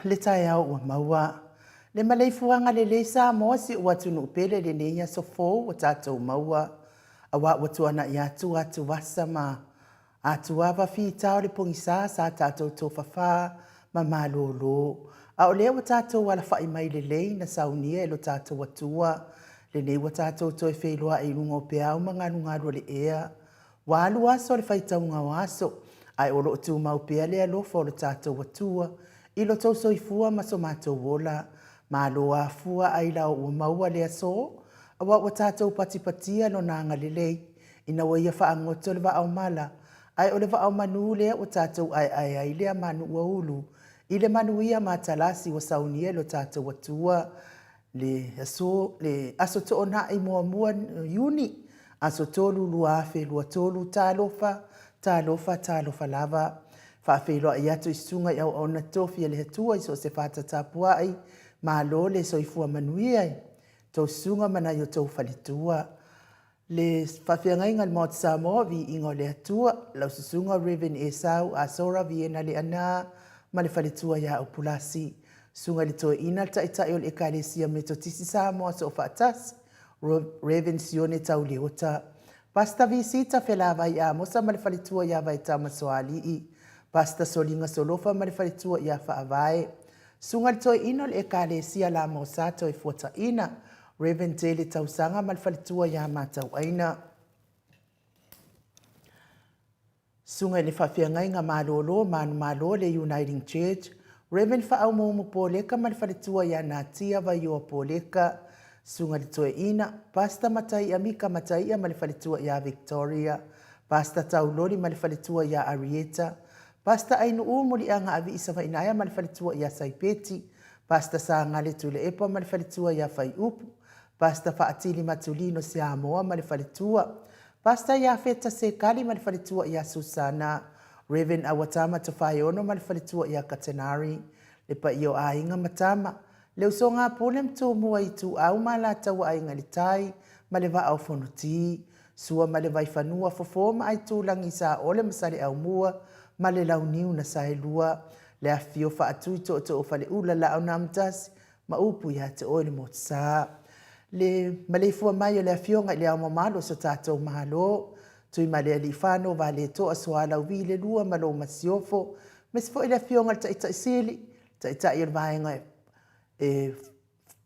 le taeao ua maua. Le maleifuaga lelei Samoa si ou atunuu pele i lenei aso fou ua tatou maua aua ua tuanai atu atuvasa ma atuava fita o le pogisa sa tatou tofafa ma malolo a o lea ua tatou alafai mai lelei na saunia e lo tatou Atua lenei ua tatou toe feiloai i luga o peau ma galugalu o le ea. Ua alu aso o le faitauga o aso, ae o lo o tumau pea le alofa o lo tatou Atua i lo tou soifua ma so matou ola. Malo afua ailao ua maua le aso, aua ua tatou patipatia Lona agalelei ina ua Ia faagoto le vaa o mala, ae o le vaa o manu lea ua tatou aeae ai lea manu ua ulu i le manuia matalasi ua saunia e lo tatou Atua. Le aso, le Aso Toonai muamua o Iuni, aso 3 2023, talofa, talofa, talofa lava. Faafeiloai atu i susuga i auauna tofi a le Atua i so o se fata tapuai, malo le soifua manuia i tou susuga ma nai o outou faletua. Le faafeagaiga i le Maota Samoa, viiga o le Atua, lau susuga Rev. Esau Asora Viena Leaana ma le faletua ia Upulasi. Susuga i le Toeaina, le Taitai o le Ekalesia Metotisi Samoa Soofaatasi, Rev. Sione Tauleota. Pastor Visita Felavai Amosa ma le faletua ia Vaetama Soalii. Pastor Soliga Solofa ma le faletua ia Faavae. Susuga i le Toeaina o le Ekalesia Lamosa Toefuataina, Rev. Tele Tausaga ma le faletua ia Matauaina. Susuga i le Faafeagaiga Malolo Manumalo le Uniting Church, Rev. Faaumuumu Poleka ma le faletua ia Natia Vaioa Poleka. Susuga i le Toeaina, Pastor Mataia Mika Mataia ma le faletua ia Victoria. Pastor Tauloli ma le faletua ia Arieta. Pastor Ainuu Muliaga Avii Savainaea ma le faletua ia Saipeti. Pastor Sagale Tuilaepa ma le faletua ia Faiupu. Pastor Faatili Matulino Siamoa ma le faletua. Pastor Iafeta Sekali ma le faletua ia Susana. Rev. Auatama Tofaeono ma le faletua ia Katenari. Le paia o aiga ma tama. Le usoga a Pule ma Tumua Ituau ma Alataua Aiga i le Tai ma le Vaa o Fonoti. Sua ma le Vaifanua, Fofo ma Aitulagi, Saole ma Saleaaumua ma le Launiu na Saelua. Le afifio faatui tootoo o Faleula, Laaunaamatasi ma upu ia te oe le Motusa. Le maleifua mai o le Afioga i le Ao Mamalu o so tatou Malo, Tuimalealiifano Vaaletoa Sualauvi le Lua ma lou Masiofo, aemaise foi le Afioga i le Taitai Sili, Taitai o le Vaega e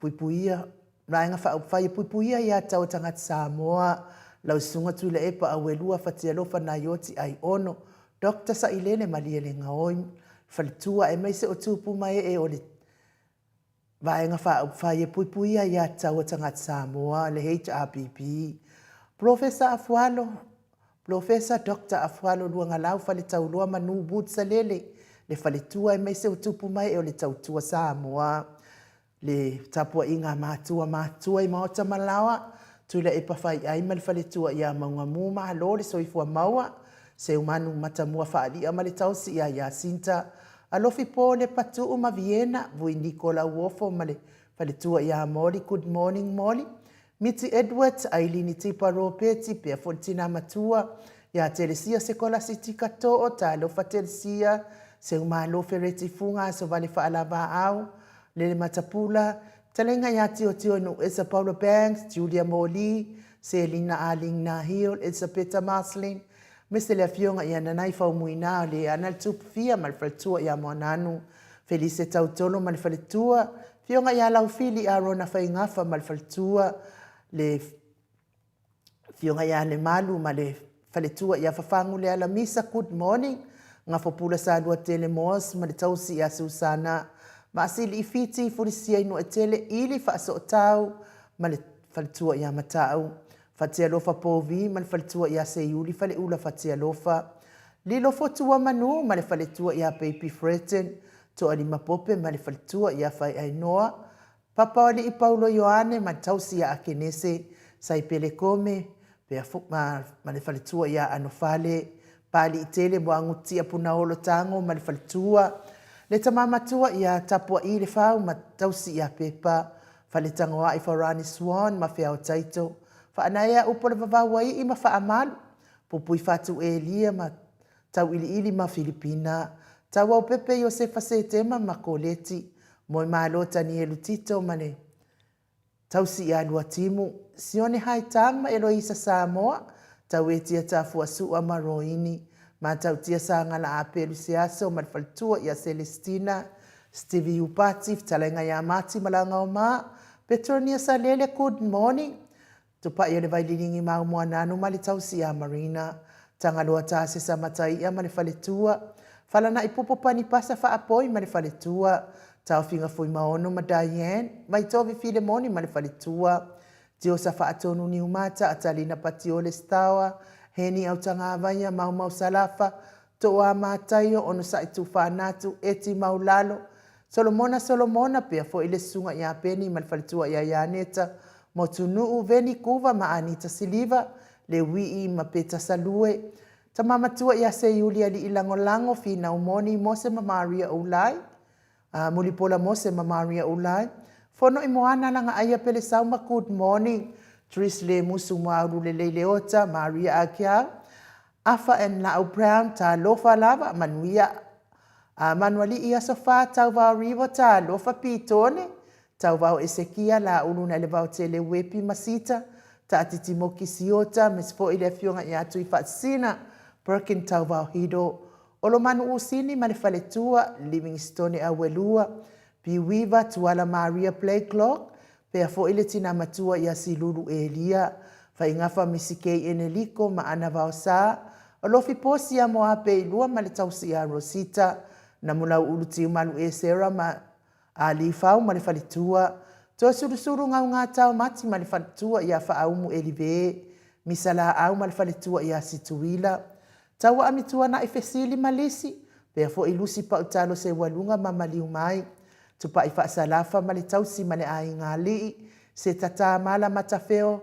Puipuia, Vaega Faaupufai e Puipuia Aia Tatau a Tagata Samoa, lau Susuga Tuilaepa Auelua Fatialofa Naioti Aiono, Doctor Sailele Malielegaoi, Faletua aemaise o tupu ma ee o le Vaega Faaupufai e Puipuia Aia Tatau a Tagata Samoa, le HRPP, Polofesa Afualo, Polofesa Doctor Afualo Luagalau Faletauloa Manu Wood Salele, le faletua aemaise o tupu ma ee o le Tautua Samoa, le tapuaiga a matua matutua i maota ma laoa, Tuilaepa Faiai ma le faletua ia Maugamu Malo le soifua maua, Seumanu Matamua Faali'a ma le taosi ia Iasinta, Alofi Pole Patu'u ma Viena, Vui Niko Lauofo ma le faletua ia Moli Good morning Moli, Miti Edwards, Ailini Tipa Ropeti, pea foi le tina matua ia Telesia Sekolasi Tika Too, Talofa Telesia, Seumalo Fereti Fuga, Asovale Faalavaau, Lele Matapula, Fetalaiga ia Tiotio Nuuesa Paula Banks, Julia Moli, Selina Aling Nahil, Elisapeta Marceline, aemaise le afioga ia Nanai Faumuina o le ana le Tupufia ma le faletua ia Moananu, Felise Tautolo ma le faletua, afioga ia Laufili Arona Faigafa ma le faletua, le Afioga ia Lemalu ma le faletua ia Fafagu Lealamisa, good morning. Gafopula Saluatele Moas ma le tausi ia Susana Maasili Fiti Fulisia Inuatele Ili Faasootau ma le faletua ia Matau Fatialofa Povi ma le faletua ia Seiuli Faleula Fatialofa Lilo Fotua Manu ma le faletua ia Baby Freton Toalima Pope ma le faletua ia Faiainoa Papaoalii Paulo Ioane ma le tausi ia Akenese, Saipele Kome, ma le faletua ia Anofale, Paaliitele Moagutia Punaolo Tago ma le faletua, le tama matua ia Tapuaii Lefau ma tausi ia Pepa, Faletagoai Farani Swan ma Feao Taito, Faanaea Upu o le Vavauaii ma Faamalu, Pupuifatu Elia ma Tauiliili ma Filipina, Tauau Pepe Iosefa Setema ma Koleti, Moemalo Tanielu Tito ma le Tausi ia Luatimu, Sione Haitang ma Eloisa Samoa, Tauetia Tafuasua ma Roini, Matautia Sagala Apelu Seaso ma le faletua ia Celestina, Stevie Upati, Fetalaiga ia Mati Malagaoma, Petronia Salele, good morning. Tupai o le Vaililigi Maumoananu ma le Tausi ia Marina, Tagaloa Tasesa Mataia ma le faletua, Falanai Pupu Panipasa Faapoi ma le faletua, Taofiga Fuimaono ma Diane, Vaitovi Filemoni ma le faletua, Tiosa Faatonu Niumata, Atalina Patiole Stawa, Heni Autagavaia, Maumau Salafa, Toa Mataio, Onosai Tufanatu, Eti Maulalo, Solomona Solomona, pea foi le susuga ia Peni ma le faletua ia Ianeta, Motunuu, Veni Kuva ma Anita Siliva, Leuii ma Peta Salue, Tama matua ia Seiuli Alii Lagolago, Finau Moni, Mose ma Maria Oulai, Mulipola Mose ma Maria Oulai, Fono i Moana Lagaaia Pelesau ma Good morning, Tris Lemusu Muaulu Lelei Leota, Maria Akiau, Afa and Lau Brown, Talofa lava, manuia a Manualii Aso Fa, Tauvao Rivo, Talofa Pitone, Tauvao Esekia, Laulu na le Vaotele Wepi ma Sita, Taatiti Moki Siota, mes foi le afioga ia Tuifaasisina, Perkin Tauvao Hido, Olomanu Usini ma le faletua, Livingstone Auelua, Piuiva, Tuala Maria Playclock, pea foi le tina matua ia Silulu Elia, Faigafa Misikei Eneliko ma Ana Vaosa, Olofi Posi ia Moape i lua ma le tausi ia Rosita, Namulau Ulu Tiumalu Esera ma Alifau ma le faletua, Toasulusulu Gaugata Mati ma le faletua ia Faaumu Elive, Misalaau ma le faletua ia Situila, Taua Amituana'i Fesili ma Lisi, pea foi Lusi Pautalo Seualuga ma Maliu Mai, Tupai Faasalafa ma le tausi ma le aiga alii, se Tata Mala Matafeo,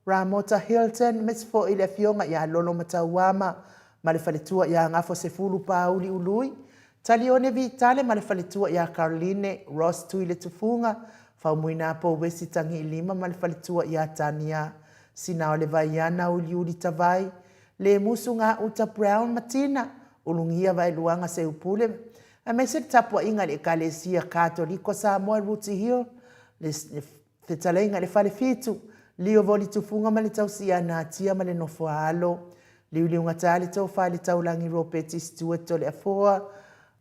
Ramota Hilton, mes foi le afioga ia Lolo Matauama ma le faletua ia Gafo Sefulu Pauli Ului, Talione Vitale ma le faletua ia Carline Ross Tui le Tufuga, Faumuina Pouesi Tagiilima ma le faletua ia Tania Sina o le Vaiana Uliuli Tavai, Lemusu Gauta Brown ma Tina Ulugia Vaeluaga Seupule, aemaise le tapuaiga i le Ekalesia Katoliko Samoa i Rooty Hill, le Fetalaiga i le Falefitu, Lio Voli Tufuga ma le tausi ia Natia ma le nofo a alo, Liuliugata le Tofa i le Taulagi Ropeti Stewart Toleafoa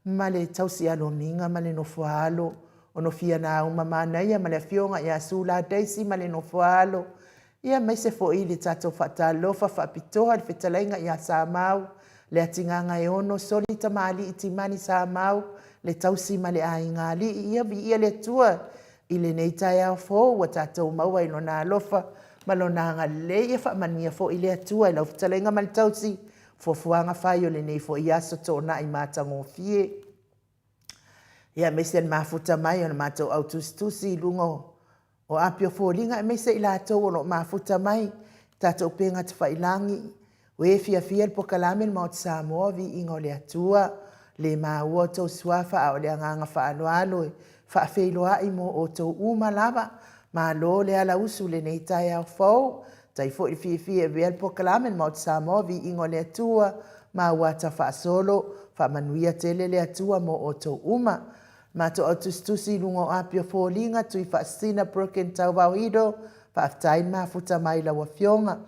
ma le tausi ia Lomiga ma le nofo a alo, Onofia Nauma Manaia ma le afioga ia Sula Daisy ma le nofo a alo, Ia aemaise foi le tatou faatalofa faapitoa i le fetalaiga ia Samau, le Atigagaeono, Soli Tamalii Timani Samau, le tausi ma le aiga alii. Ia viia le Atua i lenei taeao fou ua tatou maua i Lona alofa ma Lona agalelei. Ia faamanuia foi le Atua i lau fetalaiga ma le tausi, fuafuaga fai o lenei foi aso toonai matagofie. Ia aemaise le mafuta mai o le matou au tusitusi i luga o api o foliga, aemaise i latou o lo o mafuta mai tatou upega tafailagi, o e fiafia le pokalame le Maota Samoa, viiga o le Atua, le maua outou suafa a o le agaga faaaloalo e faafeiloai mo outou uma lava. Malo le ala usu lenei taeao fou. Tai foi le fiafia e avea le pokalame le Maota Samoa, viiga o le Atua, ma ua ata faasolo, faamanuia tele le Atua mo outou uma. Matou au tusitusi i luga o api o foliga, Tui Faasisina Broken Tauvao Ido, faafetai le mafuta mai lau afioga.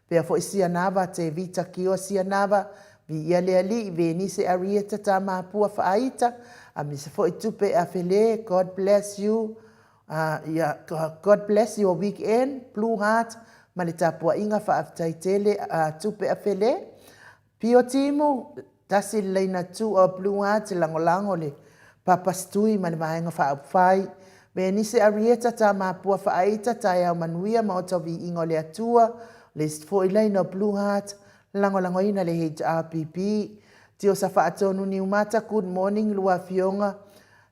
Pea foi Sianava, Te Vita Kioa Sianava, Viia le Alii, Venise Arieta Tamapua Faaita, aemaise foi Tupe Afele, God bless you. Ia, God bless your weekend, Blue Heart, ma le tapuaiga faafetai tele a Tupe Afele. Pio Timu, tasi le laina tu o Blue Heart, lagolago le Papa Stui ma le Vaega Faaupufai. Venise Arieta Tamapua Faaita, taeao manuia ma ota viiga o le Atua, le isi foi laina o Blue Heart, lagolagoina le HRPP. Tiosa Faatonu Niumata, good morning lua afioga.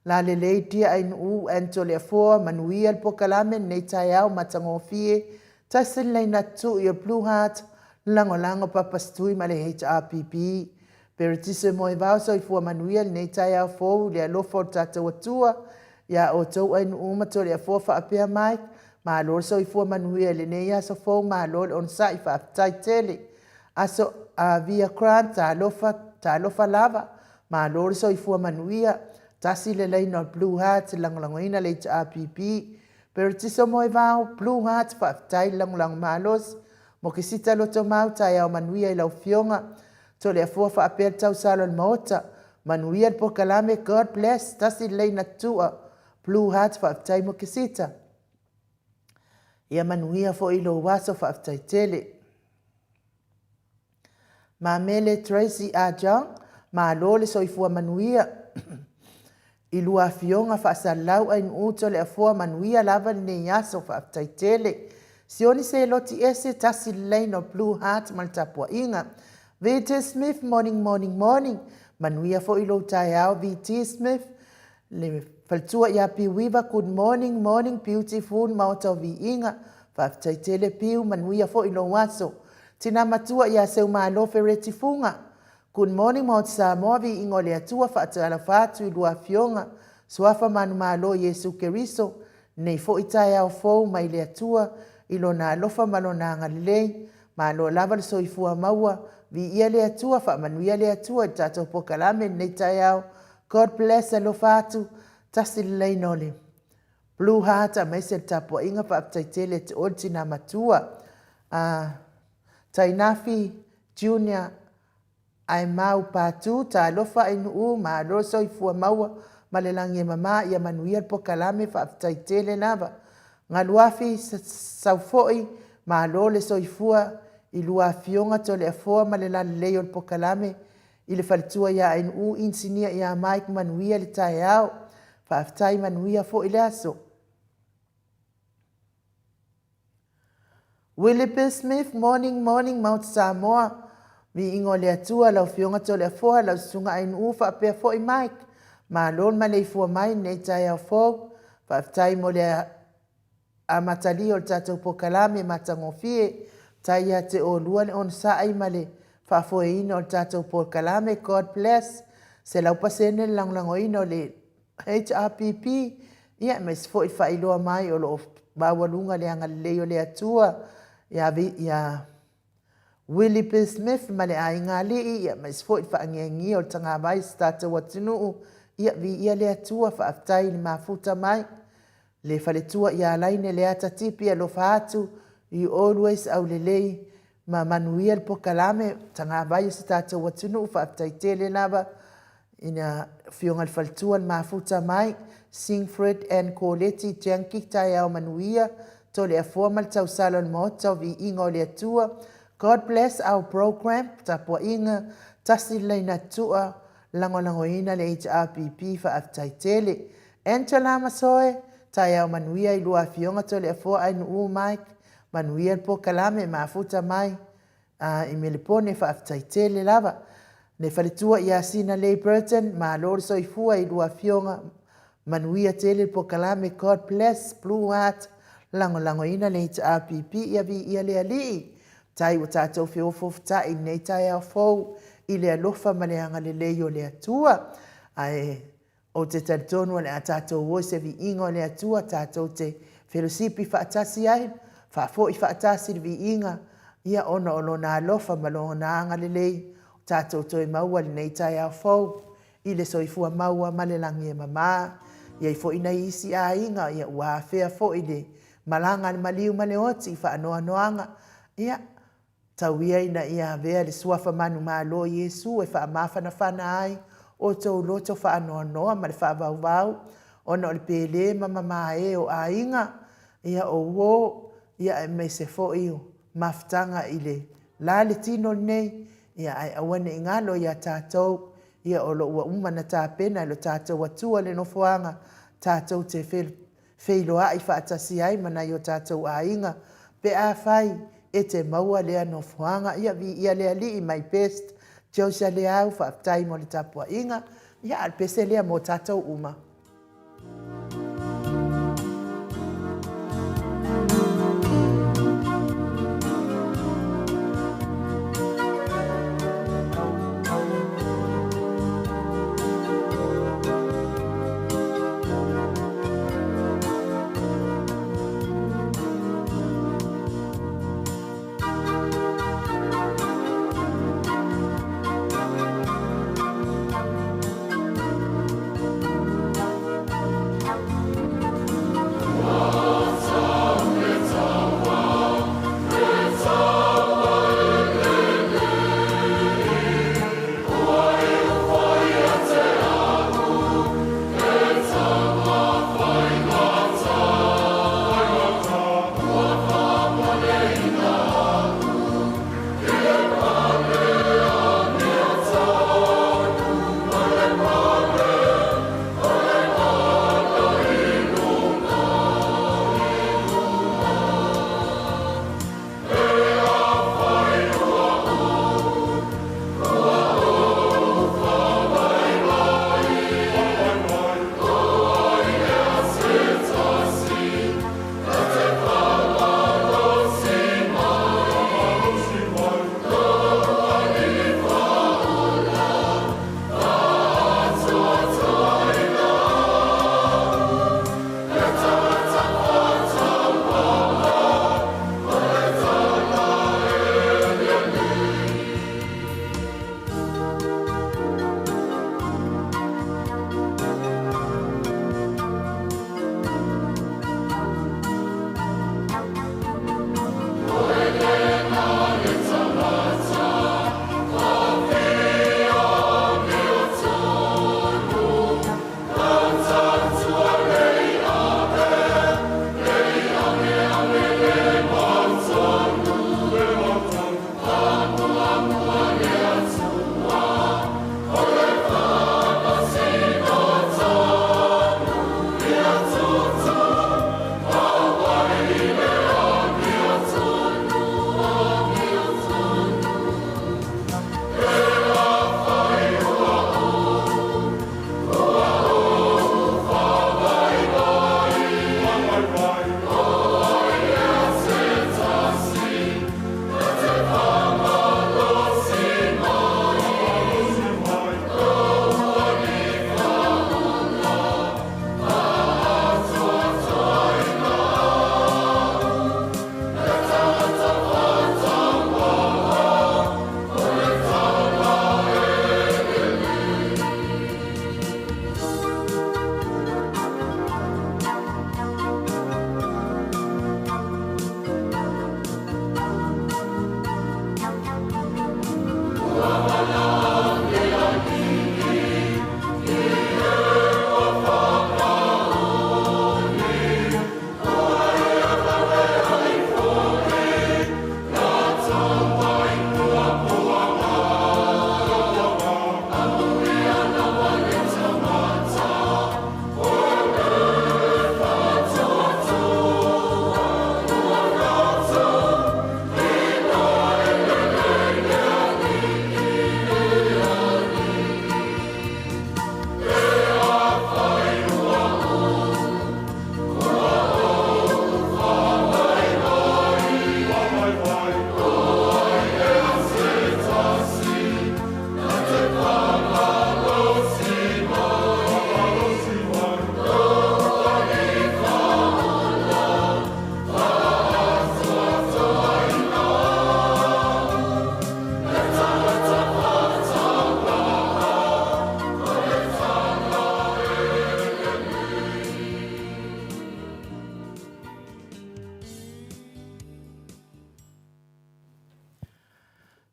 Lalelei dia Ainuu and Toleafoa, manuia le pokalame lenei taeao matagofie, tasi le laina tuu i o Blue Heart, lagolago Papa Stui ma le HRPP. Peretise Moevao soifua manuia lenei taeao fou i le alofa o le tatou Atua ia outou Ainuu ma Toleafoa faapea Mike, malo le soifua manuia i lenei aso fou, malo le onosai, faafetai tele. Aso Via Grant, talofa, talofa lava. Malo le soifua manuia. Tasi le laina o le Blue Heart, lagolagoina le HRPP. Peretiso Moevao, Blue Heart, faafetai le lagolago malosi. Mokesita Lotomau, taeao manuia i lau Afioga. Toleafoa faapea le tausala o le Maota. Manuia le polokalame, God bless. Tasi le laina tua, Blue Heart, faafetai Mokesita. Ia manuia foi lou aso, faafetai tele. Mamele Tracy Ajang, malo le soifua manuia i lua afioga faasalalau Ainu'u Toleafoa, manuia lava lenei aso, faafetai tele. Sioni Seloti Ese, tasi le laina o Blue Heart ma le tapuaiga. VT Smith, morning, morning, morning. Manuia foi lou taeao VT Smith. Le faletua ia Piu Iva, good morning, morning, beautiful Maota o Viiga. Faafetai tele Piu, manuia foi lou aso. Tina matua ia Seumalo Fereti Fuga, good morning Maota Samoa, viiga o le Atua, faatalofa atu i lua afioga, suafa manumalo Iesu Keriso, nei foi taeao fou mai le Atua i lona alofa ma lona agalelei, malo lava le soifua maua, viia le Atua, faamanuia le Atua i le tatou polokalame lenei taeao. God bless, alofa atu, tasi le laina o le Blue Heart aemaise le tapuaiga, faafetai tele te oe le tina matua. Tainafi Junior Aemau Patu, talofa Ainuu, malo soifua maua ma le lagi e mama, ia manuia le polokalame, faafetai tele lava. Galuafi Saufoi, malo le soifua i lua afioga Toleafoa ma le lalelei o le polokalame i le faletua ia Ainuu, inisinia ia Mike, manuia le taeao, faafetai manuia foi le aso. Willie B. Smith, morning, morning, Maota Samoa, viiga o le Atua, lau Afioga Toleafoa, lau Susuga Ainuu faapea foi Mike, malo le maleifua mai lenei taeao fou, faafetai mo le amatalia o le tatou polokalame matagofie, faafetai ia te oulua le onosai ma le faafoeina o le tatou polokalame, God bless, 100% le lagolagoina o le HRPP, ia aemaise foi le faailoa mai o lo o maualuga le agalelei o le Atua ia Willie B. Smith ma le aiga alii, ia aemaise foi le faangiangia o le tagavai o si tatou atunuu, ia viia le Atua, faafetai i le mafuta mai, le faletua ia Laine Leata Tipi, alofa atu, you always aulelei ma manuia le polokalame, tagavai o si tatou atunuu, faafetai tele lava i le afioga i le faletua le mafuta mai, Singfred and Coleti Janki, taeao manuia, Toleafoa ma le tausala o le Maota o viiga o le Atua. God bless our program, tapuaiga, tasi le laina tua, lagolagoina le HRPP, faafetai tele. Angela Masoe, taeao manuia i lua afioga Toleafoa Ainuu Mike, manuia le polokalame mafuta mai i Melepone, faafetai tele lava. Le faletua ia Sina Leigh Burton, malo le soifua i lua afioga, manuia tele le polokalame, God bless, Blue Heart, lagolagoina le HRPP, ia viia le Alii. Tai ua tatou feofofotai lenei taeao fou i le alofa ma le agalelei o le Atua. Ae ou te talitonu o le a tatou o i se viiga o le Atua, tatou te felosipi faatasi ai, faafoi faatasi le viiga, ia ona o lona alofa ma lona agalelei, o tatou toe maua lenei taeao fou i le soifua maua ma le lagi e mama. Iai foi nai isi aiga, ia ua afea foi le malaga a le maliu ma le oti i faanoanoaga, ia tau ia ina ia avea le suafa manumalo o Iesu e faamafanafana ai outou loto faanoanoa ma le faavauvau, ona o le pele ma mamae o aiga, ia o uo, ia aemaise foi o mafutaga i le la le tino lenei, ia ae aua ne i galo ia tatou, ia o lo o ua uma ona tapena e lo tatou Atua le nofoaga tatou te feiloai faatasi ai ma nai o tatou aiga, pe afai e te maua lea nofoaga. Ia viia le Alii, my best, Josia Leau, faafetai mo le tapuaiga, ia a o le pese lea mo tatou uma.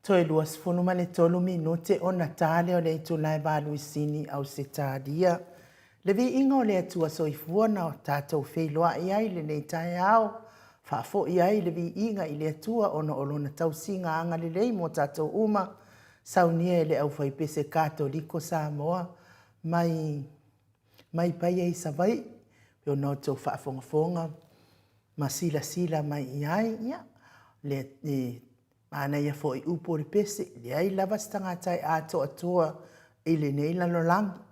Toe 23 minute ona ta lea o le itula e 8 i Sini, Ausetalia. Le viiga o le Atua Soifua na tatou feiloai ai lenei taeao, faafoi ai le viiga i le Atua ona o lona tausiga agalelei mo tatou uma, saunia e le aufaipese Katoliko Samoa mai mai Paia i Savaii, pe ona outou faafogafoga ma silasila mai i ai. Ia, le, le manaia foi upu o le pese, leai lava se tagata e atoatoa i lenei lalolagi.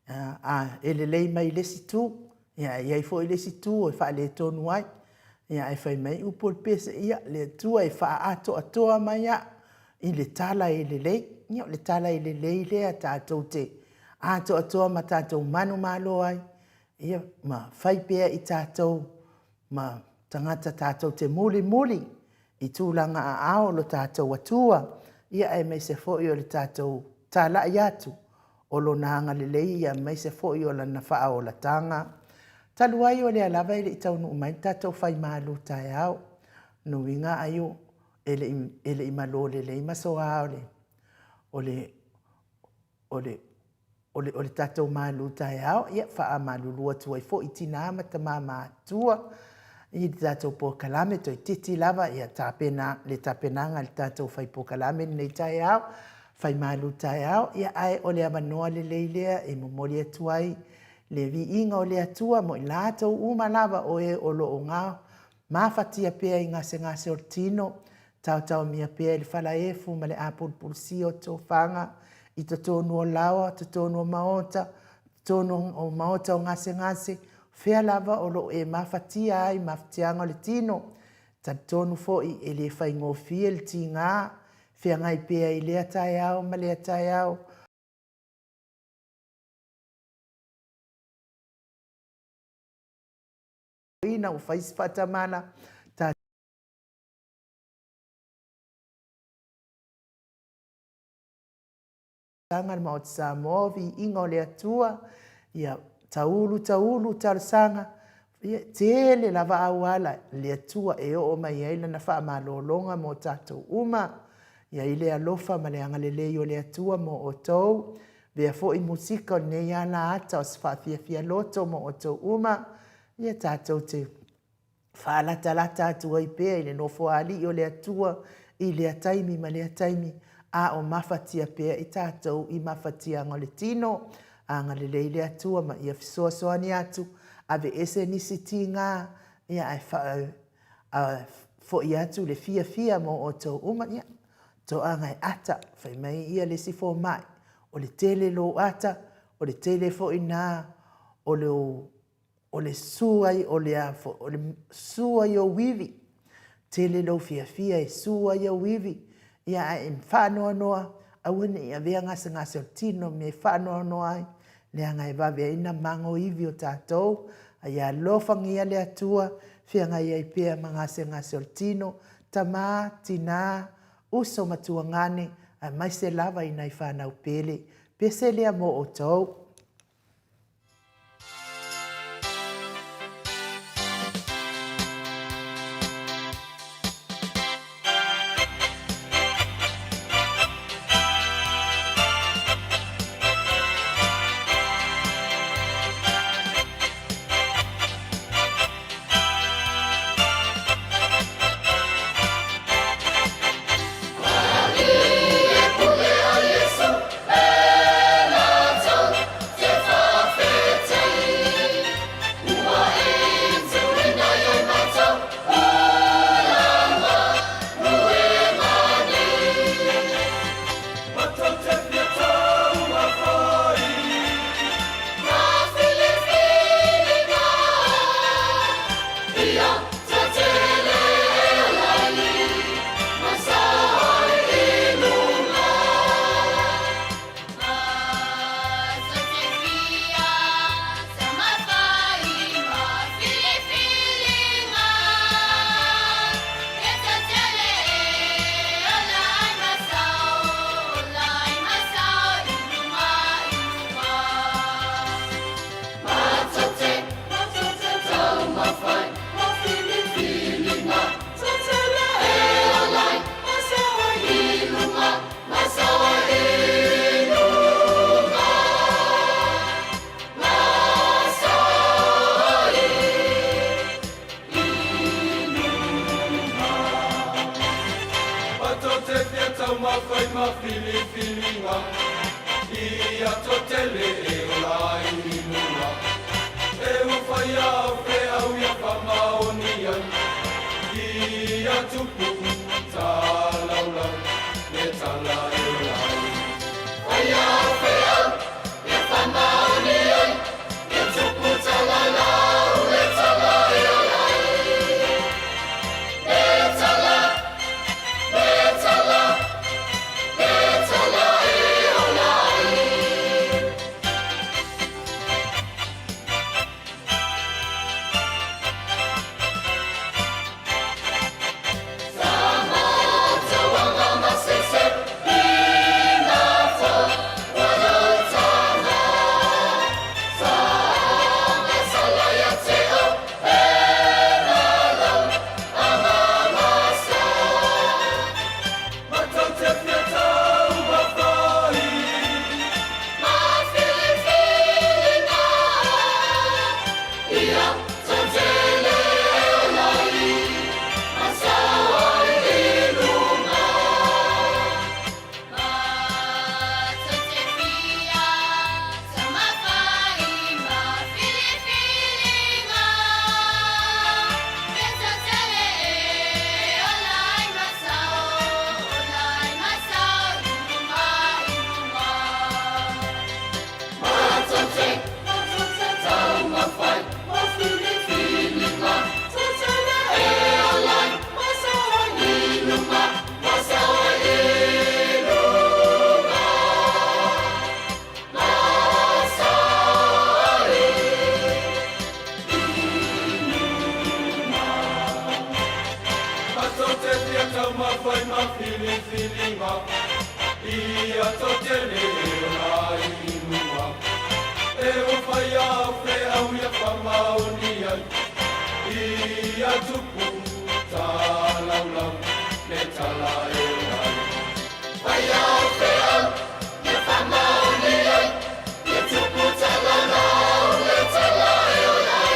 A e lelei mai le isi itu, ia e i ai foi le isi itu e faaletonu ai. Ia ae fai mai upu o le pese, ia le Atua e faaatoatoa mai au i le tala e lelei. Ia o le tala e lelei lea tatou te atoatoa ma tatou manumalo ai, ia ma fai pea i tatou ma tagata tatou te mulimuli i tulaga aao o lo tatou Atua, ia aemaise foi o le tatou talai atu o Lona agalelei aemaise foi o Lana faaolataga. Talu ai o lea lava e le i taunuu mai le tatou fai malu taeao, lona uiga ai e le i malo lelei ma soa o le, o le, o le, o le, o le tatou malu taeao, ia faamalulu atu ai foi i tinā ma tamā matutua i le tatou polokalame, toeitiiti lava ia tapena le tapenaga a le tatou fai polokalame lenei taeao, fai malu taeao, ia ae o le avanoa lelei lea e momoli atu ai le viiga o le Atua mo i latou uma lava o e o lo o mafatia pea i gasegase o le tino, taotaomia pea i le falaefu ma le apulupulusia o tofaga i totonu o laoa, totonu o maota, totonu o maota o gasegase, fea lava o lo o e mafatia ai mafatiaga o le tino. Talitonu foi e le faigofie le tiga, feagai pea i lea taeao ma lea taeao. Ina ua fai si faatamala, talosaga le Maota Samoa, viiga o le Atua, ia taulu taulu talosaga, ia tele lava auala le Atua e oo mai ai lana faamalologa mo tatou uma. Ia i le alofa ma le agalelei o le Atua mo outou. Avea foi musika o lenei ala ata o se faafiafia loto mo outou uma, ia tatou te faalatalata atu ai pea i le Nofoalii o le Atua i lea taimi ma lea taimi, a o mafatia pea i tatou i mafatiaga o le tino. Agalelei le Atua ma ia fesoasoani atu, aveese nisi tiga, ia ae faafoi atu le fiafia mo outou uma. Ia, toaga e ata, fai mai ia le isi fomai, o le tele lou ata, o le tele foi lena o lou o le su ai o le a o le su ai ou ivi. Tele lou fiafia e su ai ou ivi, ia ae e faanoanoa, aua ne i avea gasegase o le tino me faanoanoa ai, leaga e vave ai ona mago ivi o tatou, a ia alofagia le Atua, feagai ai pea ma gasegase o le tino, tama, tina, uso ma tuagane, aemaise lava i nai fanau pele. Pese lea mo outou. filifiliga Ia totele e ola ai i luga E ua faia au feau ia faamaoni ai Ia tupu talaulau le tala e ola ai Faia au feau ia faamaoni ai Ia tupu talalau le tala e ola ai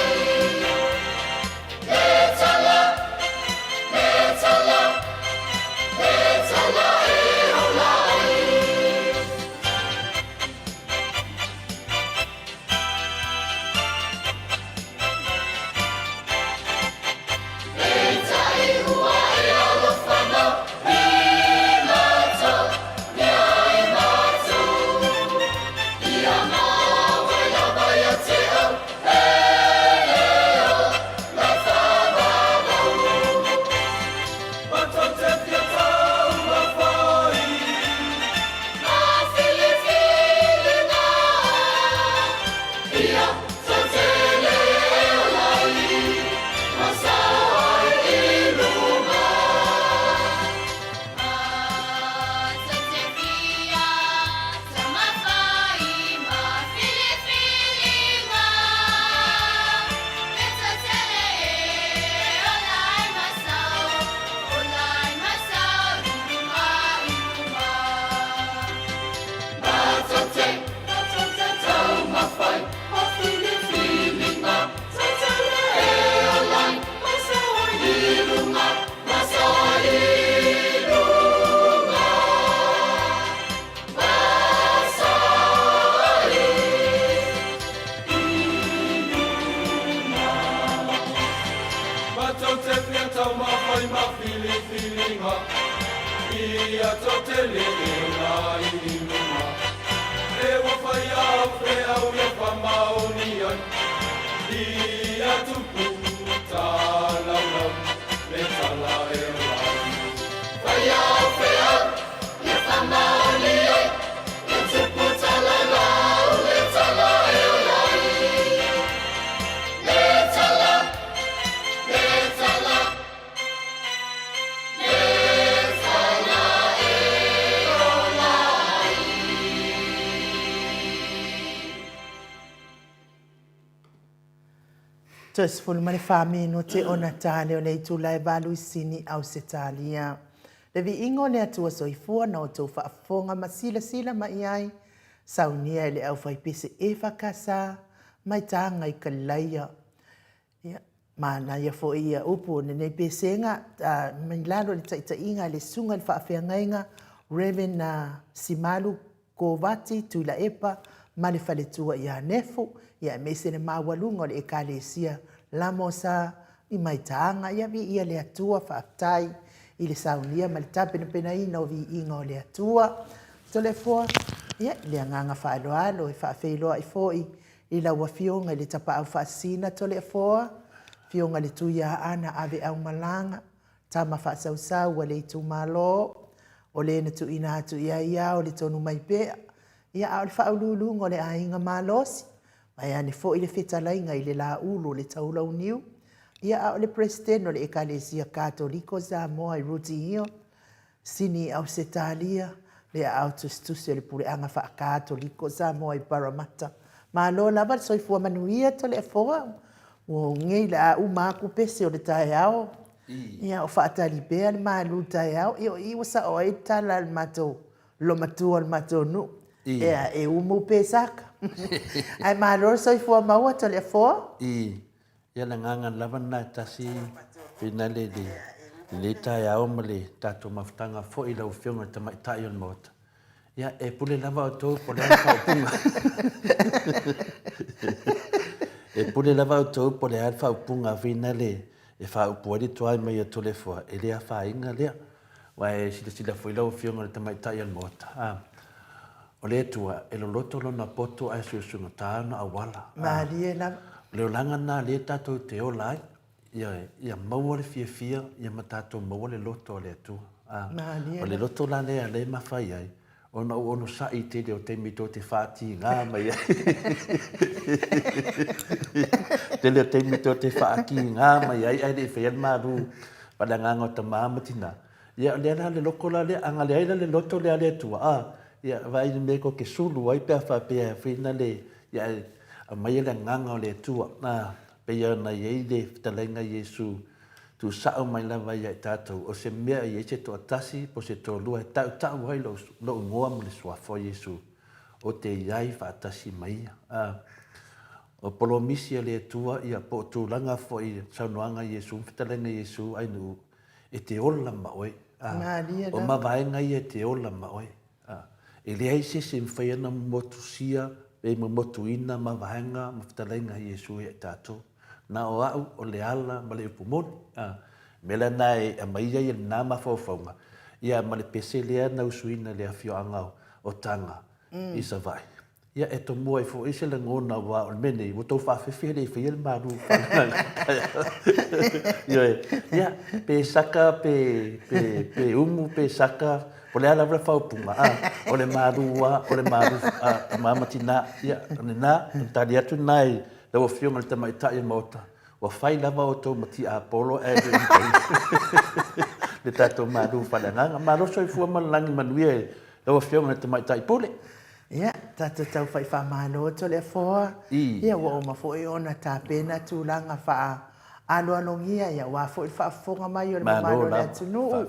Le tala, le tala, le tala e ola ai. Toe 14 minute ona ta lea o le itula e 8 i Sini, Ausetalia. Le viiga o le Atua Soifua na outou faafofoga ma silasila mai ai, saunia e le aufaipese EFKS mai taga i Kalilaia. Ia, manaia foi ia upu o lenei pesega, mai lalo i le taitaiga a le Susuga i le Faafeagaiga Rev. Simalu Kovati Tuilaepa ma le faletua ia Nefu, ia aemaise le maualuga o le Ekalesia Lamosa i Maitaaga. Ia viia le Atua, faafetai i le saunia ma le tapenapenaina o viiga o le Atua. Toleafoa, ia i le agaga faaaloalo e faafeiloai foi i lau Afioga i le Tapaau Faasisina Toleafoa, Afioga i le Tuiaana Aveaumalaga, tama faasausau a le itumalo, o le na tuuina atu i ai ia o le tonu mai pea, ia a o le faauluuluga o le aiga malosi, vaeane foi le fetalaiga i le Laulu o le Taulauniu, ia a o le Peresetene o le Ekalesia Katoliko Samoa i Rooty Hill, Sini i Ausetalia, le aao tusitusi o le Puleaga Faa-Katoliko Samoa i Paramata. Malo lava le soifua manuia Toleafoa, ua ou nei o le a uma atu pese o le taeao, ia o faatali pea le malu taeao. Ia o i ua sao ai le tala a le matou olomatua o le matou nuu, ea e umu pe saka. Ae malo le soifua maua Toleafoa. Ia le agaga lava lena e tasi finale i lenei taeao ma le tatou mafutaga foi i lau Afioga i le Tamaitai o le Maota. Ia, e pule lava outou po o le a le faaupuga. E pule lava outou po o le a le faaupuga finale e faaupu ai le tuai mai a Toleafoa, e le afaina lea. Aua e silasila foi lau Afioga i le Tamaitai o le Maota, a, o le Atua, e loloto lona poto ae suesugata ona auala. Malie lava. O le olaga lena lea tatou te ola ai, ia, ia maua le fiafia, ia ma tatou maua le loto o le Atua. A, Malie o le lava. loto la lea lea e mafai ai ona ou onosai i tele o taimi tou te faatiga mai ai. Tele o taimi tou te faatiga mai ai ae le i faia le malu ma le agaga o tama ma tina. Ia o lea la le loko la lea, a na leai la le loto lea a le Atua, a, ia vaai i le mea tou te sulu ai pe a faapea e fai le, ia ae aumaia le agaga o le Atua, a, pei ona i ai le fetalaiga a Iesu Tuusao mai lava ia i tatou, o se mea e i ai se toatasi po o se toalua e tautau ai lou, lou igoa ma le suafa o Iesu, ou te i ai faatasi ma ia. A, o polomisi a le Atua, ia, po o tulaga foi, saunoaga a Iesu ma fetalaiga a Iesu, Ainuu, e te ola ma oe. A, Malie o lava. mavaega ia e te ola ma oe. A, e leai se isi e mafai ona momotusia pe momotuina mavaega ma fetalaiga a Iesu ia i tatou. Na o au o le ala ma le upu moni. A, mea la na e aumai ai e lena mafaufauga, ia ma le pese lea na usuina i le afioaga o Taga i Savaii. Ia e tomua ai foi se lagona aua o le mea nei, ua tou faafefe e le i faia le malu faaleagaga. Ioe. Ia, pe saka pe, pe, pe umu pe saka, po o le a lava le faaupuga, a, o le malu lava, o le malu a tama ma tina. Ia, o lena, o le tali atu lena i Lau Afioga i le Tamaitai o le Maota, ua fai lava outou ma tiapolo ae le i le tatou malu faaleagaga. Malo soifua ma le lagi manuia i lau Afioga i le Tamaitai Pule. Ia, tatou tau fai faamalo Toleafoa. Ia, ua uma foi ona tapena tulaga faaaloalogia, ia, aua foi le faafofoga mai o le mamalu o le atunuu.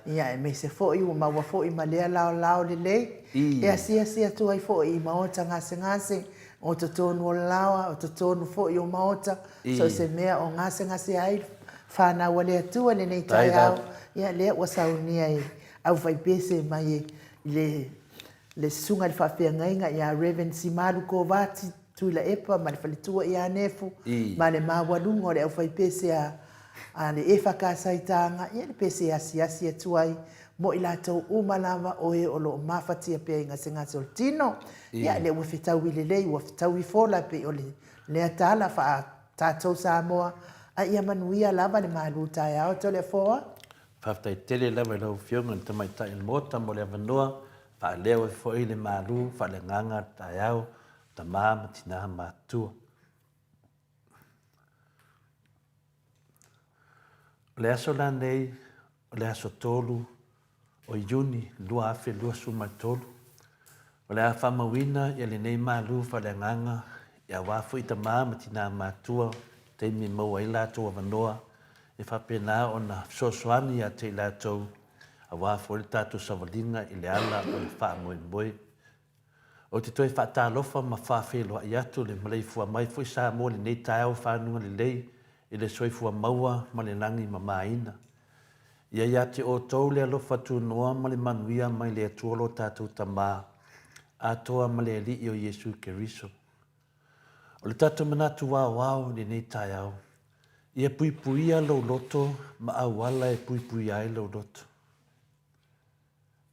Ia, aemaise foi ua maua foi ma lea laolao lelei e asiasi atu ai foi i maota gasegase O totonu o laoa, o totonu foi o maota, so o se mea o gasegase ai fanau a le Atua i lenei taeao, ia lea ua saunia e aufaipese mai i le le Susuga i le Faafeagaiga ia Rev. Simalu Kovati Tuilaepa ma le faletua ia Nefu ma le maualuga o le aufaipese a a le EFKS i Taga, ia le pese e asiasi atu ai mo i latou uma lava o e o lo o mafatia pea i gasegase o le tino. Ia, lea ua fetaui lelei, ua fetaui fola e pei o lea tala faa tatou Samoa, a ia manuia lava le malu taeao Toleafoa. Faafetai tele lava i lau Afioga i le Tamaitai o le Maota mo le avanoa, faaleo ai foi le malu faaleagaga taeao, tama ma tina matutua. O le aso la nei, o le aso 3 o Iuni 2023, o le a faamauina ia lenei malu faaleagaga aua foi tama ma tina matua taimi e maua ai latou avanoa e faapena ona fesoasoani ia te i latou aua foi le tatou savaliga i le ala o le faamoemoe. Ou te toe faatalofa ma faafeiloai atu le maleifua mai foi Samoa i lenei taeao fanuga lelei i le soifua maua ma le lagi mamaina. Ia ia te outou le alofa tunoa ma le manuia mai le Atua lo tatou Tamā, atoa ma le Alii o Iesu Keriso. O le tatou manatu aoao i lenei taeao, ia puipuia lou loto ma auala e puipuia ai lou loto.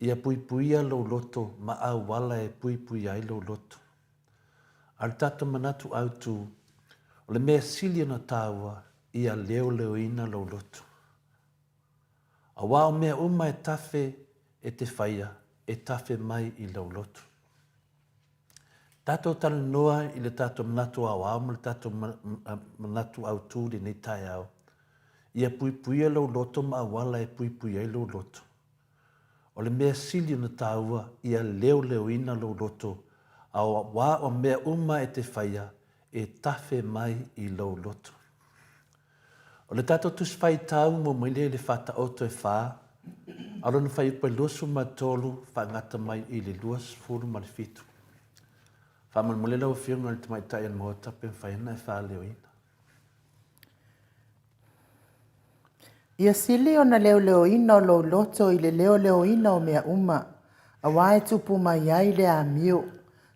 Ia puipuia lou loto ma auala e puipuia ai lou loto. A o le tatou manatu autu, o le mea sili ona taua, ia leoleoina lou loto. Aua o mea uma e tafe e te faia, e tafe mai i lou loto. Tatou talanoa i le tatou manatu aoao ma le tatou manatu autu i lenei taeao. Ia puipuia lou loto ma auala e puipuia ai lou loto. O le mea sili ona taua, ia leoleoina lou loto, aua o mea uma e te faia, e tafe mai i lou loto. O le tatou Tusi Faitau mo mai lea i le Faataoto e fa, a o lona fuaiupu e 23 faagata mai i le 27. Faamolemole lau Afioga i le Tamaitai o le Maota pe mafai ona e faaleoina. Ia sili ona leoleoina o lou loto i le leoleoina o mea uma, aua e tupu mai ai le amio.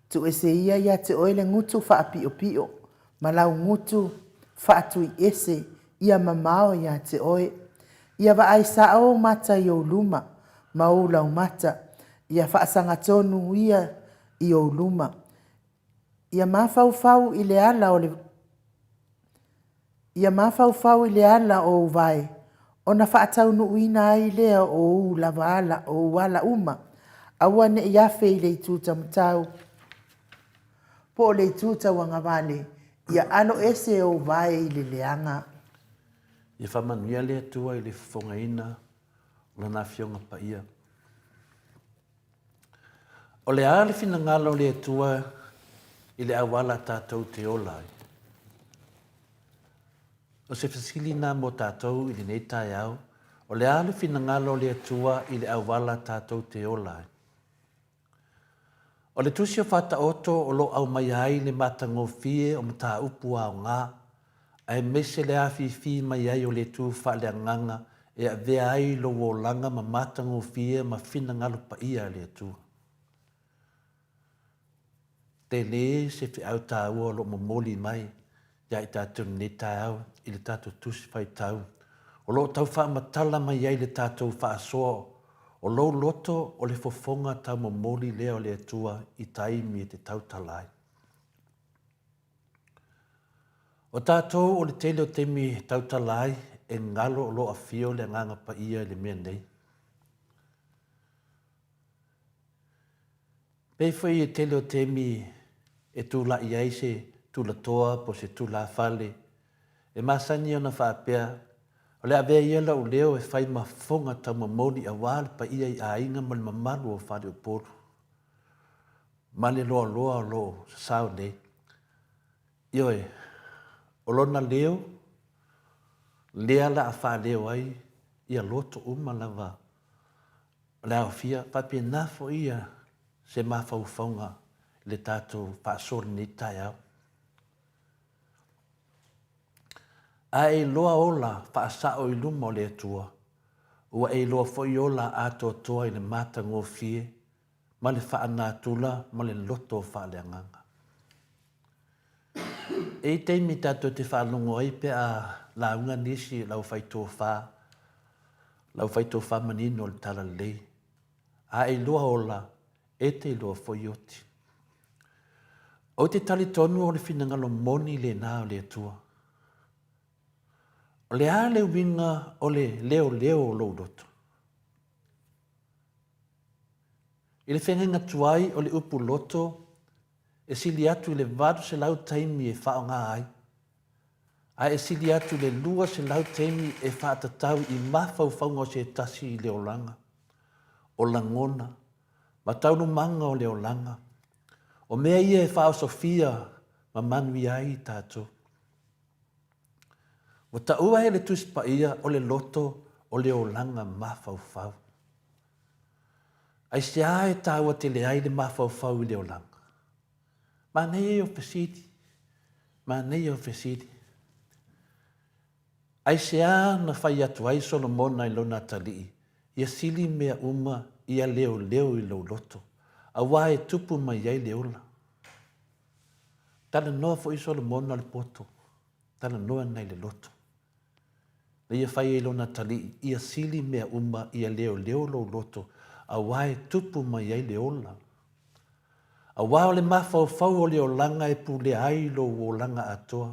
Tuuese ia ia te oe le gutu faapiopio, ma lau gutu faatuiese ia mamao ia te oe. Ia vaai sao ou mata i ou luma, ma ou laumata, ia faasagatonu ia i ou luma. Ia mafaufau i le ala o le Ia mafaufau i le ala o ou vae, ona faataunuuina ai lea o ou lava ala, o ou ala uma. Aua ne i afe i le itu taumatau, po o le itu tauagavale, ia alo ese ou vae i le leaga. Ia faamanuia le Atua i le fofogaina o Lana Afioga Paia. O le a le finagalo o le Atua i le auala tatou te ola ai? O se fesili na mo tatou i lenei taeao, o le a le finagalo o le Atua i le auala tatou te ola ai? O le tusi o Faataoto o lo o aumaia ai le matagofie o mataupu aoga, aemaise le afifi mai ai o le itu faaleagaga e avea ai lou olaga ma matagofie ma finagalo paia a le Atua. Tele se feau taua o lo o momoli mai ia i tatou i lenei taeao i le tatou Tusi Faitau, o lo o tau faamatala mai ai le tatou faasoa o lou loto o le fofoga taumomoli lea o le Atua i taimi e te tautala ai. O tatou o le tele o taimi e tautala ai e galo o lo o afio le Agaga Paia i le mea nei. Pei foi e tele o taimi e tulai ai se tulatoa po o se tulafale e masani ona faapea, o le a avea ia lou leo e fai ma fofoga taumomoli aua le paia i aiga ma le mamalu o Faleupolu ma le loaloa o lo o sasao nei. Ioe, o lona leo lea la a faaleo ai ia loto uma lava o le aofia, faapena foi ia se mafaufauga i le tatou faasoa i lenei taeao. A e iloa ola faasao i luma o le Atua, ua e iloa foi ola atoatoa i le matagofie ma le faanatura ma le loto faaleagaga. E i taimi tatou te faalogo ai pe a lauga nisi o le aufaitofa, le aufaitofa manino o le Talalelei, a e iloa ola, e te iloa foi oti. Ou te talitonu o le finagalo moni lena o le Atua. O le a le uiga o le leoleo o lou loto? I le feagaiga tuai o le upu loto, e sili atu i le 800 taimi e faaaoga ai, a e sili atu i le 200 taimi e faatatau i mafaufauga o se tasi i le olaga, o lagona, ma taualumaga o le olaga. O mea ia e faaosofia ma manuia ai i tatou. Ua taua e le Tusi Paia o le loto o le olaga mafaufau. Aisea e taua tele ai le mafaufau i le olaga? Manaia ia o fesili. Manaia o fesili. Aisea na fai atu ai Solomona i lona atalii, Ia sili mea uma ia leoleo i lou loto, auā e tupu mai ai le ola. Talanoa foi Solomona le poto, talanoa nai le loto. Na ia fai ai lona atalii, Ia sili mea uma ia leoleo lou loto, auā e tupu mai ai le ola. Auā o le mafaufau o le olaga e pulea ai lou olaga atoa.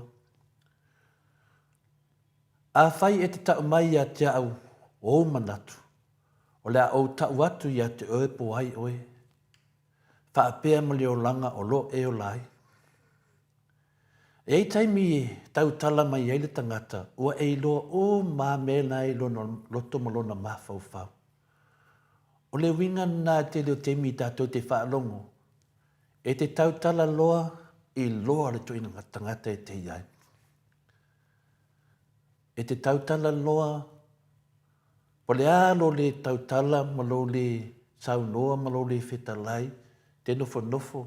Afai e te tau mai ia te au ou manatu, o le a ou tau atu ia te oe po o ai oe, faapea ma le olaga o lo o e ola ai. E i ai taimi e tautala mai ai le tagata ua e iloa uma lava mea na i lona loto ma lona mafaufau. O le uiga lena i le tele o taimi tatou te faalogo, e te tautala loa, iloa le ituaiga tagata e te i ai. E te tautala loa, po o le a lou le tautala ma lou le saunoa ma lou le fetalai, te nofonofo,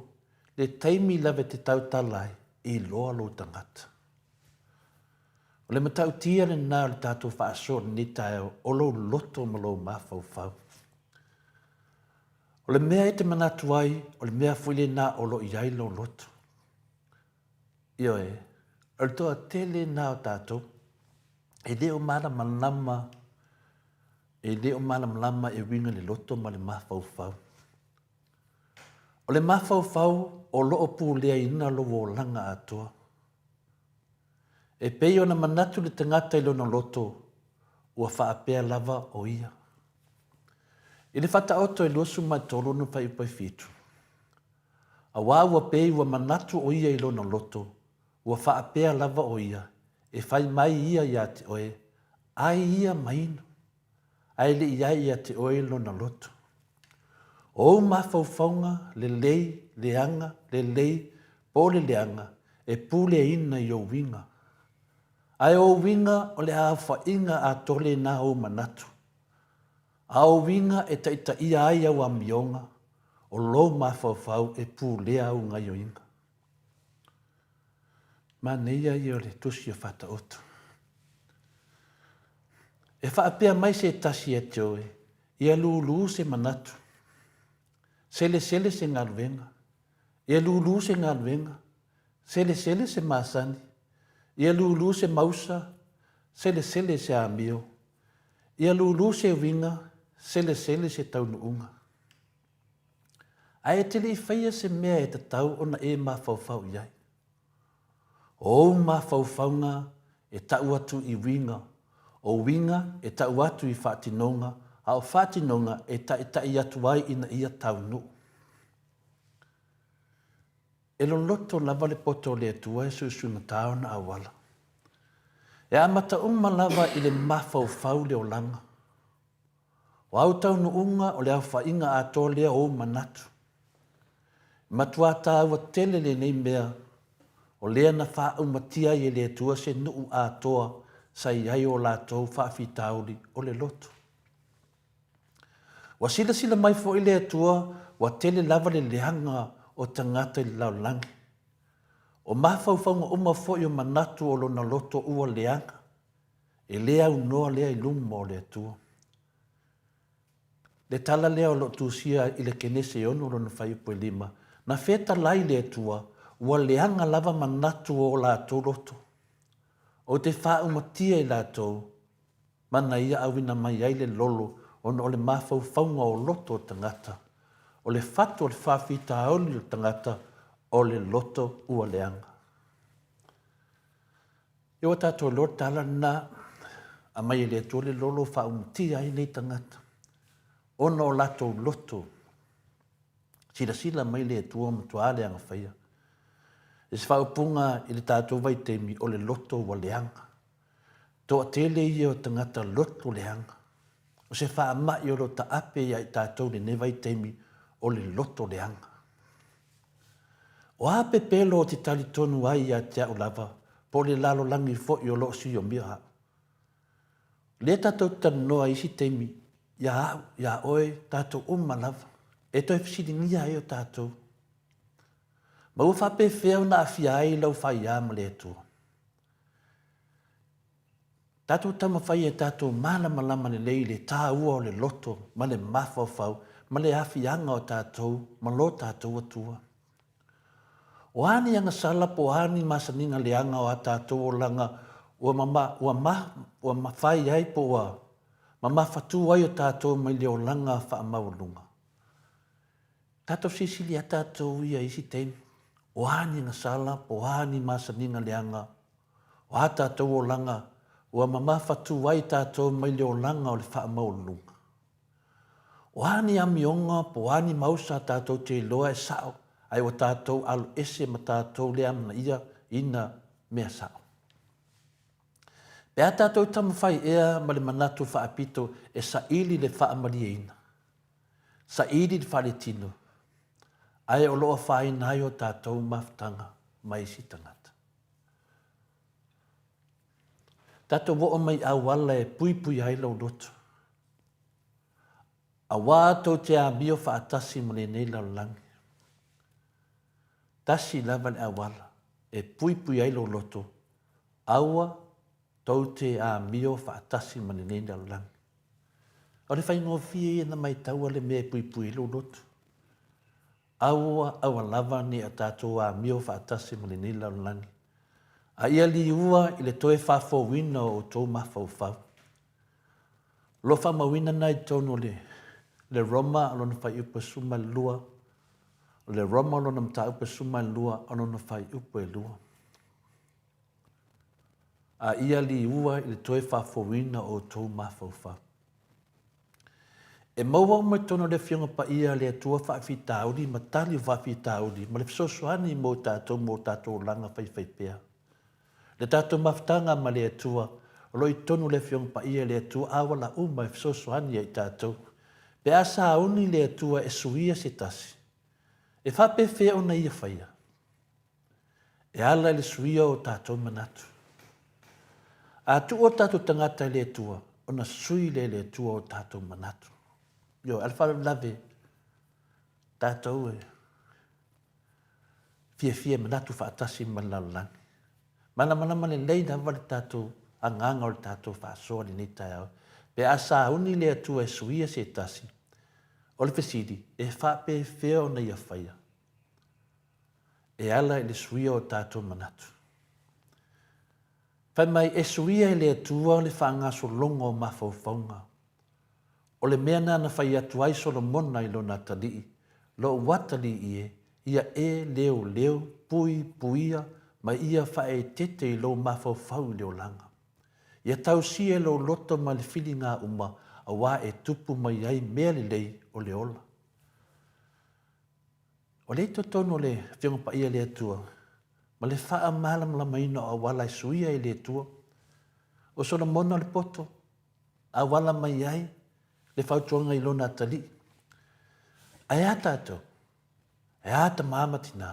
le taimi lava e te tautala ai, iloa lou tagata. O le matautia lena o le tatou faasoa i lenei taeao, o lou loto ma lou mafaufau. O le mea e te manatu ai, o le mea foi lena o lo o i ai lou loto. Ioe, o le toatele lena o tatou, e le o malamalama, e le o malamalama e uiga i le loto ma le mafaufau. O le mafaufau o lo o puleaina lou olaga atoa. E pei ona manatu le tagata i lona loto, ua faapea lava o ia. I le Faataoto e 23 ona faaiupu e 7, Auā ua pei ua manatu o ia i lona loto, ua faapea lava o ia, e fai mai ia iā te oe, ai ia ma inu, ae le i ai ia te oe lona loto. O ou mafaufauga, lelei, leaga, lelei, po o le leaga, e puleaina i ou uiga. Ae o ou uiga o le aofaiga atoa lena o ou manatu. A o uiga e taitaia ai au amioga, o lou mafaufau e pulea au gaioiga. Manaia ia o le tusi o Faataoto. E faapea mai se tasi ia te oe, ia lūlū se manatu, selesele se galuega, ia lūlū se galuega, selesele se masani, ia lūlū se mausa, selesele se amio, Ia lūlū se uiga, selesele se taunuuga. Ae e te le i faia se mea e tatau ona e mafaufau i ai. O ou mafaufauga e tau atu i uiga, o uiga e tau atu i faatinoga, a o faatinoga e taitai atu ai ina ia taunuu. E loloto lava le poto o le Atua e suisuigata ona auala. E amata uma lava i le mafaufau le olaga. O au taunuuga o le aofaiga atoa lea o ou manatu. E matuā tāua tele lenei mea, o lea na faaaumatia ai e le Atua se nuu atoa sa i ai o latou faafitauli o le loto. Ua silasila mai foi le Atua ua tele lava le leaga o tagata i le lalolagi. O mafaufauga uma foi o manatu o lona loto ua leaga, e le aunoa lea i luma o le Atua. Le tala lea o lo o tusia i le Kenese e 6 lona fuaiupu e 5, Na fetalai le Atua, ua leaga lava manatu o latou loto. Ou te faaumatia i latou, ma na ia auina mai ai le lolo ona o le mafaufauga o loto o tagata. O le fatu o le faafitauli o le tagata, o le loto ua leaga. Ia ua tatou iloa le tala lena, aumai e le Atua le lolo faaumutia ai nei tagata, ona o latou loto. Silasila mai le Atua matua leaga faia. I se faaupuga i le tatou vaitaimi, o le loto ua leaga. Toatele ia o tagata loto leaga. O se faamai o lo o taape ia i tatou i lenei vaitaimi, o le loto leaga. O a pepelo ou te talitonu ai ia te au lava, po o le lalolagi foi o lo o siomia au. O lea tatou te talanoa i isi taimi, ia au, ia oe, tatou uma lava, e toe fesiligia ai o tatou. Ma ua faapefea ona aafia ai lau faia ma le Atua? Tatou taumafai ia tatou malamalama lelei i le tāua o le loto ma le mafaufau ma le aafiaga o tatou ma lo tatou Atua. O a ni agasala po o a ni masaniga leaga o a tatou olaga ua mama, ua ma, ua mafai ai po ua mamafatū ai o tatou mai le olaga faamaualuga. Tatou silisili ia tatou ia i isi taimi, o a ni agasala po o a ni masaniga leaga o a tatou olaga ua mamafatū ai tatou mai le olaga o le faamaualuluga. O a ni amioga po o a ni mausa tatou te iloa e sao ae ua tatou alo ese ma tatou le amanaia ina mea sao. Pe a tatou taumafai ea ma le manatu faapito e saili le faamalieina, saili le faaletino, ae o lo o afaina ai o tatou mafutaga ma isi tagata. Tatou oo mai i auala e puipuia ai lou loto. Auā tou te amio faatasi ma lenei lalolagi. Tasi lava le auala e puipui ai lou loto, aua tou te amio faatasi ma lenei lalolagi. O le faigofie ia na maitaua le mea e puipui ai lou loto. Aua, aua lava ne i a tatou amio faatasi ma lenei lalolagi, a ia liua i le toe faafouina o outou mafaufau. O lo o faamauina na i totonu o le, le Roma o lona fuaiupu e 12, o le Roma o lona mataupu e 12 o lona fuaiupu e 2. A ia liua i le toe faafouina o outou mafaufau. E maua uma i totonu o le Afioga Paia a le Atua faafitauli ma tali o faafitauli ma le fesoasoani mo tatou mo tatou olaga faifaipea. Le tatou mafutaga ma le Atua, o lo o i totonu o le Afioga Paia a le Atua auala uma e fesoasoani ai i tatou. Pe a sauni le Atua e suia se tasi, e faapefea ona Ia faia? E ala i le suia o tatou manatu. A tuu o tatou tagata i le Atua, ona sui lea e le Atua o tatou manatu. Ioe, a le faalavelave, tatou e fiafia e manatu faatasi ma le lalolagi. Malamalama lelei lava le tatou agaga o le tatou faasoa i lenei taeao. Pe a sauni le Atua e suia se tasi, o le fesili, e faapefea ona ia faia? E ala i le suia o tatou manatu. Fai mai, e suia e le Atua le faagasologa o mafaufauga. O le mea na na fai atu ai Solomona i lona atalii, Lou atalii e, ia e leoleo, puipuia, ma ia faaeteete i lou mafaufau i le olaga. Ia tausia e lou loto ma le filiga uma, auā e tupu mai ai mea lelei o le ola. O lea i totonu o le Afioga Paia a le Atua, ma le faamalamalamaina o auala e suia e le Atua. O Solomona o le poto, auala mai ai le fautuaga i lona atalii. Ae a tatou? E a tamā ma tinā?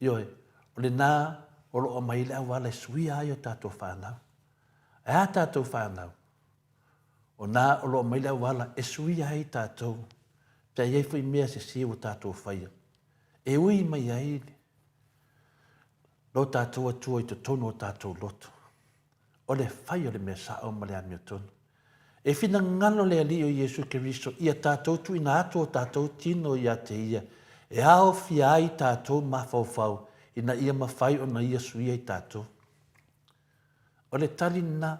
Ioe, o lena o lo o aumai ai le auala e suia ai o tatou fanau. Ae a tatou fanau? O na o lo o aumai le auala e suia ai tatou pe a i ai foi mea sese ua tatou faia, e ui mai ai lo tatou Atua i totonu o tatou loto. O le fai o le mea sao ma le amiotonu. E finagalo le Alii o Iesu Keriso ia tatou tuuina atu o tatou tino ia te Ia, e aofia ai tatou mafaufau ina ia mafai ona Ia suia i tatou. O le tali lena,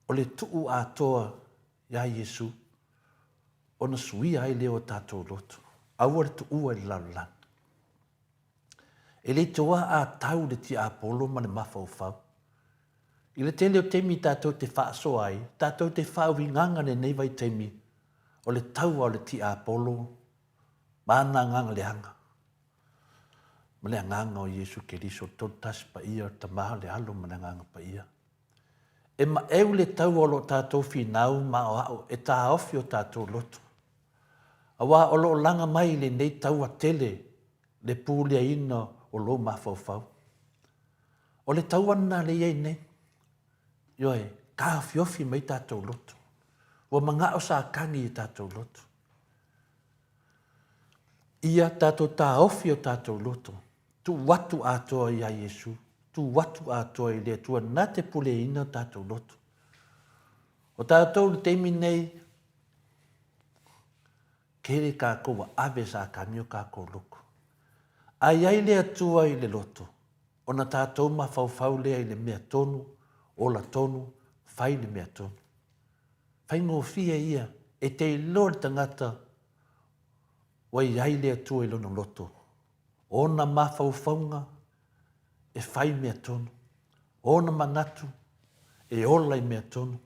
o le tuu atoa iā Iesu, ona suia ai lea o tatou loto. Aua le tuua i le lalolagi. E le toa a tau le tiapolo ma le mafaufau. I le tele o taimi tatou te faasoa ai, tatou te faauigaga lenei vaitaimi o le taua o le tiapolo ma ana agaga leaga, ma le agaga o Iesu Keriso, le Tolutasi Paia, o le Tama, o le Alo ma le Agaga Paia. E maeu le taua o lo tatou finau ma aoao e taofi o tatou loto. Aua o lo o laga mai i lenei taua tele le puleaina o lou mafaufau. O le taua lena lea e i ai nei. Ioe, taofiofi mai tatou loto. Ua manao Satani i tatou loto. Ia tatou taofi o tatou loto, tuu atu atoa iā Iesu. Tuu atu atoa i le Atua na te puleina o tatou loto. O tatou i le taimi nei, tele tatou ua ave Satani o tatou loto. A i ai le Atua i le loto, ona tatou mafaufau lea i le mea tonu, ola tonu, fai le mea tonu. Faigofie ia e te iloa le tagata ua i ai le Atua i lona loto, ona mafaufauga e fai mea tonu, ona manatu e ola i mea tonu,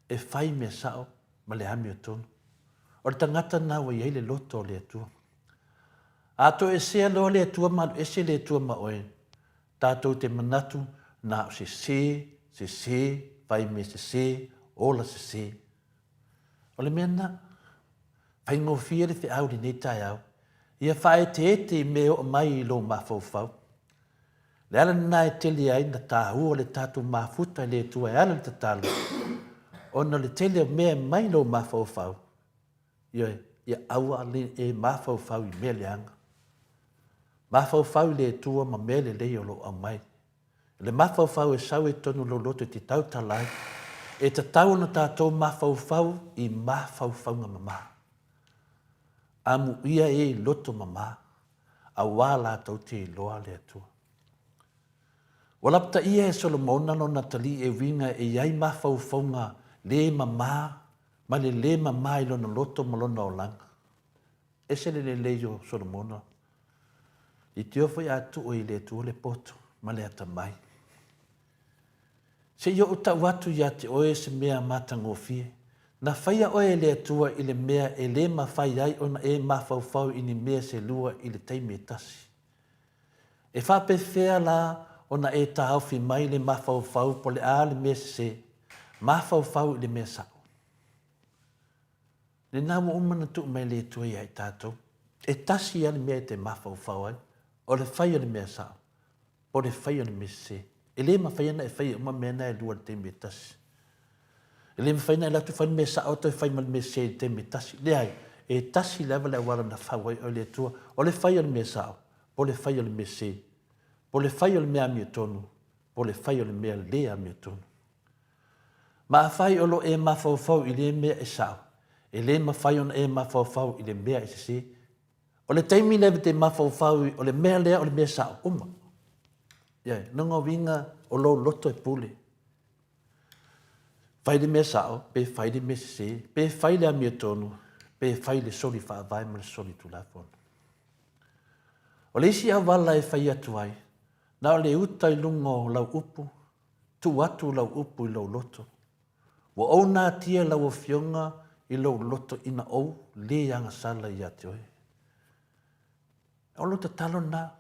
e fai mea sao ma le amiotonu. O le tagata lena ua i ai le loto o le Atua. A toesea loa le Atua ma aluese le Atua ma oe, tatou te manatu na o sese, sese, fai mea sese, ola sese. O le mea lena, faigofie le feau i lenei taeao, ia faaeteete i mea e oo mai i lou mafaufau. Le ala lena e tele ai na taua le tatou mafuta i le Atua e ala i le tatalo, ona o le tele o mea e mai lou mafaufau, ioe, ia aua le e mafaufau i mea leaga. Mafaufau i le Atua ma mea lelei o lo o aumai. Le mafaufau e sau i totonu o lou loto e te tautala ai, e tatau ona tatou mafaufau i mafaufauga mama. Amuia e i loto mama, auā latou te iloa le Atua. Ua lapataia e Solomona lona atalii e uiga e i ai mafaufauga le mama ma le le mama i lona loto ma lona olaga. Ese le lelei o Solomona. Leitioa foi a tuu i le Atua le poto ma le atamai. Se i ou tau atu ia te oe se mea matagofie. Na faia oe e le Atua i le mea e le mafai ai ona e mafaufau i ni mea se lua i le taimi e tasi. E faapefea la ona e taofi mai le mafaufau po le a le mea sese, mafaufau i le mea sao? Lena ua uma ona tuu mai le Atua ia i tatou. E tasi lava le mea e te mafaufau ai, o le fai o le mea sao, po o le fai o le mea sese. E le mafai ona e faia uma mea na e lua i le taimi e tasi. E le mafai ona e alu atu fai le mea sao toe fai ma le mea sese i le taimi e tasi. Leai, e tasi lava le auala na fau ai oe e le Atua, o le fai o le mea sao, po o le fai o le mea sese, po o le fai o le mea amiotonu, po o le fai o le mea le amiotonu. Ma afai o lo o e mafaufau i lea mea e sao, e le mafai ona e mafaufau i le mea e sese. O le taimi lea e te mafaufau o le mea lea o le mea sao uma. Ioe, lona uiga o lou loto e pule. Fai le mea sao, pe fai le mea sese, pe fai le amiotonu, pe fai le soli faavae ma le soli tulafono. O le isi auala e fai atu ai, na o le uta i luga o lau upu, tuu atu lau upu i lou loto. Ua ou natia lau Afioga i lou loto ina ou lē agasala ia te oe. O lou tatalo lena,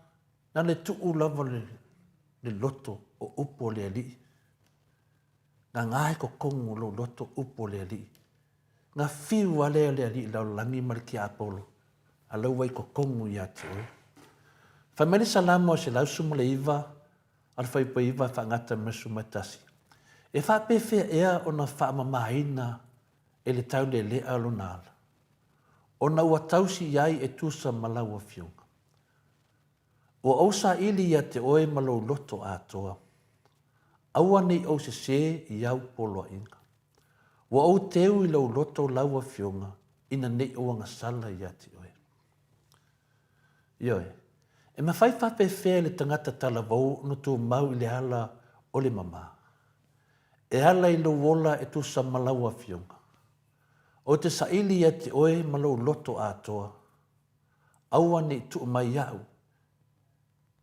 na le tuu lava le, le loto o upu o le Alii. Gagā i totonu o lou loto upu o le Alii. Na fiu lava lea o le Alii lalolagi ma le tiapolo, a la ua i totonu ia te oe. Fai mai le Salamo 119, a le Fuaipaiva e faagata mai le 11, E faapefea ea ona faamamaina e le taulelea lona ala, ona ua tausi i ai e tusa ma lau Afioga? Ua ou saili ia te oe ma lou loto atoa. Aua ne i ou sesē i au poloaiga. Ua ou teu i lou loto lau Afioga ina ne i ou agasala ia te oe. Ioe. E mafai faapefea e le tagata talavou ona tumau i le ala o le mama? E ala i lou ola e tusa ma lau Afioga. Ou te saili ia te oe ma lou loto atoa. Aua ne i tuu mai iaʻu,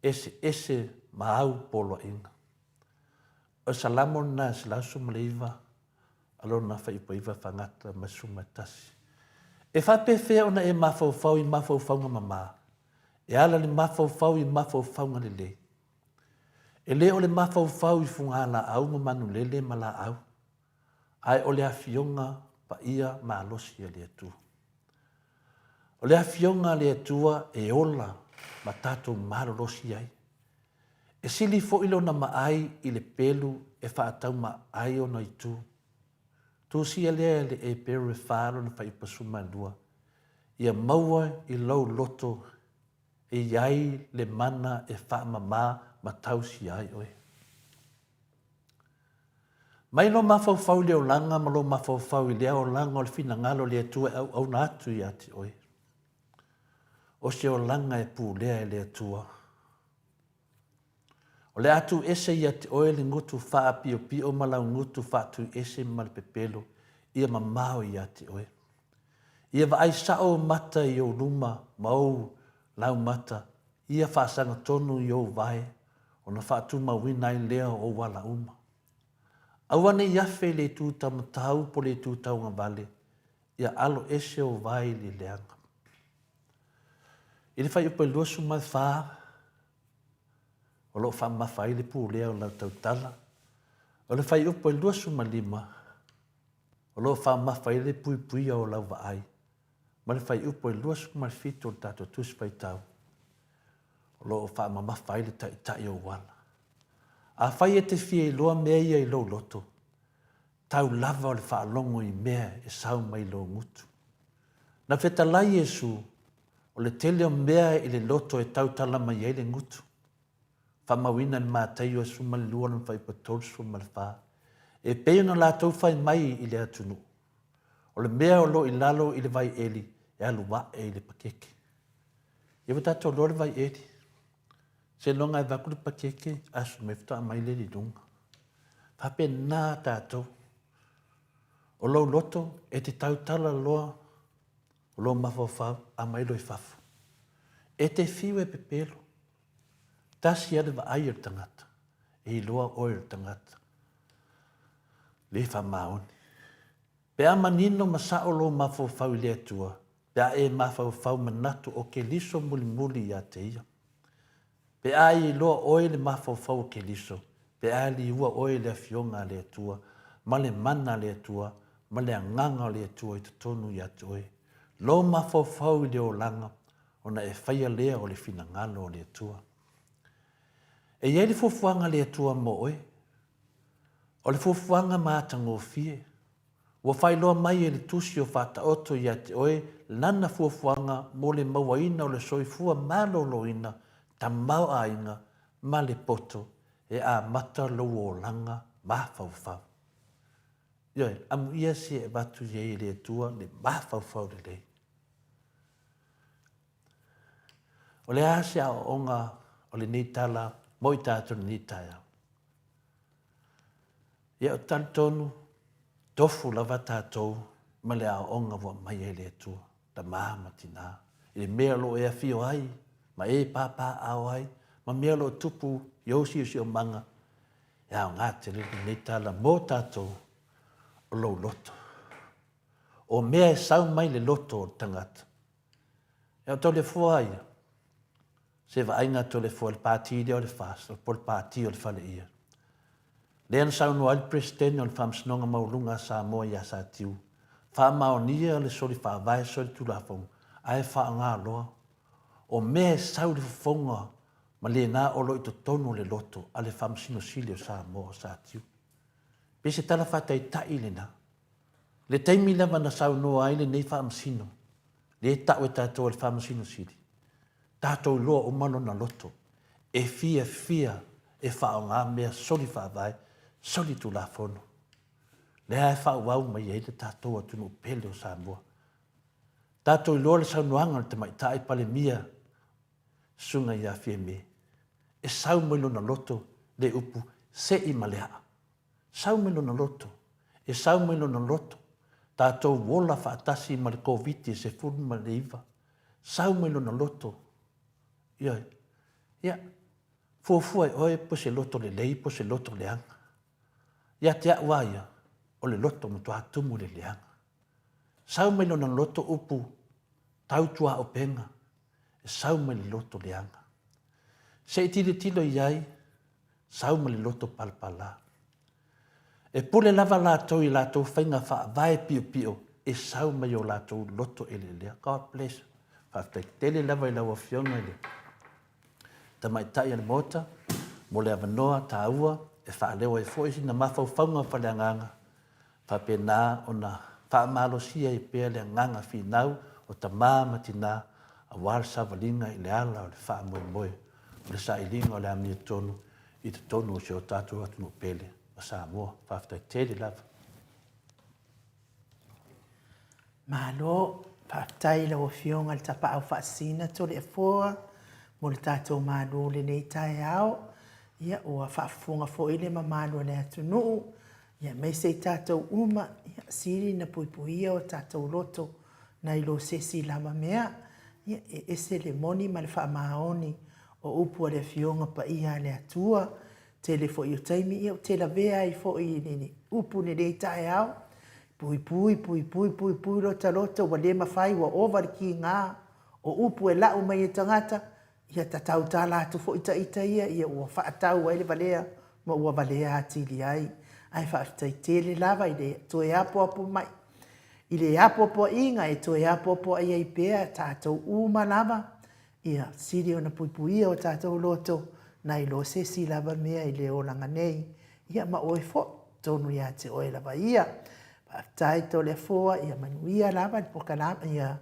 eseese ma au poloaiga. O le Salamo lena e 119 a lona fuaipaiva fagata ma 11. E faapefea ona e mafaufau i mafaufauga mama, e ala le mafaufau i mafaufauga lelei? E le o le mafaufau i fugalaau ma manulele ma laau, ae o le afioga paia malosi a le Atua. O le afioga a le Atua e ola ma tatou malolosi ai. E sili foi lona maai i le pelu e faataumaa ai ona itu. Tusia lea e le Eperu e fa lona faipasuma e lua, ia maua i lou loto e i ai le mana e faamamā ma tausia ai oe. Mai lou mafaufau i le olaga ma lou mafaufau i lea olaga o le finagalo o le Atua e auauna atu ia te oe. O se olaga e pulea e le Atua. O le a tuuese ia te oe le gutu faapiopio ma lau gutu faatuiese ma le pepelo ia mamao ia te oe. Ia vaai sao ou mata i ou luma ma ou laumata, ia faasagatonu i ou vae, ona faatumauina ai lea o ou ala uma. Aua ne i afe i le itu taumatau po o le itu tauagavale, ia alo ese ou vae i le leaga. I le fuaiupu e 24, o lo o faamamafa ai le pulea o lau tautala. O le fuaiupu e 25, o lo o faamamafa ai le puipuia o lau vaai. Ma le fuaiupu e 27 o le tatou Tusi Faitau, o lo o faamamafa ai le taitai o ou ala. Afai e te fia iloa mea ia i lou loto, tau lava o le faalogo i mea e sau mai lou gutu. Na fetalai Iesu, o le tele o mea i le loto e tautala mai ai le gutu. Faamauina i le Mataio 12 lona fuaiupu 34, e pei ona latou fai mai i le atunuu, O le mea o lo o i lalo i le vaieli e alu ae i le pakeke. Ia ua tatou iloa le vaieli. Seiloga e avatu le pakeke, asu mai faatoa aumai lea i luga. Faapena tatou. O lou loto e te tautala loa o lou mafaufau, aumai loa i fafo. E te fiu e pepelo. Tasi lava le vaai o le tagata, e iloa oe o le tagata le faamaoni. Pe a manino ma sao lou mafaufau i le Atua, pe a e mafaufau manatu o Keliso mulimuli ia te ia. Pe a e iloa oe le mafaufau o Keliso, pe a liua oe i le Afioga a le Atua, ma le mana a le Atua, ma le Agaga o le Atua i totonu ia te oe, lou mafaufau i le olaga, ona e faia lea o le finagalo o le Atua. E i ai le fuafuaga a le Atua mo oe. O le fuafuaga matagofie. Ua faailoa mai e le Tusi o Faataoto ia te oe lana fuafuaga mo le mauaina o le soifua maloloina tamaoaiga ma le poto e amata lou olaga mafaufau. Ioe, amuia se e avatu i ai e le Atua le mafaufau lelei. O le a se aoaoga o lenei tala mo i tatou i lenei taeao? Ia, ou te talitonu, tofu lava tatou ma le aoaoga ua aumai e le Atua, tama ma tina, i le mea o lo o e afio ai, ma e papaaao ai, ma mea o lo o tupu i ou siosiomaga, e aoga tele lenei tala mo tatou o lou loto. O mea e sau mai le loto o le tagata. E o Toleafoa ia, se vaaiga a Toleafoa i le pati lea o le FAST, po o le pati o le faleia. Lea na saunoa ai le Peresetene o le Faamasinoga Maualuga a Samoa ia Satiu, faamaonia le soli faavae soli tulafono, ae faaaoga loa. O mea e sau i le fofoga ma lena o lo o i totonu o le loto a le Faamasino Sili o Samoa o Satiu. Pei se tala faataitai lena. Le taimi lava na saunoa ai lenei Faamasino, lea e tau e tatou o le Faamasino Sili, tatou iloa uma lona loto, e fiafia e faaaoga mea soli faavae, soli tulafono. Lea e faaauau mai ai le tatou atunuu pele o Samoa. Tatou iloa le saunoaga a le Tamaitai Palemia, Susuga ia Fiame, e sau mai lona loto le upu se'i ma le a'a. Sau mai lona loto, e sau mai lona loto, tatou ola faatasi ma le Koviti-19, sau mai lona loto, ioe. Ia, fuafua e oe po o se loto lelei po o se loto leaga. Ia te au lava ia, o le loto matua tumu i le leaga. Sau mai lona loto upu tautuaupega, e sau mai le loto leaga. Se i tilotilo i ai, sau ma le loto palapala. E pule lava latou i latou faiga faavae piopio e sau mai o latou loto eleelea. God bless. Faafetai tele lava i lau Afioga i le Tamaitai o le Maota mo le avanoa taua e faaleo ai foi sina mafaufauga faaleagaga faapena ona faamalosia ai pea le agaga finau o tama ma tina. aua le savaliga i le ala o le faamoemoe o le sailiga o le amiotonu i totonu o si o tatou atunuu pele o Samoa. Faafetai tele lava. Malo, faafetai i lau Afioga i le Tapaau Faasisina Toleafoa mo le tatou malu i lenei taeao. Ia, ua faafofoga foi le mamalu o le atunuu, ia aemaise i tatou uma, ia, sili na puipuia o tatou loto nai lo se isi lava mea. Ia, e ese le moni ma le faamaoni o upu a le Afioga Paia a le Atua. Tele foi o taimi, ia, ou te lavea ai foi i le upu i lenei taeao, Puipui, puipui, puipui lota loto, ua le mafai, ua ova le kiga o upu e lau mai e tagata, ia ta tautala atu foi ta ita ia, ia ua faatau ai le valea ma ua valea atili ai. Ae faafetai tele lava i le toe apoapo mai, i le apoapoaiga e toe apoapoai ai pea tatou uma lava, Ia sili ona puipuia o tatou loto nai lo se isi lava mea i le olaga nei, ia ma oe foi, tonu ia te oe lava ia. Faafetai Toleafoa, ia manuia lava le pokalama, ia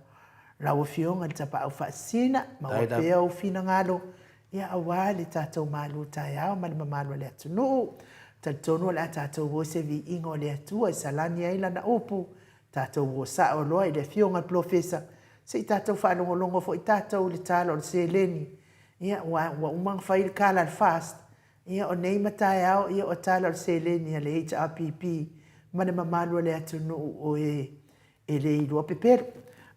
lau Afioga i le Tapaau Faasisina, maua pea ou finagalo, ia aua le tatou malu taeao ma le mamalu o le atunuu. Talitonu o le a tatou o i se viiga o le Atua e salani ai Lana upu, tatou o sao loa i le Afioga i le Polofesa, Se i tatou faalogologo foi tatou i le tala o le seleni, ia, ua, ua uma ona fai le tala a le FAST, ia, o nei ma taeao, ia, o tala o le seleni a le HRPP ma le mamalu o le atunuu o e e le iloa pepelo.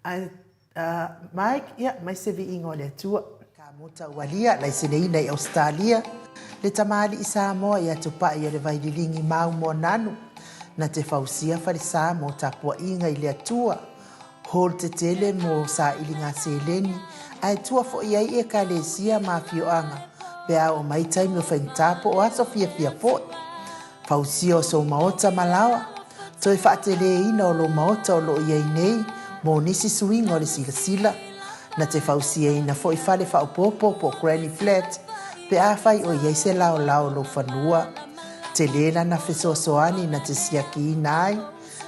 Ae, uh, Mike, ia, mai se viiga o le Atua. Ka muta ualia, laiseneina i Ausetalia, le tamalii Samoa ia Tupai o le Vaililigi mau Moananu, na te fausia falesa mo tapuaiga i le Atua, Hall tetele mo sailiga seleni, ae tua foi ai Ekalesia ma afioaga pe a oo mai taimi o faigata po o aso fiafia foi. Fausia o sou maota ma laoa, toe faateleina o lou maota o lo o i ai nei mo nisi suiga o le silasila. Na te fausiaina foi fale faaopoopo po o granny flat pe afai o i ai se laolao o lou fanua. Tele lana fesoasoani na te siakiina ai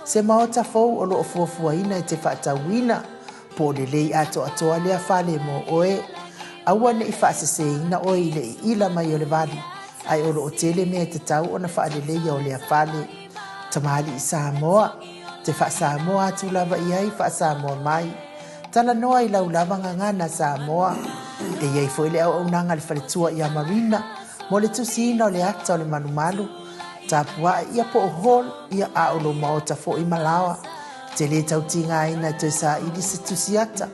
Se maota fou o lo o fuafuaina e te faatauina, po o lelei atoatoa lea fale mo oe. Aua ne i faaseseina oe i le iila mai o le vali, ae o lo o tele mea e tatau ona faaleleia o lea fale. Tamalii Samoa, te faa-Samoa atu lava i ai, faa-Samoa mai. Talanoa i lau lava gagana Samoa. E i ai foi le auaunaga a le faletua ia Marina mo le tusiina o le ata o le malumalu, tapuaʻe ia po o hall ia a o lou maota foi ma laoa. E te lē tau tigaina e toe saili se tusi ata.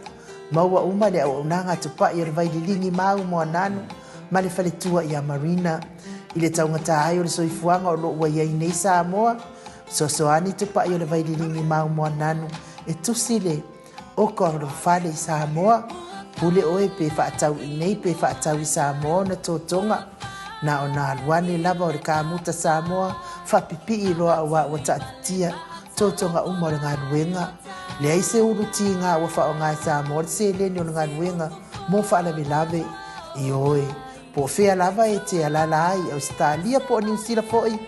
Maua uma le auaunaga a Tupai o le Vaililigi mau Moananu ma le faletua ia Marina. I le taugata ai o le soifuaga o lo o ua i ai nei Samoa, fesoasoani Tupai o le Vaililigi mau Moananu e tusi le Oka o lou fale i Samoa, pule oe pe faatau i nei pe faatau i Samoa ona totoga. Na ona alu ane lava o le kamuta Samoa faapipii loa auā ua taatitia totoga uma o le galuega. Leai se ulu tiga ua faaaoga e Samoa le seleni o le galuega mo faalavelave. Ioe, po o fea lava e te alala ai i Ausetalia po o Niusila foi,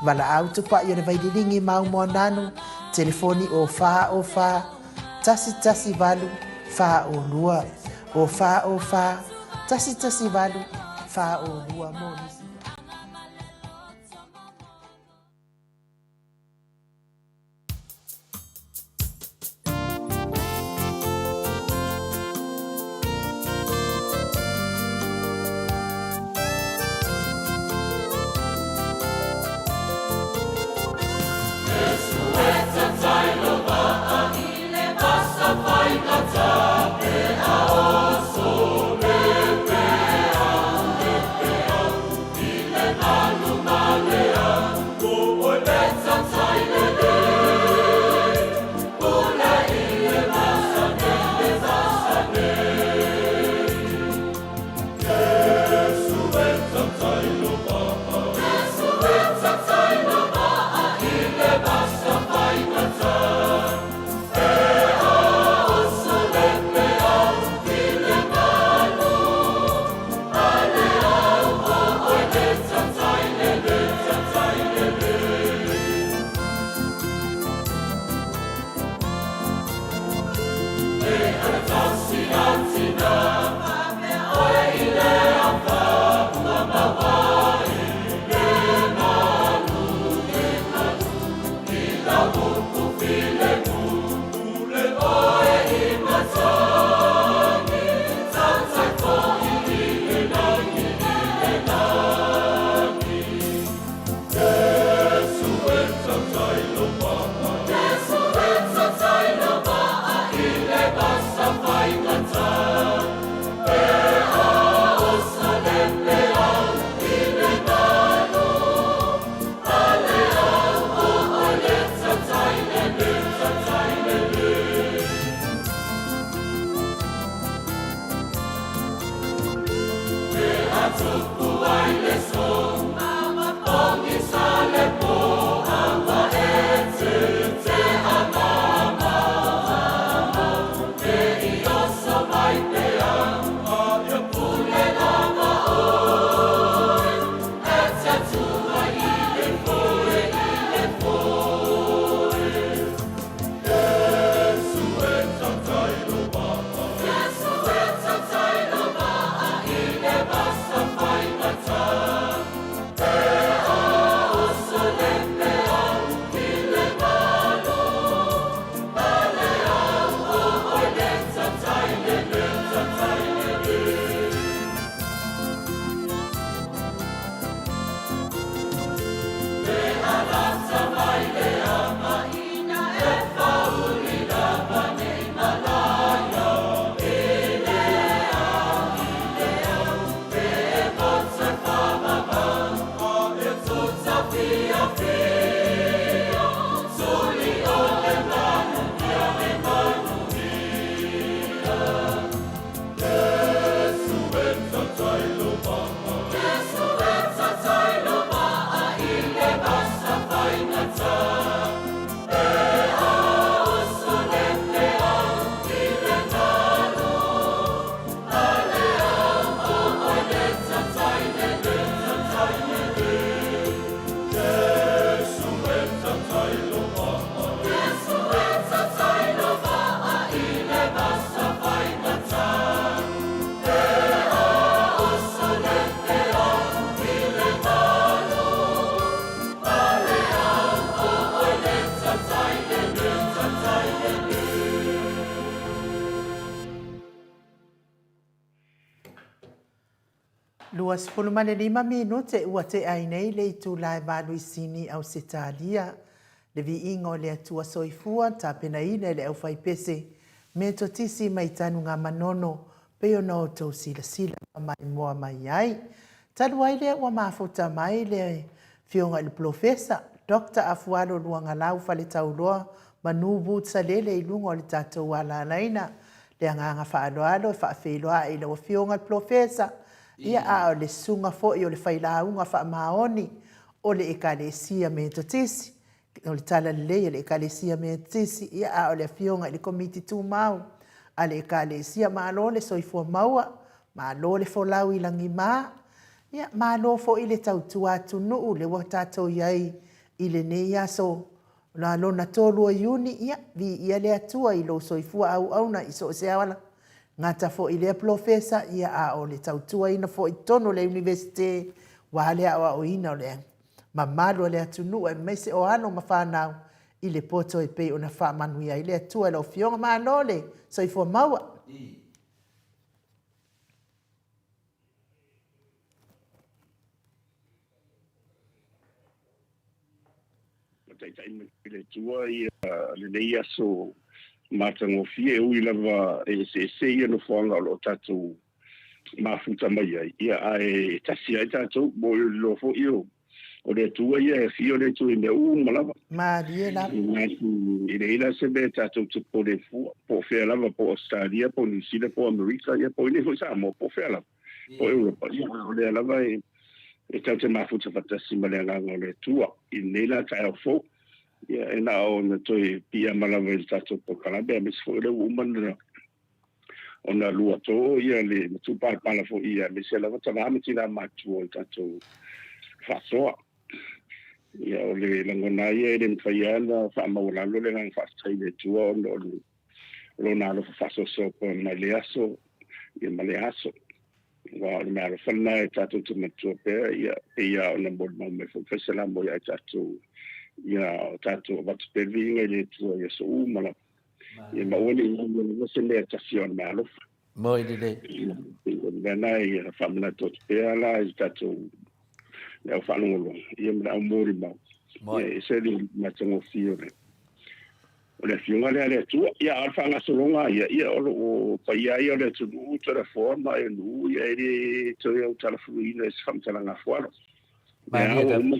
Valaau tupai o le Vaililigi mau Moananu, telefoni o 4 o 4 1 1 8 4 o 2, o 4 o 4 1 1 8 4 o 2 mo nisi. 25 minute ua tea ai nei le itula e 8 i Sini, Ausetalia. Le viiga o le Atua Soifua, tapenaina e le aufaipese Metotisi mai Tanugamanono, pei ona outou silasila ma maimoa mai ai. Talu ai lea ua mafuta mai le Afioga i le Polofesa, Doctor Afualo Luagalau Faletauloa Manu Woods Salele i luga o le tatou alalaina. Le agaga faaaloalo e faafeiloai i lau Afioga i le Polofesa, ia a o le susuga foi o le failauga faamaoni o le Ekalesia Metotisi, o le Talalelei a le Ekalesia Metotisi, ia a o le Afioga i le Komiti Tumau a le Ekalesia. Malo le soifua maua, malo le folau i lagima, ia malo foi le tautua atunuu lea ua tatou i ai i lenei aso lona 3 o Iuni, ia viia le Atua i lou soifua auauna i so o se ala. Gata foi i lea polofesa, ia a o le tautuaina foi i totonu o le Iunivesite, aua le aoaoina o le mamalu o le atunuu aemaise o alo ma fanau i le poto e pei ona faamanuia ai le Atua i lau Afioga. Malo le soifua maua. Ma taitai mai le Atua ia lenei aso matagofie, e ui lava e eseese ia nofoaga o lo o tatou mafuta mai ai, ia ae tasi ai tatou, mo le iloa foi o le Atua ia e afio le Atua i mea uma lava. Malie lava. E leai la se mea tatou te popole fua, po o fea lava, po o Ausetalia, po o Niu Sila, po o Amerika, ia po o inei foi Samoa, po o fea lava, po o Europa, ia o lea lava e tatou te mafuta faatasi ma le agaga o le Atua i lenei la taeao fou. Ia e na ona toe piiama lava i le tatou polokalame, aemaise foi o lea ua uma ona lua to ia le matupalapala foi ia, aemaise lava tama ma tina matutua o le tatou faasoa. Ia o le lagona ia e le mafai lava ona faamaualalo le agaga faafetai i le Atua ona o le lona alofa faasoasoa pea mai le aso ia ma le aso. Aua o le mea alofa lena e tatou te manatua pea, ia pei lava ona molimau mai foi Faisalamo ia i tatou, ia o tatou avatu pea le viiga i le Atua i aso uma lava. Ia ma aua ne i galo lava se mea e tasi o le mea alofa. Moi lelei. O le mea lena e faamanatu atu pea la i tatou le au faalogologo, ia ma le au molimau. Ia e ese le matagofie o le o le afioga lea a le Atua. Ia, a o le faagasologa ia, ia o lo o paia ia o le atunuu Toleafoa ma Aionuu, ia e le toe autalafuluina i se faamatalaga afualo. Ia, ua uma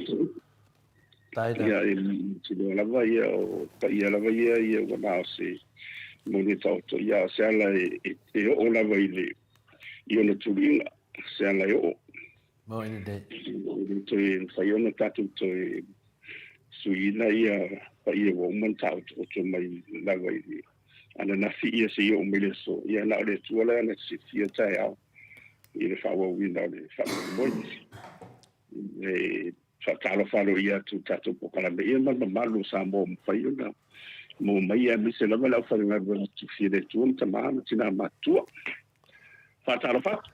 Ia, e mautinoa lava ia o paia lava ia, ia ua na o se moni e taoto, ia o se ala e oo lava i le i ona tuliga, se ala e oo. Moni lelei. E le toe mafai ona tatou toe suiina ia paia ua uma ona taotooto mai lava i le ananafi ia seia oo mai le aso. Ia na o le Atua la na te silafia taeao i le faaauauina o le faamoemoe. E faatalofa aloaia atu i le tatou polokalame ia ma le mamalu o Samoa ua mafai ona maua mai, aemaise lava le aufaigaluega tufi a le Atua ma tama ma tina matutua. Faatalofa atu.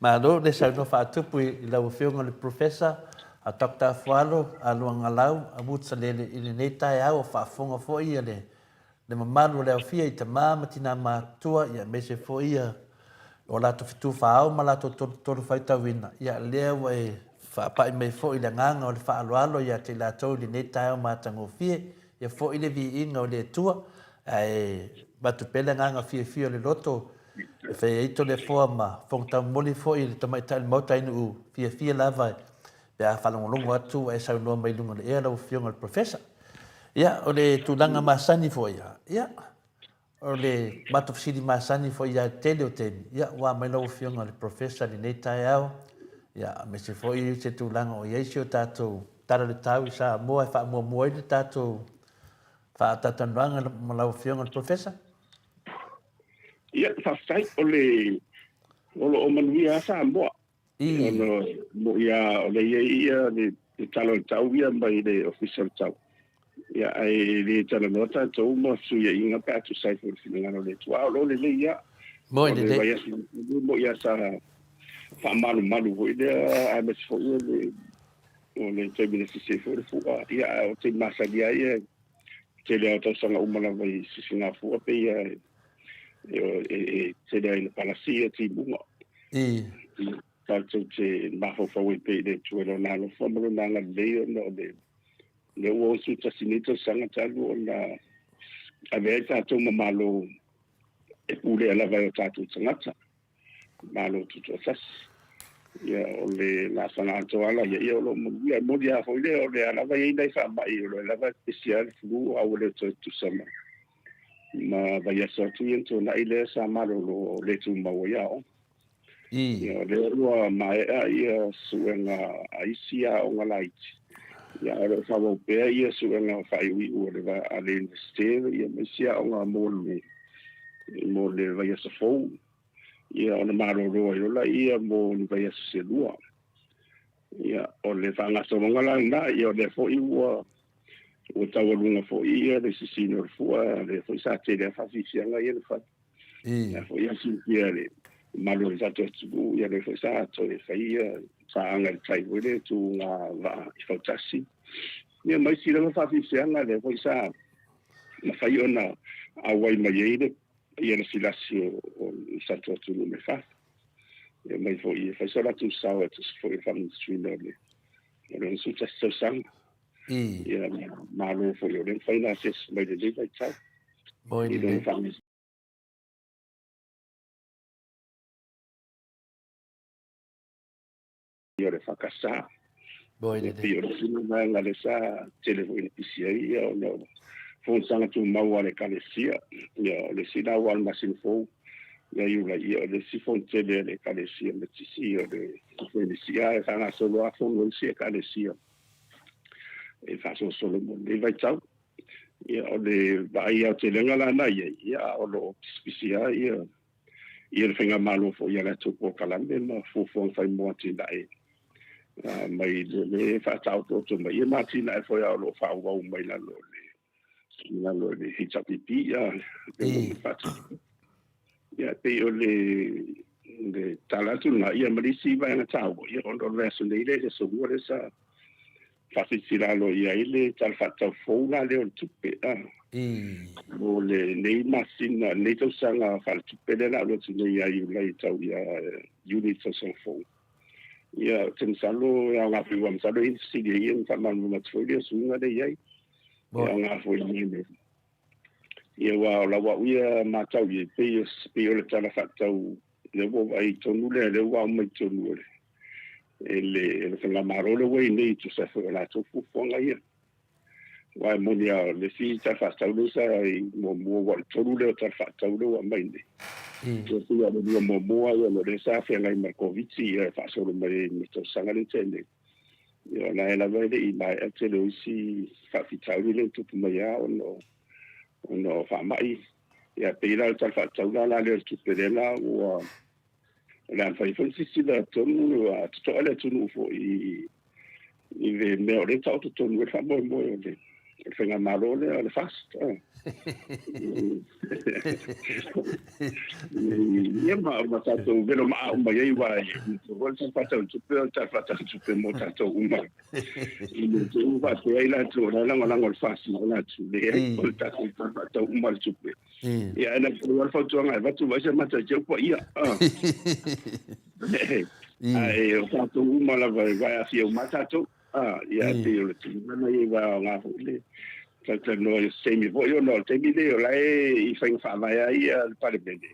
Malo le saunoa faatupu i lau Afioga i le Professor a Doctor Afualo Luagalau Amutalele i lenei taeao o faafofoga foi le le mamalu o le aofia i tama ma tina matutua ia aemaise foi ia o latou fetu faaao ma latou tolutolu faitauina, ia lea ua e faapai mai foi le agaga o le faaaloalo ia te i latou i lenei taeao matagofie, ia foi le viiga o le Atua, ae avatu pea le agaga fiafia o le loto e fai ai Toleafoa ma Fofoga Taumoli foi i le tamaitai o le Maota i nuu fiafia lava pe a faalogologo atu ua e saunoa mai i luga o le ea lau Afioga i le Professor. Ia, o le tulaga masani foi, ia, o le matou fesili masani foi ia tele o taimi, ia, ua mai lau Afioga i le Professor i lenei taeao, ia, aemaise foi se tulaga o i ai si o tatou Tala o le Tau i Samoa e faamuamua ai le tatou faatalatalanoaga ma lau Afioga i le Professor. Ia, faafetai. O le, o lo o manuia lava Samoa. I. Ona mo'i lava o lea e i ai ia le tala o le tau ia mai le Ofisa o le Tau. Ia, ae le talanoa tatou ma fesuiaiga pe a tusa ai foi i le finagalo o le Atua. A o lo o lelei lava. Mo'i lelei. O le vaiaso mo'i lava sa faamalumalu foi lea, aemaise foi o le o le taimi na sisi ai foi le fua. Ia, ae o taimi masani lava ia, tele lava o tausaga uma lava i sisigafua pei lava e tele lava ina palasi ia timuga. I. Tatou te mafaufau ai pea i le Atua i Lona alofa ma Lona agalelei ona o le lea ua 61 nei tausaga talu ona avea ai tatou ma Malo e pulea lava e o tatou tagata, Malo Tutoatasi. Ia, o le laasaga atoa la ia, ia o lo o manuia. E moni lava foi lea, o lea lava e i ai nai faamai, o lea lava e pepesi lava le flu, a ua le toe tutusa ma ma vaiaso atu ia na tuanai lea sa malolo le tumau ai aoga. Ia, o lea ua maea ia suega a isi aoga laiti, ia ae o lo o faaauau pea ia suega faaiuiu a le a le Iunivesite ia ma isi aoga mo le mo le vaiaso fou, ia ona malolo ai loa lea mo ni vaiaso se lua. Ia, o le faagasologa la lena, ia o lea foi ua ua taualuga foi ia le sisina o le fua, lea foi sa tele lava faafiafiaga ia na fai. Ia foi a silafia e le mamalu o le tatou atunuu, ia lea foi sa toe fai ia paaga i le tai foi lea tuuga vaa i fautasi. Ia ma isi lava faafiafiaga lea foi sa mafai ona auai mai ai le ia lasilasi o le tatou atunuu mai fafo. Ia mai foi e fai so latou sao e tusa foi o le faamanatuina o le o le 61 tausaga. Ia malo foi o lea na mafai ona asiasi mai i lenei vaitau. Moi I lona lelei. O le EFKS. Moi E lelei. pei o le isi lea vaega lea sa tele foi ina pisi ai ia ona o fonotaga tumau a le Ekalesia. Ia o le isi la ua o le masina fou ia Iulai, ia o le isi fono tele a le Ekalesia Metotisi o le Fenisia e faagasolo lava fono a isi Ekalesia e faasolosolo mo lenei vaitau. Ia o le vaai aotelega la na i ai, ia a o lo o pisipisi lava ia ia le faigamalo foi i a latou polokalame ma fuafuaga fai mo atinae mai le le faataotooto mai ia ma atinae foi a o lo o faaauau mai lalo o le lalo o le HRPP ia le ua faatino. Ia pei o le le tala atu lena, ia ma le isi vaega taua, ia ona o le vaiaso nei lea i le aso Lua lea sa faasilasila aloaia ai le Tala Faatatau fou la lea o le Tupe mo lenei masina, lenei tausaga faaletupe lea o le a alu atu nei ia Iulai e tau ia Iuni i le tausaga fou. Ia, ou te masalo e aoga foi, aua masalo e i ai ni fesili e i ai ona faamalamalama atu foi lea o suiga lea e i ai. E aoga foi i le Ia, aua o lau au ia matau i ai, pei pei o le Tala Faatatau lea ua ou vaai tonu lea, lea ua aumai tonu e le, e le, e le Faigamalo lea ua i ai nei, tusa ai foi o latou fuafuaga ia. Aua e moni lava, o le isi Tala Faatatau lea sa i muamua, aua o le tolu lea o Tala Faatatau lea ua aumai nei. Ia pei o le lua muamua ia o lea sa feagai ma le Koviti ia e faasolo mai ai ma le tausaga lea na tea nei. Ia o la e lava e le i maea le tele o isi faafitauli lea na tupu mai lava ona o ona o faamai. Ia pei la o le Tala Faatatau la la lea o le Tupe lea la ua o le a mafai foi ona silasila tonu totoa le atunuu foi i le mea o lea e taoto tonu ai le faamoemoe o le faigamalo lea o le FAST. Ia ma tatou velo maa uma i ai aua e o le Tala Faatatau o le Tupe o le Tala Faatatau o le Tupe mo tatou uma. I le te i faapea ai latou o la e lagolago i le FAST ma latou, leai o le tatou Tala Faatatau uma o le Tupe. Ia ae na pau lava le fautuaga e avatu, vaai se mataitia ua paia. Ae o tatou uma lava e aafia uma lava tatou. Ia e pei o le tulaga lena e aoga foi le talatalanoa i se taimi foi ona o le taimi lenei o la e i faiga faavae lava ia le Palemene.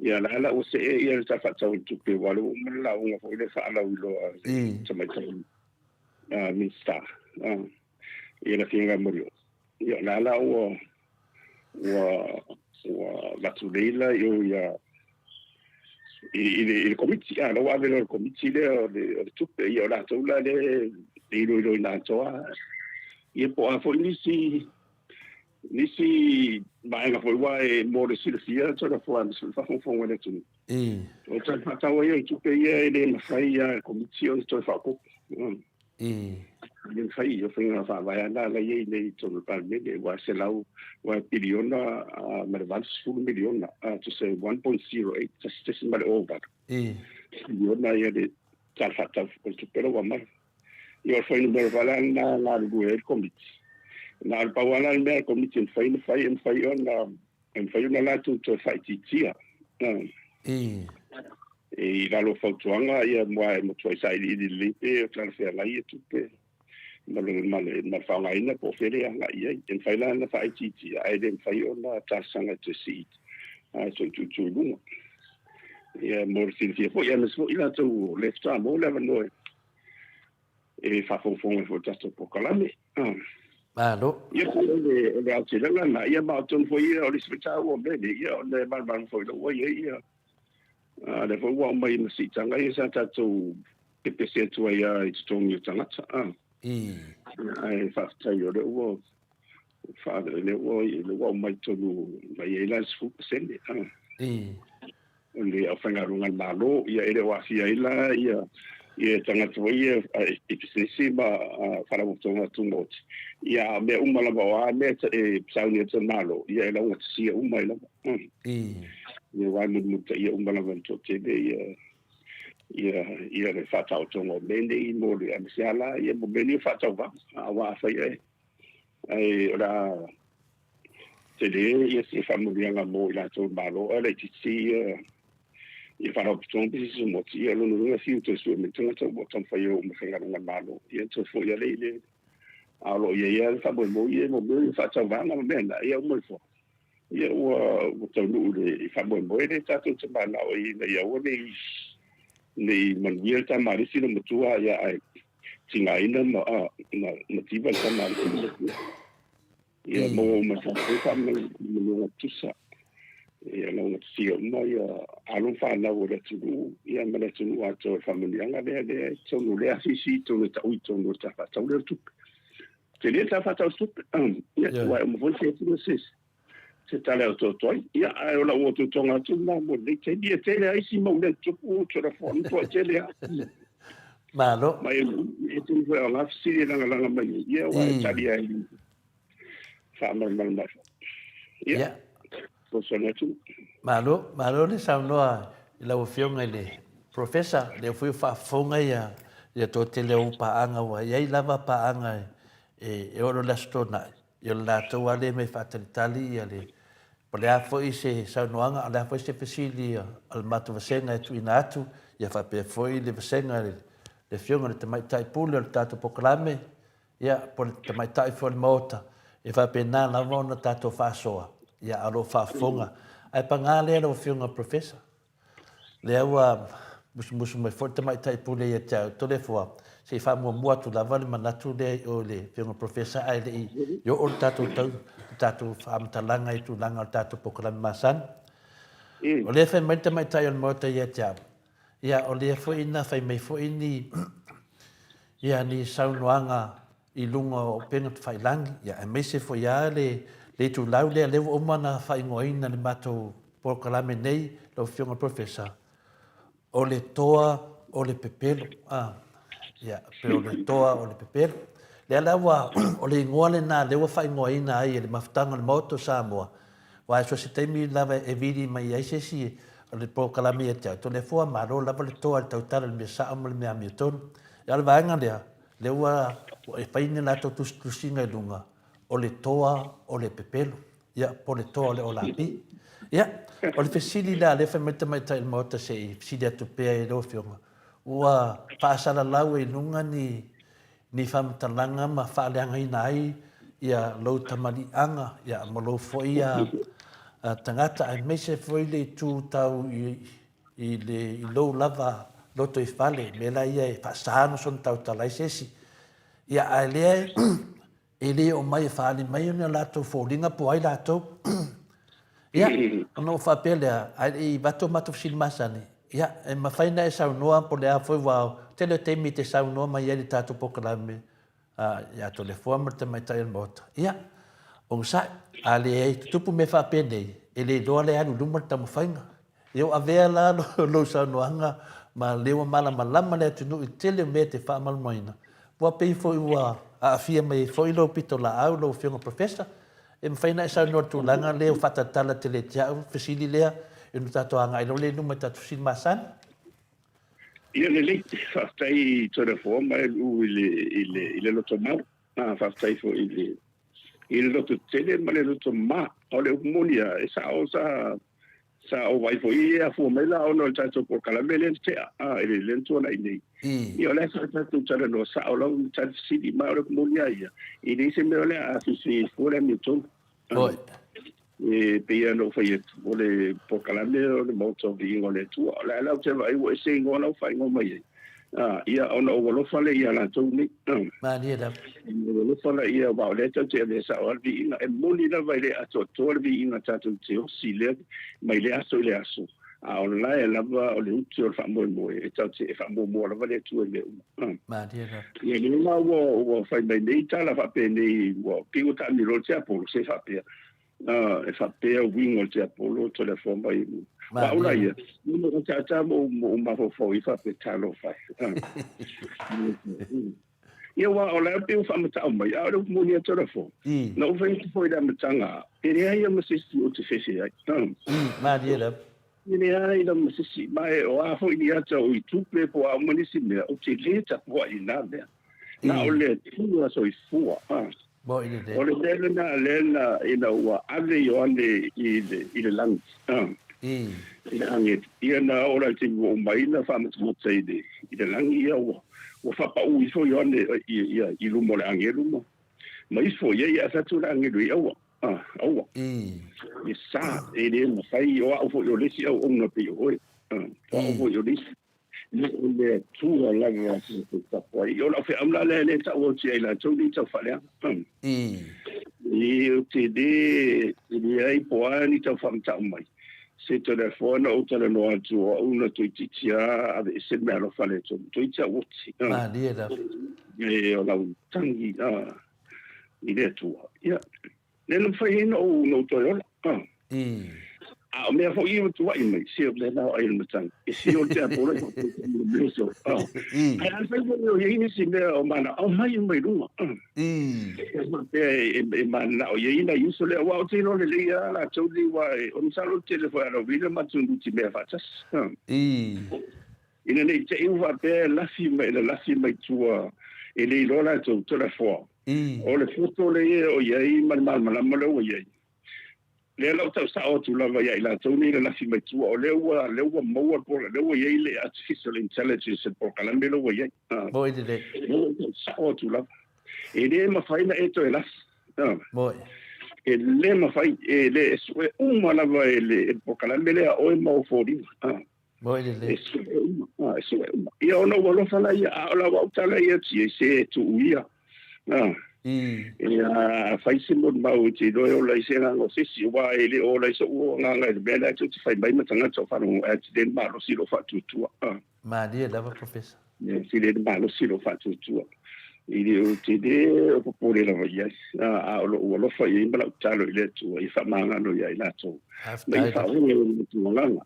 Ia la la ua see ia le Tala Faatatau o le Tupe aua o lea ua uma le lauga foi lea faalauiloa a le Tamaitai Minisita ia le Afioga ia Molioo. Ia o la la ua ua ua avatu nei la i o ia i le i le komiti a la ua ave loa i le komiti lea o le o le tupe ia o latou la lea e iloiloina atoa ia po o a foi nisi nisi vaega foi aua e mo le silafia Toleafoa aemaise foi le faafogafoga a le atunuu. O le Tala Faatatau ia o le Tupe ia e le mafai lava e le Komiti ona toe faaopoopo. E le mafai, o faiga faavae lava na la e i ai nei i totonu o le Palemene, aua e selau, aua e piliona ma le 80 miliona, tusa e 1.08, 1.08 piliona ia le Tala Faatatau o le Tupe la ua aumai. Ia o le fuainumera foi la lena e galulue ai le Komiti. Na o le pau lava la le mea a le Komiti e mafai ona fai, e mafai ona E mafai ona latou toe faaitiitia i lalo o fautuaga ia aua e matuai sailiili lelei pe o talafeagai ia tupe ma le ma le ma le faaaogaina po o fea le agai i ai. E mafai la ona faaitiitia ae le mafai ona talosaga e toe sii e toe tuutuu i luga. Ia mo le silafia foi aemaise foi latou o lea faatoa maua le avanoa e faafogafoga ai foi i le tatou polokalame. Malo. Ia, o le, o le aotelega lena, ia ma o tonu foi ia, o le isi foi taua o mea nei, ia, o le malamalama foi lea ua i ai ia, a, lea foi ua aumai ma siitaga ia sa tatou pepese atu ai lava i totogi o tagata, a. Ae faafetai o lea ua, fa, lea ua, lea ua aumai tonu mai ai la le 10%, a. O le aufaigaluega a le Malo, ia e le o aafia ai la ia ia tagata foi ia i pisinisi ma faalapotopotoga tumaoti. Ia a o mea uma lava o a mea e sauni atu e le Malo, ia e laugatasia uma ai lava. Ia aua e mulimulitaia uma lava e le toatele ia ia ia le faataotoga o mea nei mo le aemaise lava la ia mo mea nei o faatauvaga. Aua afai ae ae o le a tele ia se faamanuiaga mo i latou i Malo ae laitiiti ia ia Faalapotopotoga Pisinisi Maoti, ia lona uiga fiu toe sue mai tagata ua taumafai e oo mai faigaluega a le Malo, ia toe foi lea i le a o lo o i ai lava le faamoemoe ia mo mea ia faatauvaga ma mea na, ia uma ifo ia ua ua taunuu i le faamoemoe lea tatou te mananao ai ina ia aua ne i ne i manuia le tama a le isi loomatua ia ae tigaina ma ma mativa le tama a le isi loomatua. Ia maua uma e tatou faamanuiaga tutusa. Ia laugatasia uma ia alo ma fanau o le atunuu ia ma le atunuu atoa i le faamanuiaga lea lea i totonu o lea asiasi i totonu e tau i totonu o le Tala Faatatau lea o le Tupe. Tele le Tala Faatatau o le Tupe. Ia, aua e uma foi se atu se se tala e otooto ai. Ia, ae o lau otootoga atu lena mo lenei taimi. E tele lava isi mau mea tutupu, Toleafoa, matua tele lava. Malo. Ma e tele foi o aoga fesili e lagalaga mai ai, ia aua e tali ai faamalamalama ai foi. Ia, fesoasoani atu. Malo, malo le saunoa i lau Afioga i le Professor, lea foi ua faafofoga ia ia toatele o ou paaga ua i ai lava paaga e oo loa i le Aso Toonai, ia o le latou lava lea e mea e faatalitali ia le Po o le a foi se saunoaga, o le a foi se fesili a le matou vasega e tuuina atu, ia faapea foi le vasega i le Afioga i le Tamaitai Pule o le tatou polokalame, ia, po o le Tamaitai foi o le Maota, e faapena lava ona tatou faasoa, ia, a o lo o faafofoga. Ae paga lea lau Afioga Professor, Lea ua musumusu mai foi le Tamaitai Pule ia te au, Toleafoa, se i faamuamua atu lava le manatu lea i o i le Afioga Professor ae le i oo le tatou tau, le tatou faamatalaga i tulaga o le tatou polokalame masani. O lea e fai mai le tamaitai o le Maota ia te au, ia o lea foi na fai mai foi ni ia ni saunoaga i luga o upega tafailagi, ia aemaise foi lava le le itulau lea lea ua uma ona faaigoaina i le matou polokalame nei lau Afioga i le Professor, O le toa o le pepelo. A, ia, pe o le toa o le pepelo. Lea la ua, o le igoa lena lea ua faaigoaina ai e le mafutaga o le Maota o Samoa, aua so o se taimi lava e vili mai ai se isi o le polokalame ia te au, Toleafoa, malo lava le toa i le tautala i le mea sao ma le mea amiotonu. Ia, o le vaega lea, lea ua, ua e fai ni latou tusitusiga i luga, o le toa o le pepelo. Ia, po o le toa o le olapi. Ia, o le fesili la, lea fai mai le tamaitai o le Maota se i fesili atu pea i lau Afioga, ua faasalalau ai i luga ni, ni faamatalaga ma faaleagaina ai ia lou tamaliiaga, ia, ma lou foi ia, tagata, aemaise foi le itu tau i, i, le, i lou lava lotoifale, mea la ia e faasa ona soona tautala ai se isi. Ia, ae lea e le oo mai e faaali mai ni a latou foliga po o ai latou. Ia, ona ou faapea lea, ae le i avatu a matou fesili masani, ia, e mafai ona e saunoa po o le a foi, aua o le tele o taimi e te saunoa mai ai i le tatou polokalame ia Toleafoa ma le tamaitai o le Maota. Ia, onosai, a leai tutupu mea faapenei, e le iloa la e alu i luma le taumafaiga. Ia ua avea la lou saunoaga ma lea ua malamalama le atunuu i le tele o mea e te faamalamalamaina, ua pei foi ua aafia mai ai foi lou pitolaau lau Afioga Professor. E mafai ona e saunoa i le tulaga lea ua faatalatala tele ia te au fesili lea ona tatou agai loa lea i luma i tatou fesili masani. Ia lelei, faafetai Toleafoa ma Lu i le, i le, i le lotomau. Faafetai foi i le, i le loto tele ma le loto ma. O le upu moni lava, e sao sa Sa ou vaai foi e afua mai la ona o le tatou polokalame lea na tea, a, i le lea na tuanai nei. Ia o lea sa tatou talanoa sao lava ma tali fesili, ma o le moni lava ia, e leai se mea o le a fefe fua le amiotonu. Oi. E pei lava ona ou fai atu, o le polokalame o le Maota o Viiga o le Atua. O le a la ou te vaai ua ese igoa la ua faaigoa mai ai. Ia, ona ou alofa lea ia latou nei. Malie lava. Ou alofa lea, aua o lea tatou te avea sao lava le viiga. E moni lava e le atoatoa le viiga tatou te osi lea mai lea aso i le aso, a o la e lava o le ute o le faamoemoe e tatou te faamuamua lava le Atua i mea uma. Malie lava. Ia, lea la ua fai mai nei tala faapenei, ua pei ua taamilo le tiapolo, se faapea. E faapea uiga o le tiapolo Toleafoa mai o au la ia, na ou tata ma ou mafaufau i faapea, talofa e. Ia aua o la e pei ua faamata'u mai, a o le upu moni a Toleafoa, na ou fai atu foi i le amataga, e leai lava ma se isi ou te fefe ai. Malie lava. E leai lava ma se isi, ma e o a foi ni ata o i tupe po o a uma nisi mea, ou te le tapuai i na mea. Na o le Atua soifua. Moʻi lelei. O le mea lena lea na ina ua ave Ioane i le i le lagi. I le agelu. Ia na oo la i le taimi ua uma ai na faamatamata i le i le lagi, ia ua ua faapaū ifo Ioane ia i luma o le agelu ma ma ifo ia ia ave atu le agelu i aua. Aua. E sa, e le mafai, o au foi o le isi auauna pei o oe. O au foi o le isi. Na o le Atua lava tatou tapuai. O lau feau la lea e le tau atu ia i latou nei tau faaleaga. E ou te le, e leai po o a ni tau faamatau mai. Se Toleafoa na ou talanoa atu o au na toeitiiti lava aveese le meaalofa a le Atua, toeitiiti lava ou oti. Malie lava. E o lau tangi i le Atua. Ia, Lea na mafai ai ona ou toe ola. A o mea foi ia ua tuuai mai, se o lea la o ai le matagi. E sio le tiapolo e faapea Ae afai foi o i ai nisi mea o manao mai mai luga. E faapea e mananao i ai nai uso lea, aua ou te iloa lelei lava latou nei, aua o masalo le tele foi o Alauina matou nutimea faatasi. Ina ne i te i ua faapea e lafi mai, e lalafi mai tua e le iloa latou, Toleafoa. O le poto lea o i ai ma le malamalama lea ua i ai, lea la ua tau sao atu lava ia i latou nei e lalafi mai tua, o lea ua, lea ua maua le polo, lea ua i ai le artificial intelligence, le polokalame lea ua i ai. Moi lelei. Lea ua tau sao atu lava. E le mafai ona e toe lafi. Moi. E le mafai, e le, e sue uma lava e le polokalame lea oe ma ou foliga. Moi lelei. E sue uma, ah, e sue uma. Ia ona ua alofa la ia, a o lau au tala ia tia, se e tuu ia. Ah. Ia, afai se molimau e te iloa e ola ai se agaga o se isi, aua e le o ola ai so'u agaga i le mea lea tou te fai mai ma tagata o faalogo ae tele le malosi i lou faatuatua. Malie lava Professor. E tele le malosi i lou faatuatua. E le o tele o popole lava i ai, a o lou alofa i ai ma lau tatalo i le Atua ia faamagalo ia i latou ma ia faaola i lo latou agaga.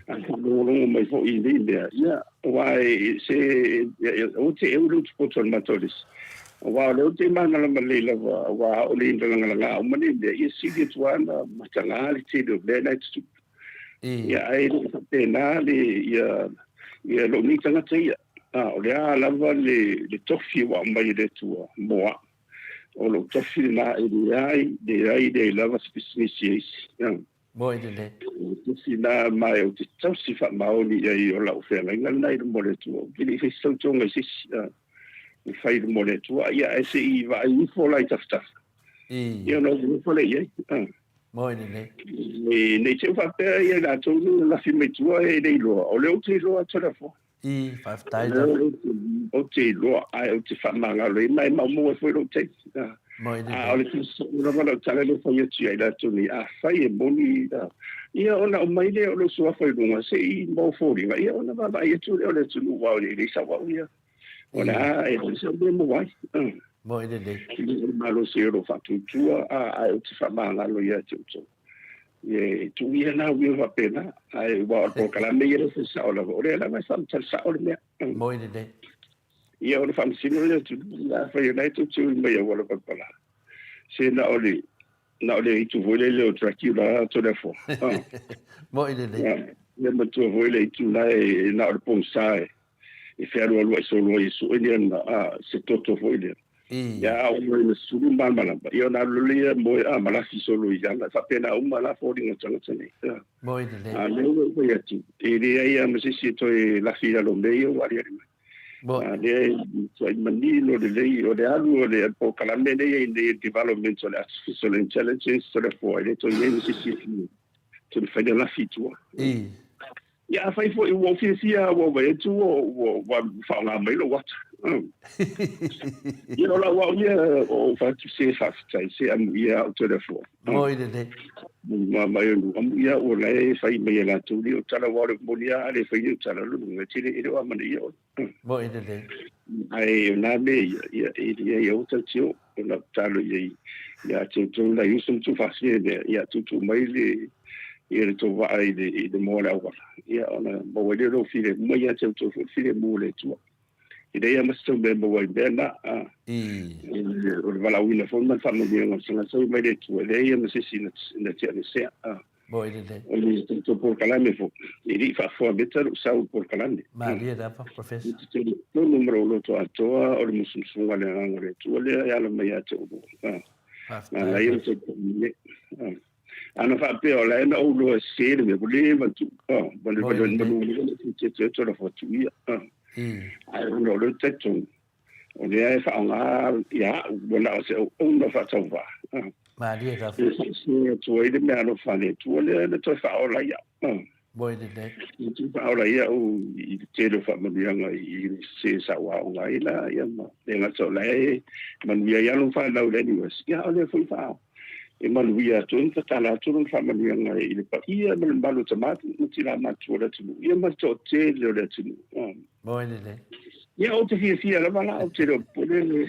A faalogologo mai foi i nei mea, ia, aua e, se, aua te eu le utupoto a le Methodist. Aua o lea ou te malamalama lelei lava, aua aole ina lagalaga uma nei mea, ia sili atu lava ona mataga le tele o mea la e tutupu. Ia, ae le o faapena le, ia, ia lou nei tagata ia. A, o le a lava le, le tofi ua aumai e le Atua mo au. O lou tofi lena e leai, leai, leai lava se pisinisi e isi. Ia. Moe lelei. O le tusi la ma ou te tausi faamaoni i ai o lau feagaiga lena i luma o le Atua. Ou te le i fai se tautoga i se isi, e fai i luma o le Atua. Ia, ae se i vaai ifo la i tafatafa. Ia, ona ou nofo lea i ai. Moe lelei. Ne i te i faapea ia i latou nei na lafi mai tua e le iloa, o lea ou te iloa atu le afoa. I, faafetai lava. Ou te iloa, ae ou te faamagalo ai, ma e maumau ai foi lou taimi. Mai lelei. A o le soo lava lau tala lea e fai atu ia i latou nei, afai e moni, ia ona aumai lea o lou suafa i luga se i maua foliga, ia ona vaavaai atu lea o le atunuu, aua e leai sau au ia. O le a e leai sau mea e maua ai. Moi lelei. E le o le malosi o lou faatuatua, ae ou te faamagalo ia te outou. E tuu ia na uiga faapena, ae ua o le polokalame ia e fai sao lava, o lea lava e faamatala sao le mea. Moi lelei. Ia ona faamasino lea atunuu, afai o la e tou te ui mai auala palapala, se na o le, na o le itu foi lele o Dracula Toleafoa. Moi lelei. Ia matua foi le itu la e na o le pogisa e e fealualuai solo ai e sue ni ana, a, se toto foi lea. Ia a oo mai ina sulu ma malamalama, ia ona alu lea moe a ma lafi solo i ala, e faapena uma la foliga o tagata nei. Moe lelei. A lea ua ou fai atu, e leai lava ma se isi e toe lafi i lalo o mea ia ua aliali mai. A lea e matuai manino lelei, o le alu o le polokalame lea e i ai nei, development o le artificial intelligence, o le foai, e le toe i ai ma se isi e toe mafai ona lafi i tua. Ia afai foi ua ou fiafia ua ou vaai atu ua faaaoga mai lou ata. Ia o lau au ia o ou fai atu se faafetai se amuia au Toleafoa. Moi lelei. Ma mai o amuia au o la e fai mai e latou nei o tala aua o le moni lava a le fai nei o tala lona uiga e tele e le o amanaia oe. Moi lelei. Ae o na mea ia, ia e leai aua tatou te o, o lau tatalo i ai ia te outou nai uso ma tuufafine mea, ia tuutuu mai le ia le tou vaa i le i le moa o le auala, ia ona maua ai lea o lou filemu mai ia te outou foi le filemu o le Atua. E leai lava ma se tou mea e maua ai i mea na, a o le valaauina foi ma le faamanuiaga o le tagata e mai le Atua, e leai lava ma se isi na te aveesea. Moi lelei. O le tatou polokalame foi, e le i faafoa meta lou sau i le polokalame. Malie lava, Professor. Ou te talitonu ma lou loto atoa o le musumusuga a le Agaga o le Atua lea e ala mai ia te oulua. Faafetai. Na ala ai ona talitonu nei. Ana faapea o la e na ou iloa e sese le mea, ua leva tu, ua leva malu te te te alofa atu ia. Ae ona o lea ou te talitonu, O lea e faaaoga ia au, ua na o se auauna faatauvaa. Malie lava. E faasee atu ai le meaalofa a le Atua lea na toe faaola ai au. Moe lelei. Na toe faaola ai au i le tele o faamanuiaga i se sa ou aoga ai la, ia ma le gata o la e manuia ai alo ma fanau i le NUS, ia a o lea foi faa e manuia atu ai ma tatala atu lona faamanuiaga i le paia ma le mamalu o tama ma tina matutua o le atunuu, ia ma le toatele o le atunuu. Moe lelei. Ia, ou te fiafia lava la, ou te le o popole le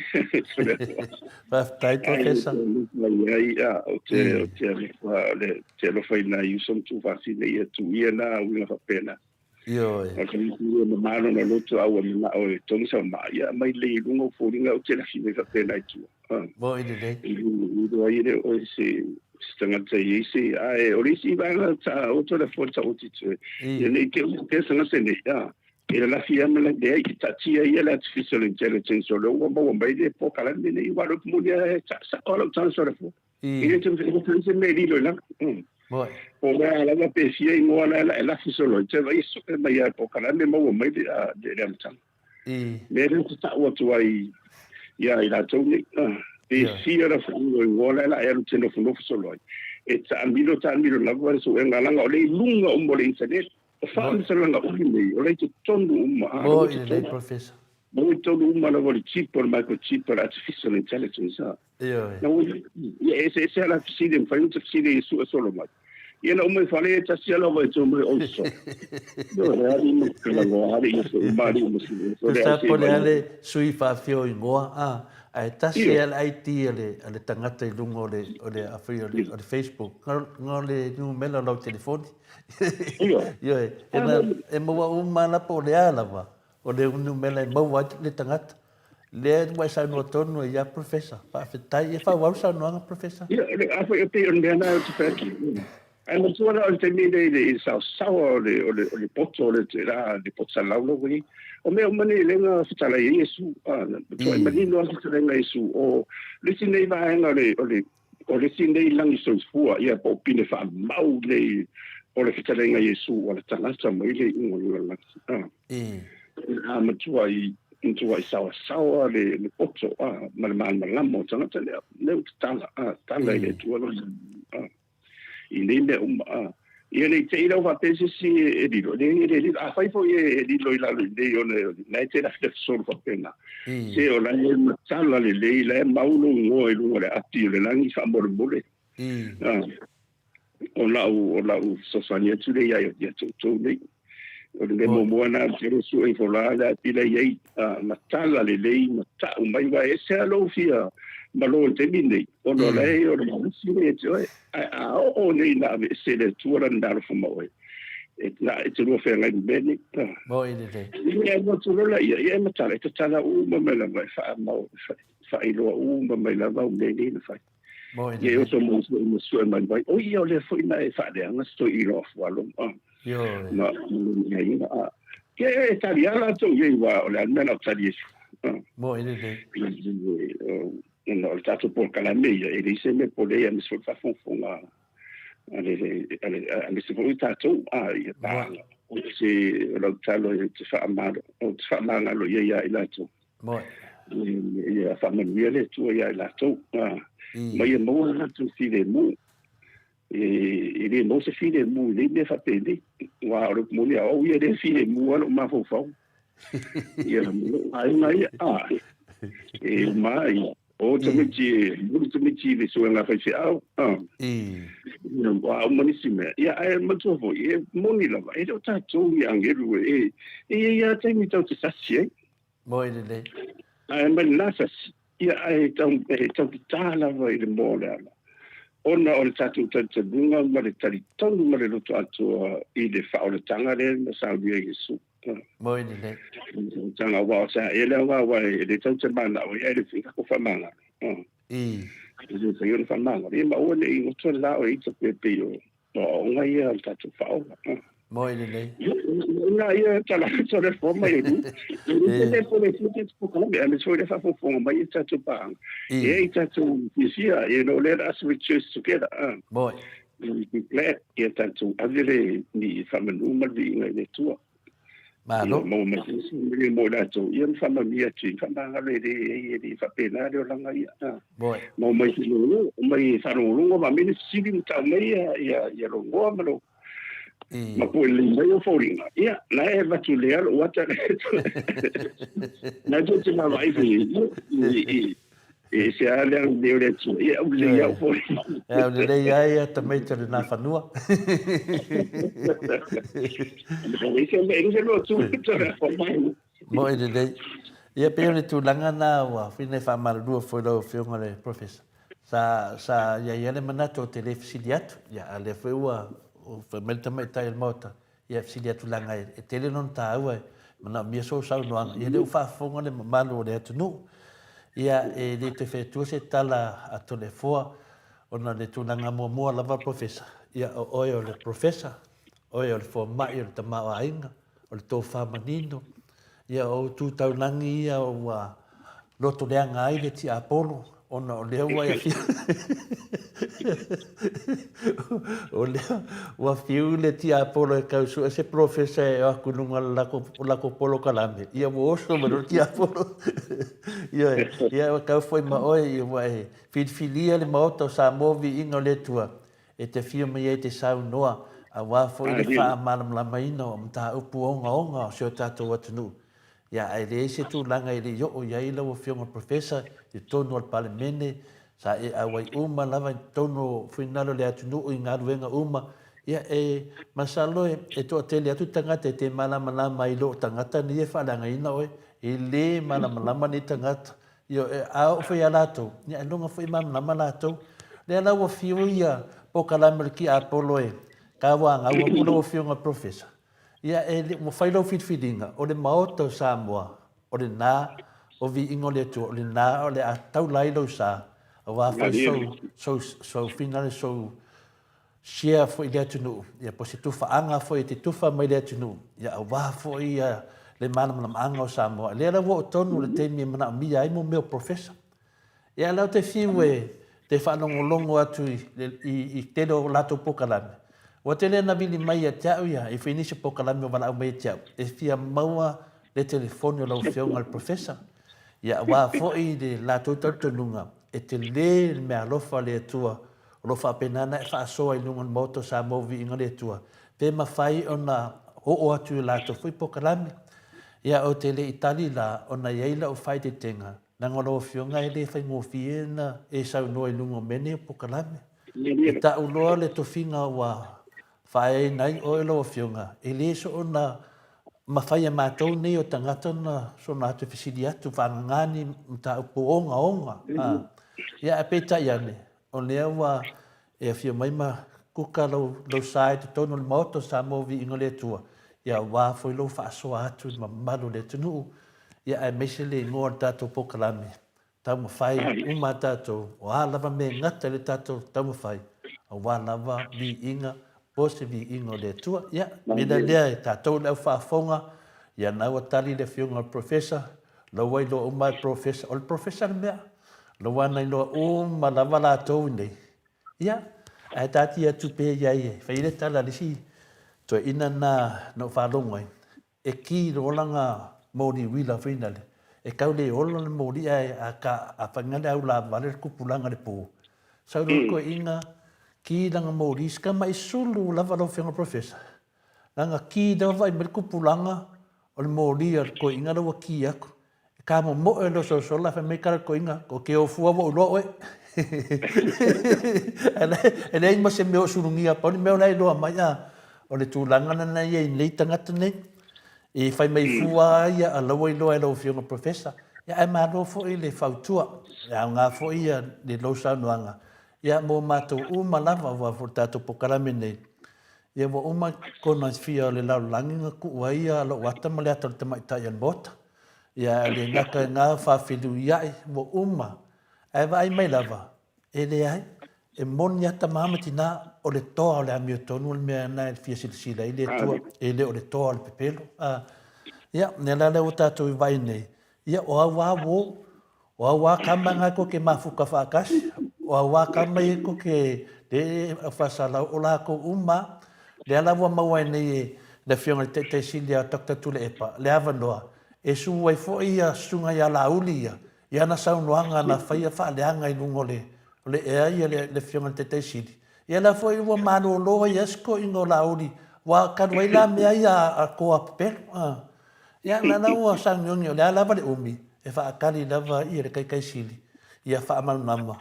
Faafetai, Professor. Ai, ou te, ou te alofa, le, te alofa i nai uso ma tuufafine ia tuuia na uiga faapena. Ioe. O le uiga mamā lona loto a ua manao e togi sau maa, ia aumai lelei i luga o foliga ou te lafi mai faapena i tua. Moe lelei. I iloa ai e le o oe se se tagata e i ai se, ae o le isi vaega ta oto le afoa taoti toe, ia nei te i ua pea tagata nei, a. E lalafi lava ma leai, e taatia ia le artificial intelligence o lea ua maua mai le polokalame lenei, aua o le upu moni lava e sao lava lau tala solofoa. E le toe se mea e lilo i lalo. Po o le a lava pe fia igoa la e lafi solo ai, toe vaai e sue mai lava e le polokalame maua mai le amataga. Mea lea ou te tau atu ai ia i latou nei, pe fia la faailo igoa la e alu te nofonofo solo ai, e taamilo taamilo lava le suega leaga o lea i luga uma o le internet. O faamatalaga uli nei, o la i totonu uma. Mo i lelei, Professor. Maua i totonu uma lava o le chip, o le microchip, o le artificial intelligence, a. Ioe. Na ua ia e eseese lava la fesili e mafai ona ta fesili e sue solo mai. Ia na uma i fale e tasi lava e tau mai o so. Ioe, e ali ma talanoa ali ia se uma ali ma se so le Tusa ai po o le a mai. le sui faafia o igoa, a, ae tasi Ioe. lava le ID a le, a le tagata i luga o le, o le, afai o le, o le Facebook, na, na o le numera o lau telefoni. Ioe. Ioe, e, na, e maua uma lava po o le a lava, O le numera e maua ai le tagata. Lea ua e saunoa tonu ai ia Professor. Faafetai. Ia faaauau le saunoaga Professor. Ia, a foi e pei o le mea lena ou te fai atu. Ae matua la o le taimi lenei i le saosaoa o le, o le, o le poto o le, la, le poto salaulau ua i ai. O mea uma nei lea na fetalai ai Iesu. A, na matuai manino lava le fetalaiga a Iesu. O le isi nei vaega o le, o le, O le isi nei lagi soifua, ia po o pine faamau nei o le fetalaiga Iesu ua latalata mai le iuga o le lalolagi. A, a matua i matua i saoasaoa le, le poto a, ma le malamalama o tagata lea, lea ua tatala, a, tatala i le Atua lona, a, i nei mea uma, a. Ia ne i te i lau faapea se isi e lilo, e leai e le lilo. Afai foi e lilo i lalo i nei ona la e te lafilafi solo faapena. Se o la e matala lelei, la e mau lou igoa i luga o le api o le lagi faamolemole. O lau, o lau fesoasoani atu lea ia ia te outou nei. O le mea muamua lena ou te le sue ifo la le api la e i ai, matala lelei ma tau mai, aua e ese lava lou fia malo i le taimi lenei, ona o la e o le malosi lea ia te oe. Ae a oo nei ina aveese e le Atua lana mea alofa ma oe, e, na, e te lua feagai ma mea nei. Moi lelei. Ia e motu lola ia, ia e matala, e tatala uma mai lava, e faamau, e faailoa uma mai lava au mea nei na fai. Moi Ia e lelei. oso mai sue ma sue mai mai, o ia o lea foi na e faaleaga se toi iloa fualo, ah. Ioe. Ma, ma ia, ah. Ia e tali a latou i ai, wa, o le a le mea na o tali e ah. Moi lelei. Ona o le tatou polokalame ia, e leai se mea pole aemaise foi le faafogafoga a le, a le, aemaise foi o tatou, a ia paaga. O se, o lau tatalo e te faamalo, o te faamagalo i ai ia i latou. Moe. Ia faamanuia le Atua ia i latou, a, ma ia maua le latou filemu. E, e le maua se filemu i nei mea faapenei. Aua o le upu moni a au ia, e le filemu lava lou mafaufau. Ia, ma lou aiga ia, a, e uma ai, o tamaiti e, muli tamaiti i le suega faifeau, a, ia, ua uma nisi mea. Ia, ae manatua foi, e moni lava, e le o tatou ni agelu e, e i ai lava taimi tatou te sasi ai. Moi lelei. Ae mai lena sasi, ia ae tau, e taugata lava i le moa o le ala, ona o le tatou talitaluga ma le talitonu ma le loto atoa i le faaolataga lea na saunia e Iesu. Moi lelei. Faaolataga, aua o se ae lea aua aua e le tau te manao ai, ae le fai kako faamagalo. E le fai ona faamagalo. Ia ma aua ne i goto le la o e ita pea pei o O aoga ia o le tatou faaola. Moi lelei. Na ia tala atu le fo mai e lu. E le po le fute po ka me ame foi le faafofoga mai e tatou paaga. E i tatou fiafia you know let us rejoice together. Moi. Be glad ia tatou ave le ni faamanu ma le viiga i le Atua. Malo. Ia maua mai se mea mo i latou, ia ma faamanuia atu i faamagalo e le e le faapena le olaga ia. Moi. Maua mai se lolo, mai faalogologo ma mea fesili ma tau mai ia ia ia logoa ma lo ma po le mai o foliga. Ia, na e avatu le alo ata le. Na te te mavaai foi i E se a le aulelei o le Atua, ia aulelei au foi. E aulelei ai ia tamaiti o lena fanua. Moe lelei. Ia pei o le tulaga na ua whina e faamalulua foi lau Afioga le Professor. Sa, sa i ai ia le manatu ou te le fesili atu, ia a lea foi ua fai mai le tamaitai o le Maota, Ia fesili atu leaga e tele lona taua e manaomia sou saunoaga, ia lea ua faafofoga le mamalu o le atunuu. Ia e le toe fai atua se tala a Toleafoa ona o le tulaga muamua lava Professor, ia o oe o le Professor, oe o le fomai o le tamaoaiga, o le tofa manino, ia o ou tu taulagi ia ua loto leaga ai le tiapolo ona o lea ua e afio o lea ua fiu le tiapolo e tau sue se polofesa e o atu i luga o le latou polokalame, ia ua oso mai loa le tiapolo. Ioe, ia ua tau foi ma oe ia ua e filifilia le Maota o Samoa viiga o le Atua e te afio mai ai te saunoa aua foi le faamalamalamaina o mataupu ogaoga o si o tatou atunuu. Ia, ae leai se tulaga e le i oo i ai lau Afioga i le Professor i totonu o le Palemene, sa e auai uma lava i totonu o finagalo o le atunuu i galuega uma. Ia, e masalo e toatele atu tagata e te malamalama ai i lou tagata nei e faaleagaina oe. E le malamalama nei tagata. Ioe, a oo foi ia latou, ia ailoga foi e malamalama latou. Lea la ua fiu ia polokalame o le tiapolo e tauanau atu lau Afioga i le Professor, ia e, ua fai lau filifiliga, o le Maota o Samoa, o lena, o viiga o le Atua, o lena o le a taula ai lou sa, aua foi sou, sou, sou finale, sou share foi i le atunuu, ia po o se tufaaga foi e te tufa mai i le atunuu, ia aua foi ia le malamalamaaga o Samoa. Lea la ua oo tonu le taimi e manaomia ai mo mea o professor. Ia la ou te fiu e te faalogologo atu i, i, i tele o latou polokalame. Ua tele na vili mai ia te au ia, e fai nisi polokalame o valaau mai ia te au, e fia maua le telefoni o lau Afioga i le professor. Ia aua foi le latou talitonuga, e tele le meaalofa a le Atua O lo o faapena ona e faasoa i luga o le Maota o Samoa Viiga le Atua, pe mafai ona oo atu i latou foi polokalame. Ia, ou te le i tali la, ona e i ai lau faaeteetega, leaga o lau Afioga e le faigofie ona e saunoa i luga o mea nei o polokalame. E tau loa le tofiga ua faaeaina ai oe lau Afioga, e le soona mafai e matou nei o tagata ona soona atu e fesili atu, vagana ni mataupu ogaoga. Ia, ae peitai ane, O lea ua e afio mai ma kuka lou, lou sa i totonu o le Maota o Samoa Viiga o le Atua, ia aua foi lou faasoa atu i le mamalu o le atunuu, ia aemaise le igoa o le tatou polokalame, taumafai uma a tatou, o a lava mea e gata i le tatou taumafai, aua lava viiga po o se viiga o le Atua. Ia, mea lea e tatou le au faafofoga, ia na ua tali le afioga i le Professor, Lau ua iloa uma e Professor, o le Professor le mea. Lau ua na iloa uma lava latou nei. Ia, ae taatia atu pea i ai e fai ai le tala a le isi toeaina na na ou faalogo ai, e ki loa lana moli uila foi lale, e tau le ola le moli ae a ka a fai le au lavale le tupulaga i le po. Sau loa le toeaina ki lana moli, sika mai sulu lava lau Afioga Professor. Lana ki lea ua vaai mai le tupulaga o le moli a le toeaina la ua ki atu. E kamomoe le ososola ae fai mai tala le toeaina, ko te o fua ua ou iloa oe. E leai ma se mea o sulugia pau le mea o la e iloa mai a o le tulaga lena e i ai nei tagata nei. E fai mai fua lava ia a la ua iloa e lau Afioga Professor. Ia ae malo foi le fautua. E aoga foi ia le lou saunoaga ia mo matou uma lava aua foi le tatou polokalame nei. Ia ua uma kona fia o le lalolagi na tuu ai ia lou ata ma le ata o le tamaitai o le Maota. Ia ae le gata i na faafeluiai ua uma. Ae vaai mai lava, e leai, e moni a tama ma tina o le toa o le amiotonu le mea na e fia silasila ai le Atua, e le o le toa o le pepelo. A, ia, mea la lea ua tatou i vaai nei, ia o au a uo, O auā kama nga ko ke mafuka faatasi, o auā kama ia ko ke le faasalau, o lakou uma lea la ua maua ai nei e le Afioga i le Taitai Sili ia Doctor Tuilaepa le avanoa e sue ai foi ia Susuga ia Laauli ia i ana saunoaga na faia faaleaga i luga o le o le ea ia le Afioga i le Taitai Sili. Ia la foi ua malolo ai lava si toeaina o Laauli ua talu ai la mea ia a toa pepelo. Ia, o la ua sauniuni o le a lava le umi e faatali lava ia le Taitaisili ia faamalamalama.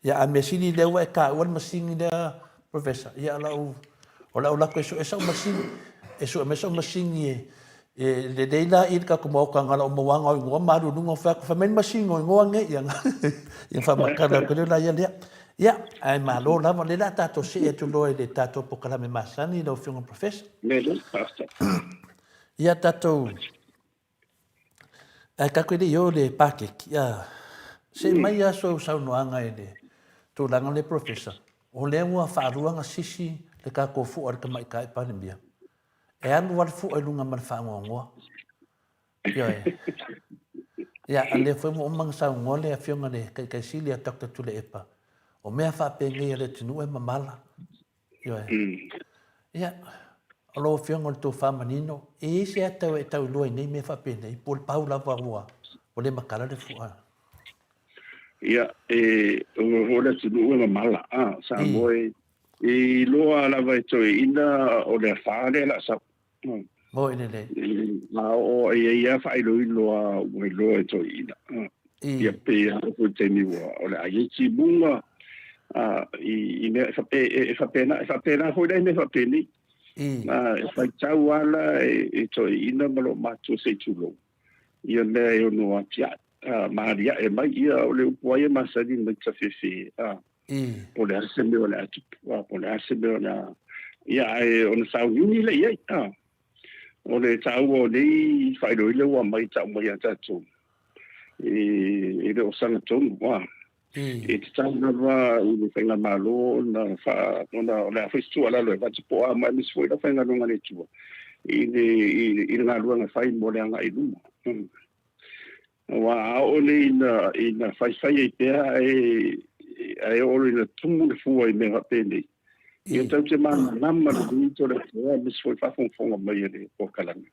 Ia, a mea sili lea ua e taua le masini lea Professor, ia o lau, o le a ou alu atu e sue sau masini, e sue mai sau masini e, e lelei la i le tatou Maota na o lou mauaga o igoa ma alu i luga o fai atu, fai mai le masini o igoa nei, ia ona faamatala atu lea ia lea. Ia, ae malo lava, o lea o le a tatou see atu loa i le tatou polokalame masani lau Afioga Professor. Lelei, faafetai. Ia tatou ae tatou le i o le paketi a se mai a sou saunoaga i le tulaga le professor o lea ua faalua na sisi le tatou fua le tamaitai Palemia e alu a le fua i luga ma le faanoanoa ioe ia a lea foi ua uma na saunoa le afioga le Taitaisili a Dr. Tuilaepa o mea faapenei a le atunuu e mamala Ioe. Ia, o lau Afioga o le tofa manino, e i ai se ata e tau iloa i nei mea faapenei, po o le pau lava ua ua le matala le fua? Ia, e, o foi le atunuu e mamala, a, Samoa e, e iloa lava e toeaina o le afa lea o le a sau. Moni lelei. A oo e i ai lava faailoilo a ua iloa e toeaiina. Ia pei lava foi le taimi ua o le a i ai timuga i mea e faapena, e faapena foi la i mea faapenei. E faitau lava la e toeaiina ma loomatutua se i tulou ia mea e ono atiae ma aliae mai. Ia o le upu lava ia masani mai tafefe, po o le a se mea o le a tupu, po o le a se mea o le a... Ia, ae ona sauniuni lea i ai. O le taua o nei faailoilo ua aumai tau mai ia tatou, e le o sagatonu. E tatau lava i le faigamalo ona faa, ona o le a foi se tuualalo e avatu po o a ma aemaise foi le aufaigaluega a le Atua i le, i le galuega e fai mo le agai i luma. Aua a oo nei ina faifai ai pea ae oo ina tumu le fua i mea faapenei, ia tatou te malamalama lelei to le Atua aemaise foi le faafogafoga mai a le polokalame.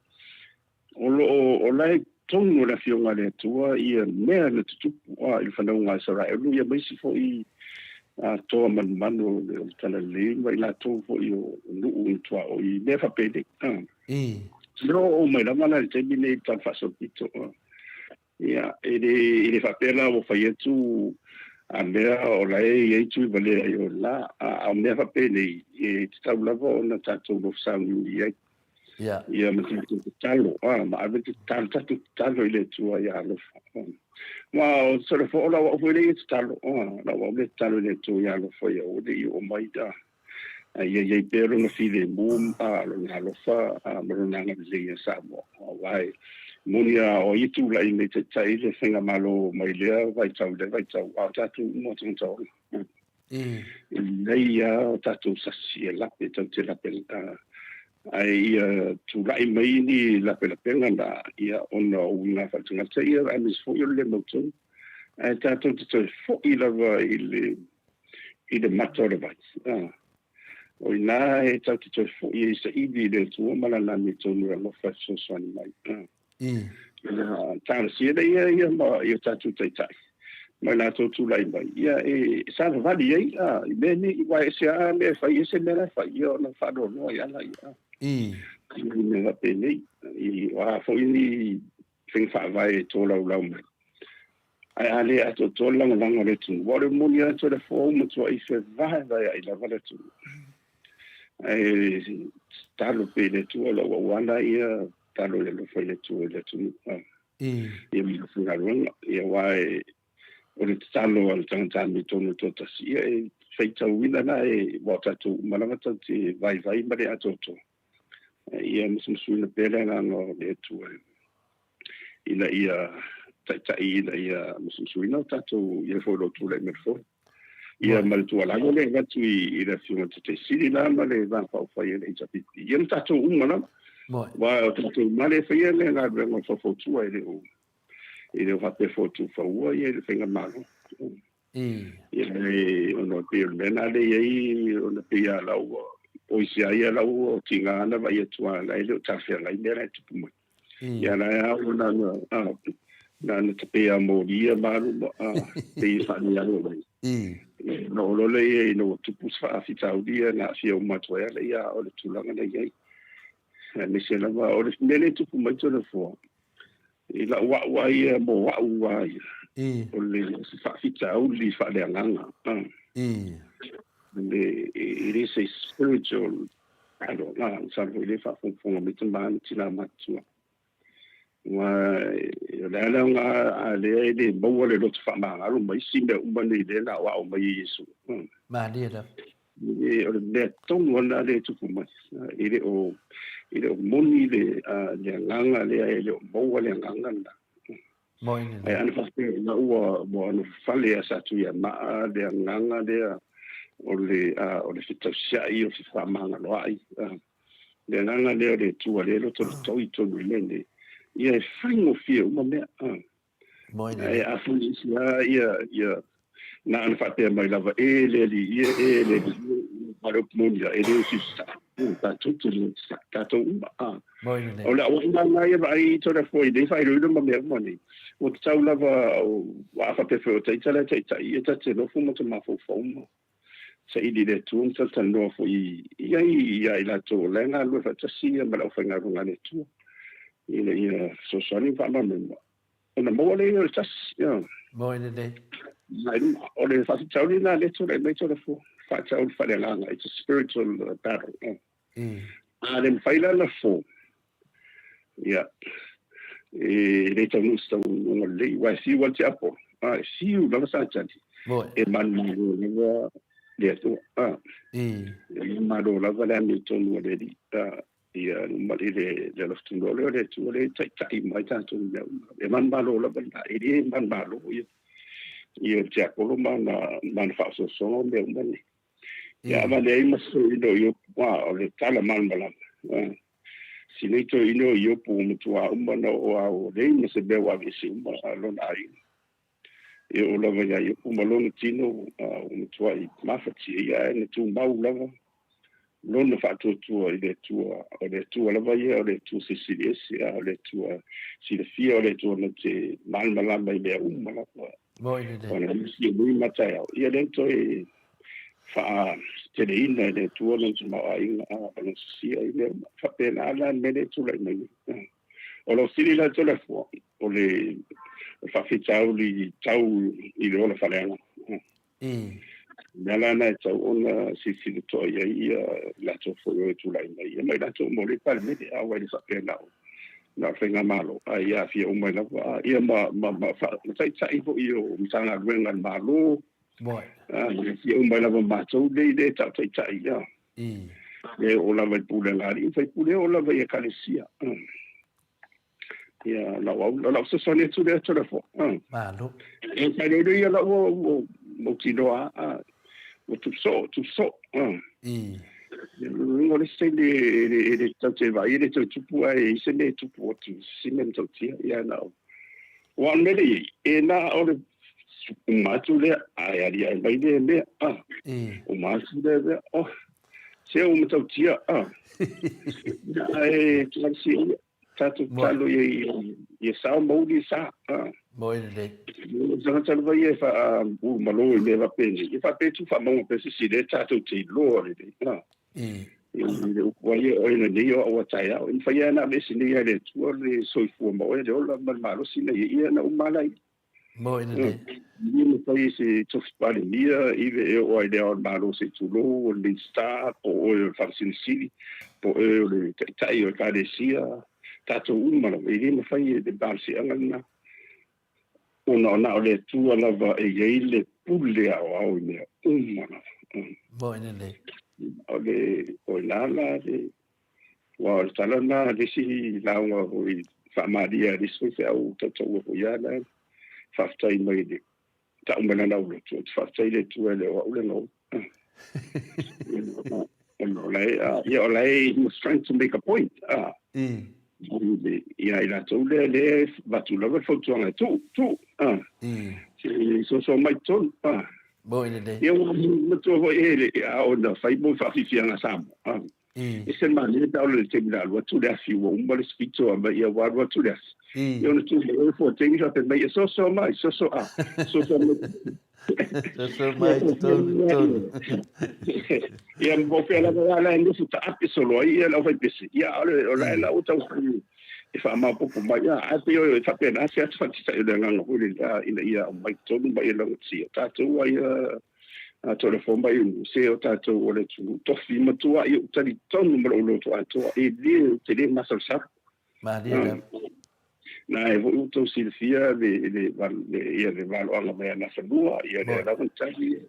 O lo o, o la e i totonu o le Afioga a le Atua ia mea na tutupu i le fanauga a Isaraelu, ia ma isi foi toa manumanu o le Talalelei ma i latou foi o nuu na tuaoi i mea faapenei. Se o oo mai lava la i le taimi nei i le tala faasolopito. Ia, e le, e le faapea la ua fai atu a mea o la e i ai Tuivalea i o la, a o mea faapenei, e tatau lava ona tatou nofo sauniuni i ai. Ia ma tatou tatalo, ma ave le tatalo, tatou tatalo i le Atua ia alofa. Aua o sole foi o lau au foi lea ia tatalo, lau au lea tatalo i le Atua ia alofa ia aua ne i oo mai a ia i ai pea lona filemu, lona alofa ma lona agalelei ia Samoa. Aua e moni lava o ai e tulai mai taitai le faigamalo mai lea vaitau i lea vaitau, a o tatou uma o tagata ola. E lelei lava o tatou sasi e lape, tatou te lape, ae ia tulai mai ni lapelapega na, ia ona o uiga faaletagata ia, aemaise foi o le le mautonu. Ae tatou te toe foi lava i le i le mata o le vai. O i ina e tatou te toe foi ai saili i le Atua ma Lana amiotonu e alofa e fesoasoani mai. Ia talosia lea ia ma i o tatou taitai ma i latou tulai mai, ia e savavali ai i mea nei, aua e ese lava mea e fai, ese mea la e fai, ia ona faanoanoa ai lava laia. I mea faapenei, o a foi ni faiga faavae e tolaulau mai. Ae a le atoatoa le lagolago a le atunuu, aua o le moni atu o le afoa ua matuai fevaevaea'i lava le atunuu. Ae tatalo pea i le Atua, o lau auala ia, tatalo i le alofa i le Atua i le atunuu. Ia ma le aufaigaluega. Ia aua o le tatalo a le tagata amiotonu e toatasi, ia e faitauina la e, aua o tatou uma lava tatou te vaivai ma le atoatoa. Ia musumusuina pea le agaga o le Atua ina ia taitai, ina ia musumusuina o tatou ia foi lo tulai mai foi. Ia ma le tuualalo lea e avatu i le Afioga i le Taitaisili la ma le Vaega Faaupufai a le HRPP, ia ma tatou uma lava. Aua o tatou uma lea e faia le galuega o le faufautua, e le o faapea foi o tuufaua ia i le faigamalo. Ia ona e pei o le mea lena lea e i ai, ona pei lava la ua poisia ai la ua tiga na vaai atu lava la e le o talafeagai mea la e tupu mai. Ia la e ao na na na tapea molia ma alu ma pei e faalealo mai. Ona oo loa lea ina ua tupu se faafitauli ia na aafia uma atu ai lava ia o le tulaga la e i ai. Aemaise lava o le mea lea e tupu mai Toleafoa, I lau au lava ia mo au lava ia, o le faafitauli faaleagaga. It is a spiritual battle. Masalo foi o lea e faafogafoga mai tama ma tina matutua. Aua o le a le aoga a lea e le maua le loto faamagalo ma isi mea uma nei lea na aoao mai e Iesu. Malie lava. O le mea tonu lava lena lea e tupu mai. E le o, e le o moni le, le agaga lea, e le o maua le agaga lena. Ae ana faapea ina ua, ua anofale ia Satuiamaa le agaga lea o le, o le fetausiai, o le fefaamagaloai, le agaga lea o le Atua lea e lotolotoi i totonu i mea nei, ia e faigofie uma mea. Ae afai e isi lava ia, ia, na ona faapea mai lava, e le Alii ia, e le Alii ia, a o le upu moni lava, e le o se saʻa, tatou te le saʻa, tatou uma. O le auauna lena ia vaai Toleafoa i nei faailoilo ma mea uma nei, ua tatau lava, aua a faapea foi o ita la e taitai, ia ta te nofo ma ta mafaufau ma. Saili i le Atua ma talatalanoa foi i ai ia i latou o la e galulue faatasi ia ma le aufaigaluega a le Atua ina ia fesoasoani ma faamalamalama ona maua lea o le tasi. Moe lelei. O le faafitauli lena lea e tulai mai Toleafoa, faatauli faaleagaga, it's a spiritual battle. A le mafai la ona fofo, ia, e le taunuu se taunuuga lelei, aua e fiu lava le tiapolo, e fiu lava Satani, e manumalo lava le Atua, e manumalo lava le amiotonu a le Alii, ia i le alofa lea o le Atua lea e taitai mai tatou i mea uma. E manumalo lava lena, e le manumalo ia le tiapolo ma ana faaosoosoga o mea uma nei. Ia avane ai ma se toeaina o Iopu, a o le tala malamalama. Si nei toeaina o Iopu ua matua uma ona oo a ua leai ma se mea ua aveese uma lona aiga. E oo lava ia Iopu ma lona tino ua matuai mafatia ia, ae na tumau lava lona faatuatua i le Atua. O le Atua lava ia, o le Atua silisili ese, a o le Atua silafia, o le Atua na te malamalama i mea uma lava. Ona nisi e nui ma taeao, ia lea na toe faateleina e le Atua lona tamaoaiga, a o lona sosia i mea uma. Faapena la le mea lea e tulai mai nei. O lau fesili la Toleafoa, o le faafitauli tau i le ola faaleagaga. Mea la na e tau ona silasila totoa i ai ia latou foi o e tulai mai ia ma i latou uma o le Palemene, a ua le faapea na o na o le faigamalo, a ia aafia uma ai lava ia ma taitai foi o Matagaluega a le Malo, aafia uma ai lava matou nei lea e tau taitai ia. E oo lava i le pulega a alii ma faipule, e oo lava i ekalesia. Ia, lau au, lau fesoasoani atu lea Toleafoa. Malo. E faailoilo ia lau ua mautinoa ua tupu soo, tupu soo. O le isi taimi e le tatou te vaai e le toe tupu ae i ai se mea e tupu atu se mea matautia. Ia na o. Aua o le mea lea e i ai, e na o le uma atu lea, ae aliae mai lea mea. Uma atu lea mea. Oh, se ua matautia. Ae talosia ia. Tatou tatalo ia ia sao ma uli sa. Moe lelei. O le tagata lava ia e faaulumalo i mea faapenei, ia faapea tu faamauga pea se isi lea tatou te iloa lelei. I le upu ai o oe nei o au a taeao. E mafai lava ona aveese nei e le Atua le soifua ma oe, le ola ma le malosi na ia, ia na uma la ia. Moe lelei. E le mafai e se tofi Palemia, ive e oo ai le Ao o le Malo se i tulou, o le Minisita, po o oe o le Faamasino Sili, po o oe o le Taitai o Ekalesia, tatou uma lava, e le mafai e le malosiaga lena, ona o na o le Atua lava e i ai le pule aoao i mea uma lava. Moe lelei. O le, o i ina la le, aua o le tala lena a le isi lauga foi faamalie a le isi faifeau tautaua foi a la faafetai mai le tau mai lana aulotu, ou te faafetai i le Atua e le o au le gaoi. Ona o la e, ia o la e he was trying to make a point. Ia i latou lea lea e avatu lava le fautuaga e tuu, tuu. Se i sosoa mai totonu. Moi lelei. Ia ua matua foi e le a ona fai mo faafiafiaga Samoa. E se manaia pe a oo i le taimi o le a alu atu le afi ua uma le sipito a mai ia ua alu atu le afi. Ia ona tu mai oe Foteini faapea mai, e soso mai, soso a, soso mai. Soso mai totonu, totonu. Ia ma po fea lava la e nofo taape solo ai ia le aufaipese. Ia a o la e la ua taumafai e faamaopoopo mai. Ia ae pei e faapena se ata faataitai o le agaga foi lele ina ia aumai totonu ma ia lagolagosia tatou ai a telefoni mai se o tatou o le atunuu tofi matua i ou talitonu ma lou loto atoa e le ou te le masalosalo. Malie lava. Na e foi ua tou silafia le le le ia le valoaga mai a Nafanua ia lea lava na tali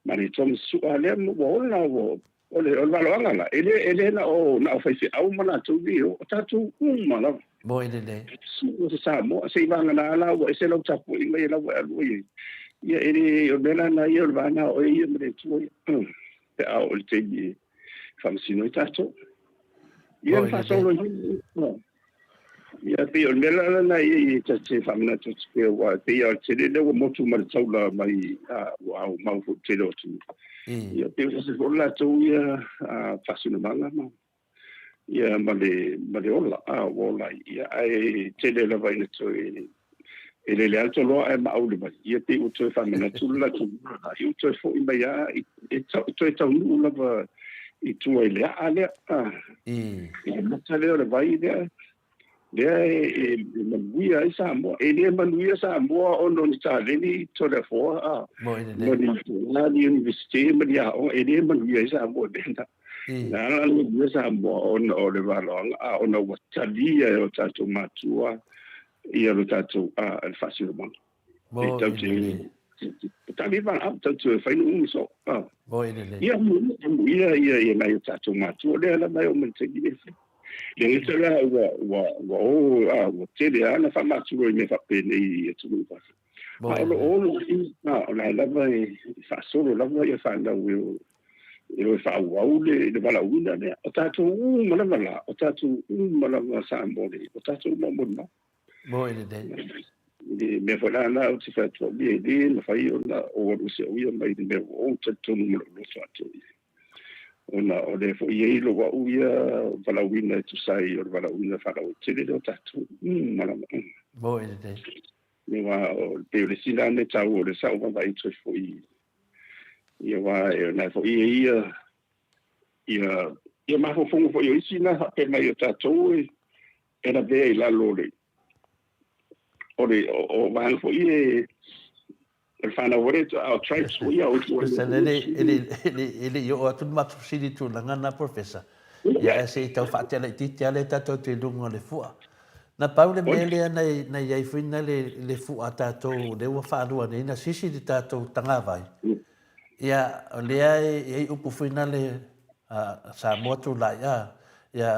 ma le Thomas Su'a lea ua ola ua o le o le valoaga la e le e le na o na o faifeau ma latou nei o tatou uma lava. Moi lelei. Su'u se Samoa se i vagana la ua ese lau tapuaiga ia la ua e alua i ai. Ia e le o le mea la na ia o le va na o oe ia ma le Atua ia pe a oo i le taimi e faamasino ai tatou. Ia na faasolo ai. Ia pei o le mea la lena ia e ta te faamanatu atu pea aua e pei lava o le tele lea ua motu ma le taula mai ua aumau foi i le tele o atunuu. Ia pei o se foi latou ia faasinomaga ma ia ma le ma le ola a ua ola ai. Ia ae tele lava ina toe E lele lava le toloa ae maau i le vai, ia pei ua toe faamanatu le latou lala, ia ua toe foi mai lava, e toe taunuu lava i tua i le aa lea, i le mata lea o le vai lea, lea e manuia ai Samoa. E le manuia Samoa ona o ni taleni Toleafoa ma ni tulaga, ni Iunivesite ma ni aoga, e le manuia ai Samoa i mea na. Na ala ona manuia Samoa ona o le valoaga, ona ua talia e o tatou matua ia lo tatou le faasinomaga. E tau te tali valaau, tau te fai le umi soo. Ia amuia ia ia nai o tatou matua lea lava e oo mai i le taimi lenei. Le gata la ua ua ua o a ua tele lava ona faamatulo i mea faapenei i atunuu i fafo. A o lo o ola a o la lava e faasolo lava ia fanau e o e o e faaauau le valaauina lea. O tatou uma lava la, o tatou uma lava Samoa nei, o tatou uma o molimau. Moe lelei. Le mea foi la lena ou te fai atu au ia, e le mafai ona ou alu ese au ia mai le mea ua ou talitonu ma lou loto atoa i ai. Ona o lea foi e i ai lou au ia valaauina e tusa ai o le valaauina faalauaitele lea o tatou uma lava. Moe lelei. Aua o, pei o le isi lena mea taua o lea sa ou vaavaai atu ai foi Ia aua e ona foi e ia ia ia mafaufauga foi o isi na faapea mai o tatou e e lavea i lalo o le o le o vaega foi e o le whanau wale o tribes foi ia o Professor, e le, e le, e le, e le i oo atu le matou fesili i tulaga na, Professor. Ia, e se i tau faatea laitiiti lava lea tatou te i luga o le fua. Na pau le mea lea na, na i ai foi na le, le fua a tatou, lea ua faalua nei na sisi le tatou tagavai. Ia, o lea e i ai upu foi na le a Samoa tulai, a, ia,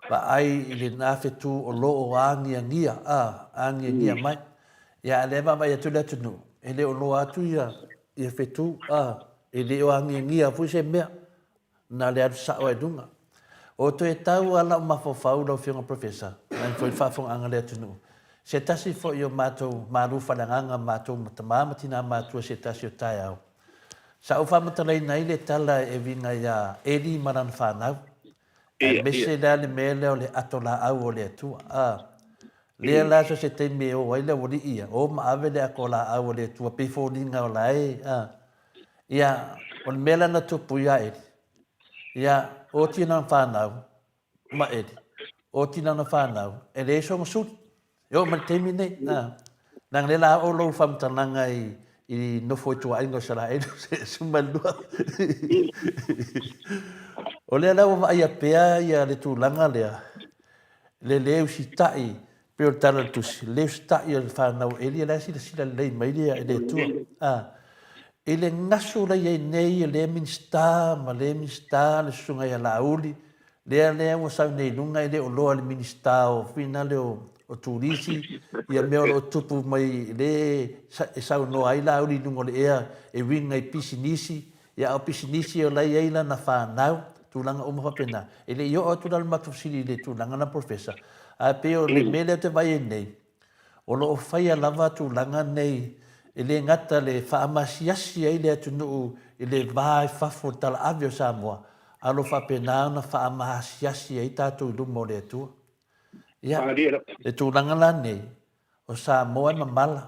vaai i lena fetu o lo o agiagia, a, agiagia mai. Ia, a lea e vaavaai atu le atunuu, e le o loa atu ia, ia fetu, a, e le o agiagia foi se mea. Na le alu sao ai i luga. O toe tau a lau mafaufau lau Afioga Professor, nai foi le faafofogaaga a le atunuu, se tasi foi o matou malu faaleagaga matou ma tama ma tina matua se tasi o taeao. Sa ou faamatalaina ai le tala e uiga ia Eli ma lana fanau, aemaise la le mea lea o le ato laau o le Atua. A, lea la so se taimi e o ai le aualii ia, o ma ave le ato laau o le Atua pei foliga o la e, a, Ia, o le mea la na tupu iā Eli, ia, o tina na whanau, ma Eli, o tina na whanau, e leai sona suli. E oo mai le taimi nei, a, leaga lea la oo lou faamatalaga i, i nofo i tuaaiga o Isaraelu, se 12. O lea la ua vaaia pea ia le tulaga lea, le le usitai Pei o le tala o le tusi, le usitai o le fanau o Eli, o la e silasila lelei mai le le Atua. A, i le gasu la i ai nei e lea Minisita ma lea Minisita le susuga ia Laauli, lea lea ua sau nei i luga e le o loa le Minisita o finale o, o Turisi, ia mea o lo o tupu mai le e saunoa ai Laauli i luga o le ea e uiga i pisinisi, Ia, a o pisinisi o la e i ai lana fanau, tulaga uma faapena. E le i oo atu la le matou fesili i le tulaga lena Professor, ae pei o le mea lea ou te vaai ai nei, o lo o faia lava tulaga nei e le gata le faaamasiasi ai le atunuu i le va i fafo o le talaave o Samoa, a o lo o faapena ona faaamasiasi ai tatou i luma o le Atua. Ia, le tulaga la nei, o Samoa e mamala,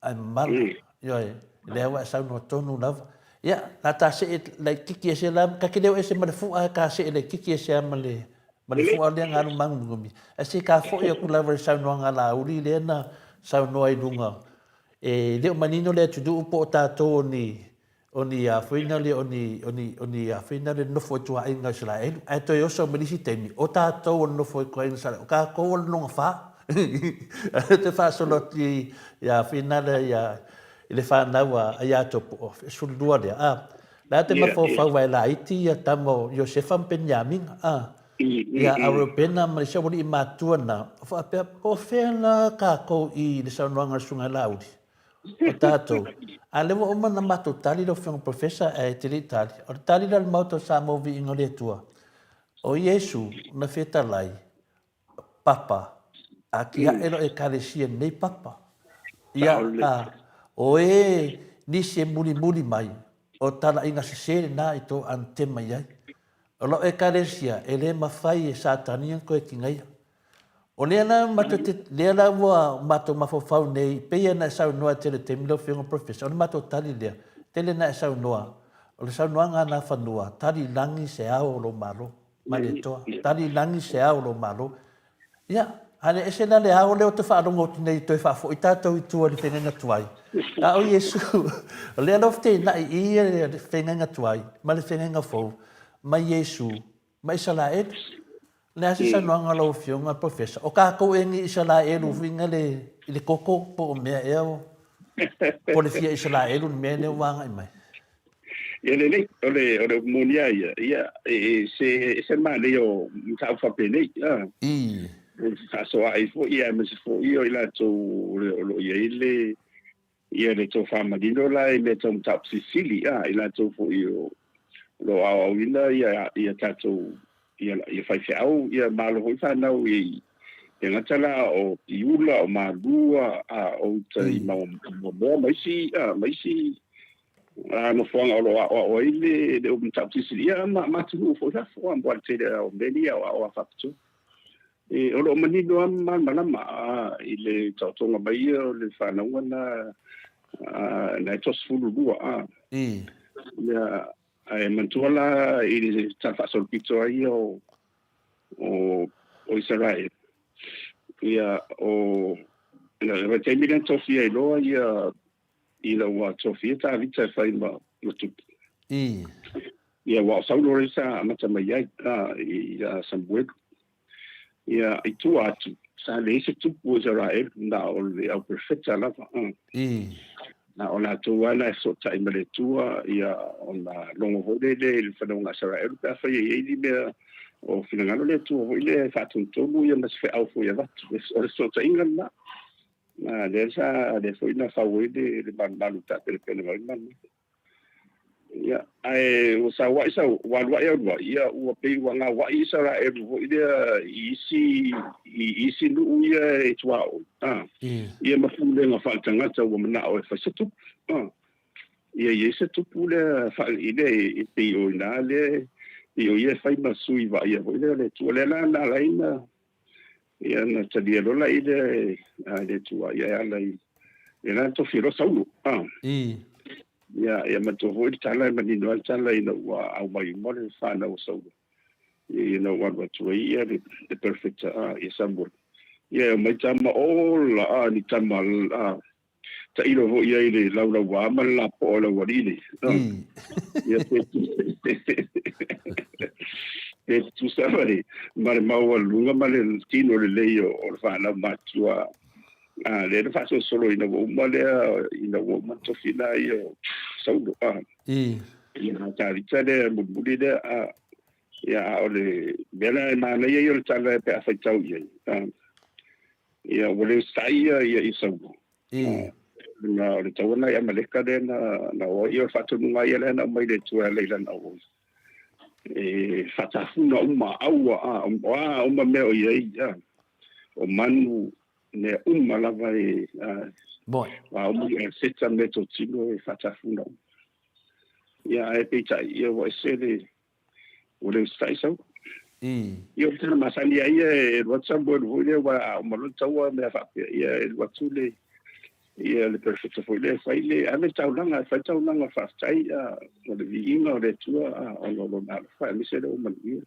Ae mamala, ioe, lea ua e saunoa tonu lava. Ia, na ta see laititi ese la, ka te leo ese ma le fua, ka see laititi ese a ma le, ma le fua lea ngalu mangumingumi. Ae se ka foi atu lava i le saunoaga a Laauli lea na saunoa i luga, e le o manino le atunuu po o tatou o ni, o ni a foi na le, o ni, o ni, o ni a foi na le nofo i tuaaiga o Isaraelu, ae toe oso mai le isi taimi, o tatou o le nofo i tuaaiga o Isaraelu, o tatou o le lona fa. Ae te faasolo atu i, i a foi na le, ia, i le whanau a, a Iatopo, o 12 lea, a, la te mafaufau ai laiti ia tama o Iosefa ma Peniamina, a, ia a Reubena ma le isi aualii matua na, o faapea, po o fea la tatou i le saunoaga a le Susuga ia Laauli? o tatou. A lea ua uma ona matou tali lau Afioga Professor ae te le i tali. O le tali lea a le Maota o Samoa Viiga o le Atua, o Iesu na fetalai, Papa, a tiae loa Ekalesia nei Papa. Ia, a, o e nisi e mulimuli mai, o talaiga sese lena i tou anatema i ai. O lau Ekalesia, e le mafai e Satani ona toe tigaia. O lea la matou te, lea la ua matou mafaufau nei, pei ona e saunoa i tele taimi lau Afioga Professor, o le matou tali lea, tele na e saunoa, o le saunoaga a Nafanua, tali lagi se ao o lou Malo, Malietoa, tali lagi se ao o lou Malo. Ia, a le ese la le ao lea ou te faalogo atu nei toe faafoi tatou i tua i le feagaiga tuai, a o Iesu, o lea la ua feteenai i i le feagaiga tuai ma le feagaiga fou, ma Iesu, ma Isaraelu. O le a se saunoaga a lau Afioga Professor? O tatou ea ni Isaraelu uiga le i le koko po o mea ea o po o le fia Isaraelu le mea lea ua agai mai? Ia lelei, o le o le upu moni lava ia, ia e se e ese le manaia o mataupu faapenei, a. I. E fefaasoaai foi ia aemaise foi o i latou o lo o i ai le Ia le tofa manino la i mea tau mataupu silisili, a, i latou foi o lo o aoaoina ia, ia tatou, ia, ia faifeau, ia malo foi fanau i, e gata la o Piula, o Malua, a, o uta i Moamoa ma isi, a, ma isi a, nofoaga o lo o aoao ai le, le mataupu silisili, ia, ma, ma atunuu foi i fafo, a, aua le tele o mea nei e aoao lava faapitoa. E, o lo o manino lava ma malamalama a, i le taotoga mai ia o le fanauga na, a, na e 32 a. I. Ia, ae manatua la i le tala faasolopito ai ia o, o, o Isaraele. Ia, o, le vaitaimi lea na tofia ai loa ia, ina ua tofia Tavita e fai ma, ma tupu. I. Ia, aua o Saulo lea sa amata mai ai, a, i a Samuelu. Ia, i tua atu, sa leai se tupu o Isaraelu, na o le au perofeta lava. A. I. Na o latou lava na e fesootai ma le Atua, ia, ona logo foi lele i le fanauga a Isaraelu pe afai e i ai ni mea o finagalo le Atua foi lea e faatonutonu ia ma se feau foi e avatu. O le fesootaiga lena. Na, lea sa, lea foi na fau ai le, le malumalu taapenapena mai le malumalu. Ia, ae ua saua'i sau, ua alua'i alua'i, ia ua pei ua gaua'i Isaraelu foi lea i isi, i isi nuu ia e tuaoi, a, ia ma pulega faaletagata ua mana'o e fai se tupu, a, ia i ai se tupu lea faalii lea e pei o ina lea, pei o ia e fai ma sui vaaia foi lea o le Atua. Lea la na ala ai na, ia na talia loa la i lea e le Atua ia e ala i ia la tofi loa Saulo. A. I. Ia, ia manatua foi le tala e manino ai le tala ina ua aumai uma le fanau a Saulo. Ia ina ua alu atu ai ia le, le perfecta a, ia Samuel. Ia e omai tama ola a, ni tama a, tailo foi i ai le laulauā ma le lapoa o le aualii nei. Ia pe pe tutusa ma le ma le maualuluga ma le tino lelei o, o le fanau matua. A, lea na faasolosolo ina ua uma lea, ina ua uma le tofi la ia o Saulo. A, ia Tavita lea mulimuli lea. A, ia a o le mea la e manaia ia o le tala pe a faitau i ai. A, Ia, ua le usitai ia ia i Saulo. I. Na o le taua lena i Amaleka lea na, na o ai, ia o le faatonuga ia lea na aumai le Atua e ala i lana auauna. E faatafuna uma aua, a, o a uma mea o i ai, a, o manu, mea uma lava e, a, Moi. a uma i aseta meatotino e faatafuna uma. Ia, ae peitai, ia ua ese le, Ua le usitai Saulo. I. Ia o le tala masani a ia e alu atu Samuelu foi lea aua a uma loa le taua mea faapea ia e alu atu le ia le perofeta foi lea e fai le ave le taulaga e fai le taulaga faafetai a o le viiga o le Atua a ona o lona alofa aemaise lea ua manuia.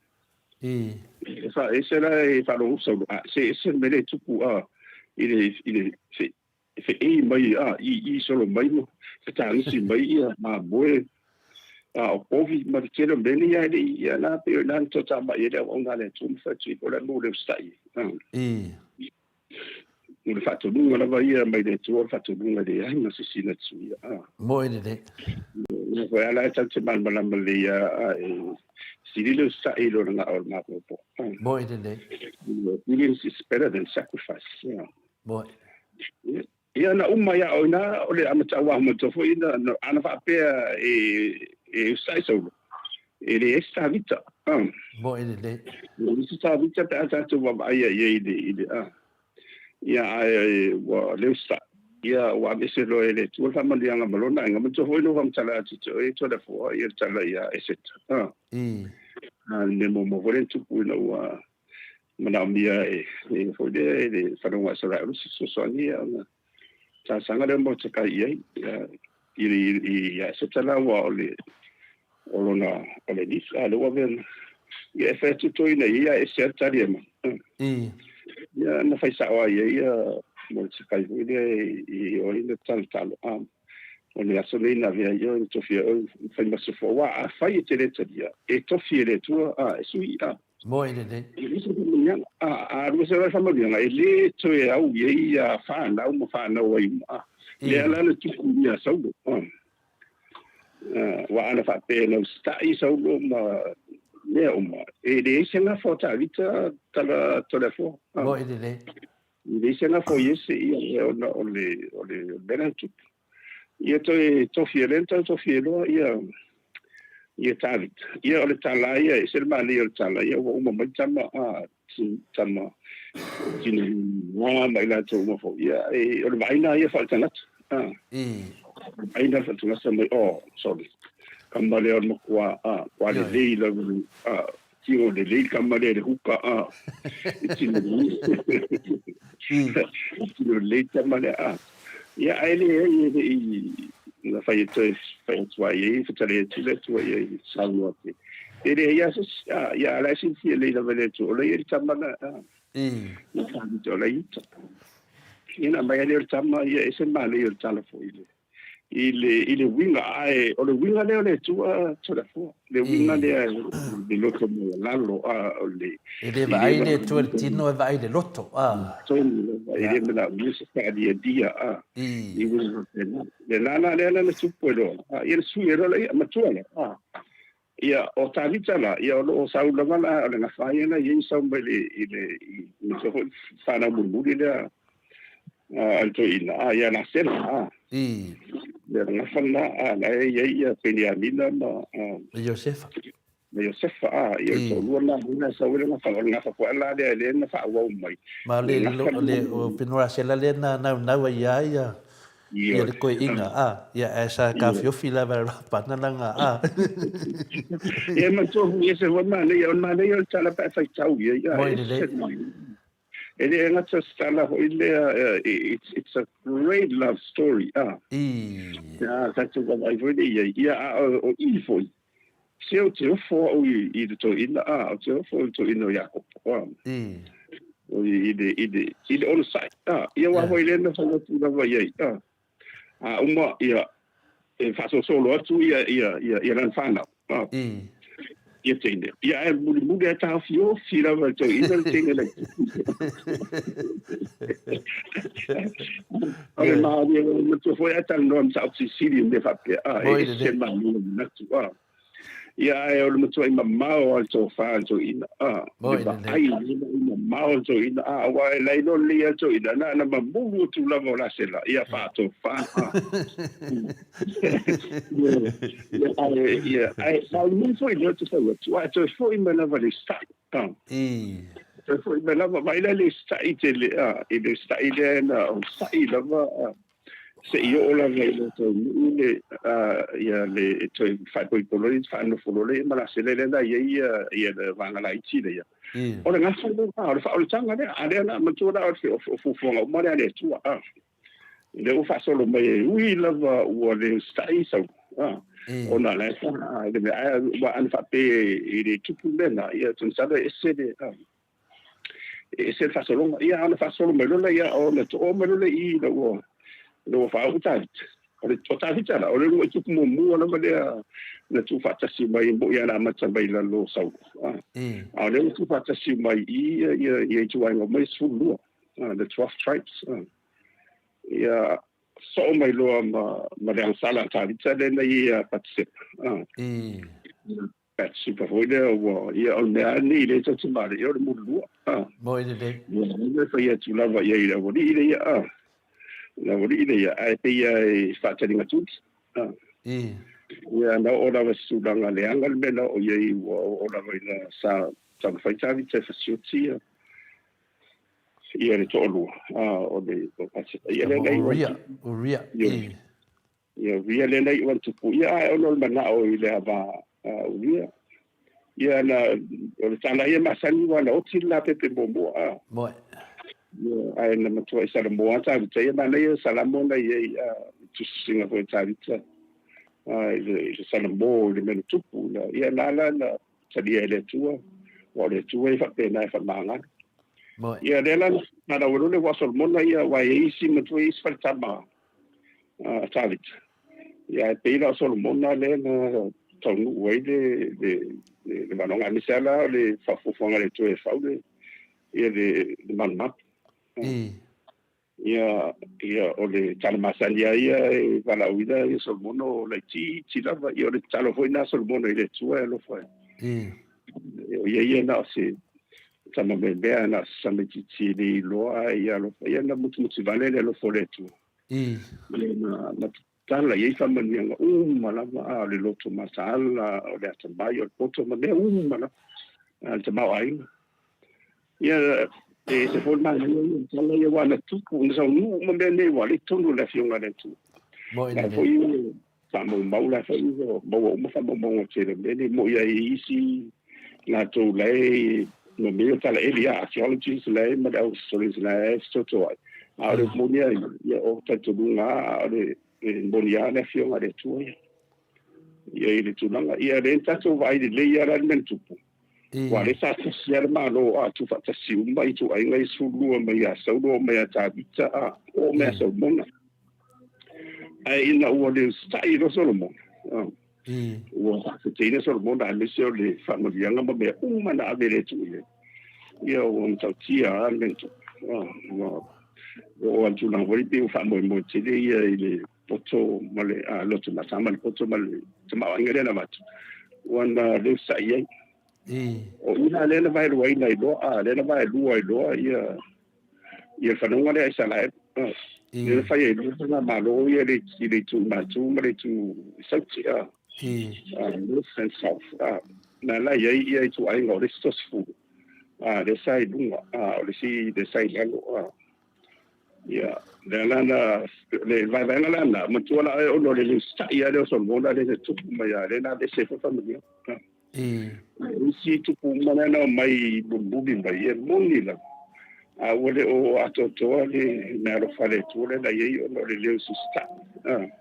I. E fa ese la e faalogo Saulo a se ese le mea lea e tupu a i le i le e feʻei mai a i i solo mai ma fetagisi mai ia mamoe a o povi ma le tele o mea nei ae le i ia la pei o ina na toatamai ai le auauna a le Atua ma fai atu o le a le mea ua le usitai ai. I. O le faatonuga lava ia mai le Atua o le faatonuga e leai ma se isi na te suia. A. Moe lelei. Ia foi a la e tatou te malamalama lelei a e sili le usitai i lo le gao o le mapoapoa. Moe lelei. Obedience is better than sacrifice. Yeah. Moe. Ia na uma ia o ina o le amata ua matua foi ina ana faapea e e usitai Saulo. E leai se Tavita. Ah. Moe lelei. Leai se Tavita pe a tatou vaavaai i ai i le i le ah. Ia ae ua le usitai. Ia ua aveese loa e le Atua le faamanuiaga ma lona aiga. Manatua foi na ou faamatala atu te oe Toleafoa ia le tala ia Eseta. Ah. I. Ah, le mea muamua foi lea na tupu ina ua manaomia e foi lea e le Faluga Israel o se fesoasoani ia ona talosaga lea mo Takai i ai i ia Eseta la ua o le o lona o le niece a lea ua avea ia e fai atu toeaina i ai ae ese lava le tali e mai. Ia na fai sao ai ai ia Molisekai foi lea i o ai na talotalo a o le aso nei na avea ai oe na tofi ai oe ma fai ma sofo aua afai e te le talia e tofi e le Atua a e sui a. Moe lelei. E le se faamanuiaga a a alu ese loa le faamanuiaga e le toe au i ai ia fanau ma fanau ai uma a lea la na tupu ia Saulo a. Aua ana faapea na usitai Saulo ma mea uma, e leai se gafa o Tavita tala Toleafoa. Moe lelei. E leai se gafa o Iese, ia, ona o le, o le mea la na tupu. Ia toe tofi e lea na toe tofi ai loa ia, ia Tavita. Ia o le tala ia, e ese le manaia o le tala, ia ua uma mai tama, a, tama, tino ma i latou uma foi. Ia, e, o le vaaiga ia faaletagata. A. Vaaiga faaletagata mai, oh, sorry. Kama lea o le matua, a, kua lelei lava, a, tino lelei kama lea le huka, a, tino lelei. Tino lelei tama lea, a. Ia, ae leai e le i na fai atu fai atu ai ai fetalai atu le Atua i ai saunoa atu. E leai lava se isi, a, ia, a la e silafia lelei lava e le Atua, o la e i ai le tama na, a. Na Tavita o la e i uta. Ia na aumai lea o le tama, ia ese le manaia o le tala foi i le, i le, i le uiga, ae o le uiga lea o le Atua Toleafoa, le uiga lea le loto maualalo, a o le... E le vaai le Atua i le tino, e vaai i le loto, a. Tonu lava, e le manaomia se faalialia, a. I uiga faapena. Le lala lea la na tupu ai loa, a, ia le sui ai loa la, ia, matua la, a. Ia, o Tavita la, ia o lo o sau lava la, o le gafa ia la i ai sau mai le, i le, i le foi fanau mulimuli lea a le toeaina, a, ia Lasela, a. Le gafa lena, a, la e i ai ia Peniamina ma, a. Iosefa. Ma Iosefa, a, ia le toalua lena, lena e sau ai le gafa, o le gafa foi la lea lea na faaauau mai. Ma le, le, o Penolasela lea na naunau ai ia ia. Ia le koeina, a, ia ae sa taofiofi lava e Rapana lana, a. Ia manatua foi e se hua manaia, o le manaia o le tala pe a faitau i ai, a, e ese le manaia. E le gata o se tala foi lea, it's a great love story, a. Ia, tatou vaavaai foi lea i ai, ia, a o i foi, Se ou te ofo au i le toeaina, a, ou te ofo i le toeaina o Iakopo, a. I le, i le, i le onosai, a, ia aua foi lea na fai atu lava i ai, a. A uma, ia, e faasolosolo atu ia, ia, ia, ia lana fanau, a. Ia teine. Ia, ae mulimuli ae taofiofi lava e le toeaina le teine laitiiti. O le malie, o le matua foi ae talanoa ma saopisisili i mea faapea, a, e ese le malie o le manatu, a. Ia, ae o le matuai mamao lava le tofa a le toeaina, a, le vaai, le vaai mamao a le toeaina, a, aua e lailoa lelei lava le toeaina, na ona mamulu atu lava o Lasela, ia faatofa, a. Ia, ae, ia, ae, a o le mea foi lea ou te fai atu, ae toe foi mai lava i le usitai, a. Toe foi mai lava, vaai la i le usitai tele, a, i le usitai lea na usitai lava, a. Se i oo lava i le taunuu le, ia le toe faaipoipo loa lea, faanofo loa lea ma Lasela lea na i ai ia, ia le vaega laiti lea. O le gafa lea, o le faaolataga lea, a lea la, manatua la o fuafuaga uma lea a le Atua, a. Lea ua faasolo mai e ui lava ua le usitai Saulo, a, ona la e sa, le mea, ae ua ana faapea e le tupu le mea lena, ia, masalo e ese le, a. E ese le faasologa. Ia, ona faasolo mai loa lea, ona too mai loa lea i ina ua, ina ua faaoo Tavita. O le, o Tavita la, o le uluai tupu muamua lava lea na tuufaatasi mai, mo'i lava na amata mai i lalo o Saulo. A, a o lea ua tuufaatasi mai i ia, ia, ia ituaiga uma ia e 12, a, the 12 tribes. A. Ia, soo mai loa ma, ma le agasala a Tavita lea na i ai ia Patisepa. A. Batsheba foi lea ua, ia o le mea lava lenei lea tou te malilie o le mulilua, a. Moe lelei. Ia, o le fai atu lava i ai i le aualii lea, a. Le aualii lea, ae pei lava e faataliga tuli, a. Ia, na oo lava i se tulaga leaga le mea na oo i ai, ua oo lava ina sa taumafai Tavita e fasioti ia, ia le toalua, a, o le, o Batsheba. Ia, lea na iu atu. Uria, Uria, i. Ia, Uria lea na iu atu tupu. Ia, ae ona o le manao i le ava a Uria. Ia na, o le tala ia masani ua na oti le lapepe muamua a. Moe. Ia, ae na matuai Salamo lava Tavita ia, manaia Salamo na i ai a, tusitusiga foi a Tavita a, i le, i le Salamo i le mea na tupu. Na, ia na ala na talia e le Atua, aua o le Atua e faapena e faamagalo. Moe. Ia, lea la na lau ai loa le ua Solomona ia, aua e i ai isi matua, e i ai isi faletama a Tavita. Ia, ae pei la o Solomona lea na taunuu ai le, le, le, le manaoga, aemaise lava la o le faafuafuaga a le Atua e fau le, ia le, le malumalu. Ia, ia, o le tala masani lava ia e valaauina ia Solomona o laitiiti lava. Ia, o le tatalo foi lena a Solomona i le Atua e alofa ai. O ia ia na o se tama meamea, na o se tamaitiiti e le iloa, ae ia alofa. Ia na mutimuti vale le alofa o le Atua. Ia na tatala i ai faamanuiaga uma lava, a o le loto mataala, o le atamai, o le poto ma mea uma lava, a le tamaoaiga. Ia, e ese foi le manaia ia o le tala ia, aua na tupu, na saunuu uma mea nei ua le i totonu o le Afioga a le Atua. Moe La lelei. foi faamaumau, la foi ua maua uma faamaumauga tele o mea nei. Moe ai isi latou la e no mea o talaeli, a archaeologists la e ma le au historians la e fetotoai. A o le moni a ia, ia o talitonuga a o le moni a le Afioga a le Atua ia. Ia i le tulaga, ia lea na tatou vaai lelei lava la le mea na tupu. Aua o lea sa tasi lava le Malo a tuufaatasi uma ituaiga ia 12 mai ia Saulo oo mai ia Tavita a oo mai ia Solomona. Ae ina ua le usitai loa Solomona, ua faafeteina Solomona aemaise o le faamanuiaga ma mea uma na ave e le Atua i ai. Ia ua matautia lava le mea na tupu. Ua oo lava i le tulaga foi lea pei ua faamoemoe tele ia i le poto ma le loto mata ma le poto ma le tamaoaiga lea na avatu, ua na le usitai ai. O i la lea na vaeluaina ai loa, a lea na vaelua ai loa ia ia le fanauga lea a Isaraelu. Lea na fai ai loa faigamalo ia i le itu i Matu ma le itu i Sauti, a North and South. Na la i ai ia ituaiga o le isi toasefulu, a lea sa i luga, a o le isi lea sa i lalo, a. Ia, lea la na, le vaevaega la na, matua la ona o le le usitai lava lea o Solomona lea na tupu mai lava, lea na aveese ai foi faamanuiaga. Isi tupu uma lea na omai mulimuli mai, e moni lava, a ua le o atoatoa le meaalofa a le Atua lea na i ai ona o le le usiusitai.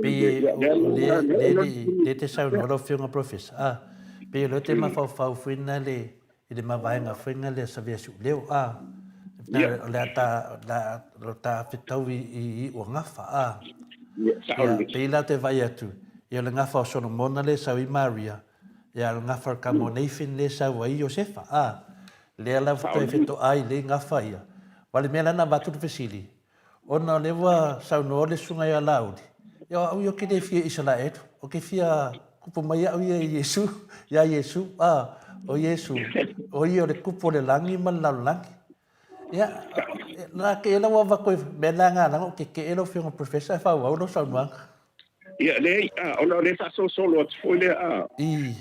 Pei o lea, lea e te saunoa lau Afioga Professor, a, pei o lea e te mafaufau foi lea i le mavaega foi lea Savea Siuleo, a, o le a ta, o ta fetau i iu a gafa, a. Ia, pei la te vaai atu, ia o le gafa o Solomona lea e sau ai Maria, ia o le gafa o le tama o Nathan lea e sau ai Iosefa, a. Lea la faatoa fetoai lelei gafa ia. Ma le mea la na avatu le fesili, Ona o lea ua saunoa le susuga ia Laauli, ia o au ia ou te le fia Isaraelu, ou te fia kupu mai au ia i Iesu, iā Iesu, a, o Iesu, o ia o le kupu o le lagi ma le lalolagi. Ia, la ke ela ua avatu e mea la nga langa o ke ke ela o fionga professor e faaauau lau saunoaga. Ia, leai, a, ona o lea e faasolosolo atu foi lea, a,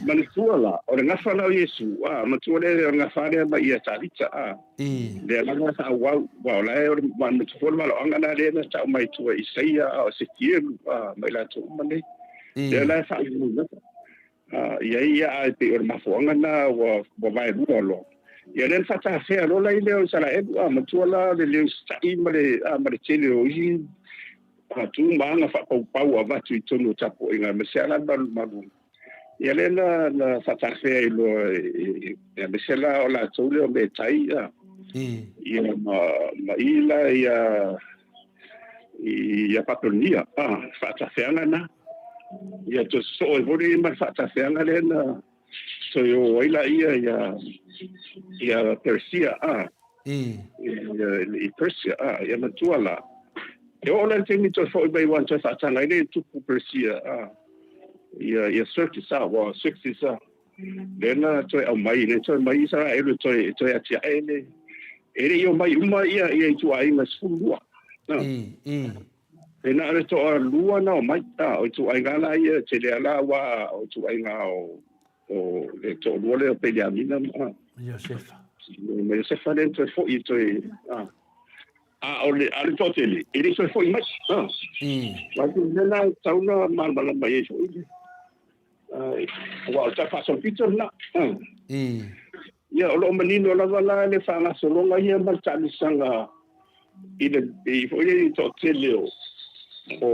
manatua la, o le gafa la o Iesu, a, matua lea, o le gafa lea mai ia Tavita, a, lea lava e faaauau, aua o la e, o le, matua foi o le valoaga lena lea na tau mai tua i Isaia, a, o Esekielu, a, ma i latou uma nei, lea la e faaauau lava. A, i ai ia, ae pei o le mafuaaga lena ua, ua vaelua loa. Ia, lea na faatafea loa la i lea o Isaraelu, a, matua la le le usitai ma le, a, ma le tele o isi tu ma aga faapaupau avatu i totonu o tapuaiga, aemaise lava la le malumalu. Ia lea na, na faatafea ai loa e, aemaise la o latou lea o Metai, a, ia ma, ma i la ia, ia Papelonia, a, faatafeaga na. Ia toe sosoo ai foi lea ma le faatafeaga lea na toe o ai laia ia, ia Peresia, a, i Persia, a, ia matua la. E oo la i le taimi toe foi mai ua toe faataga ai lea i tupu Persia, a, ia, ia Xerxes, a, ua Xerxes, a, lea na toe aumai, lea toe mai Isaraelu e toe, e toe atiae le, e le i omai uma ia, ia ituaiga 12. A. E na o le toalua na omai, a, o ituaiga la ia, tele lava la aua o ituaiga o, o le toalua lea o Peniamina ma Iosefa. Ma Iosefa lea na toe foi toe, a, a o le, a o le toatele, e le i toe foi mai. A. Aua o le mea lena e tatau ona malamalama i ai foi. Aua o le tala faasolopito lena. Ia, o lo o manino lava la le faagasologa ia ma le taamilosaga i le i foi le toatele o o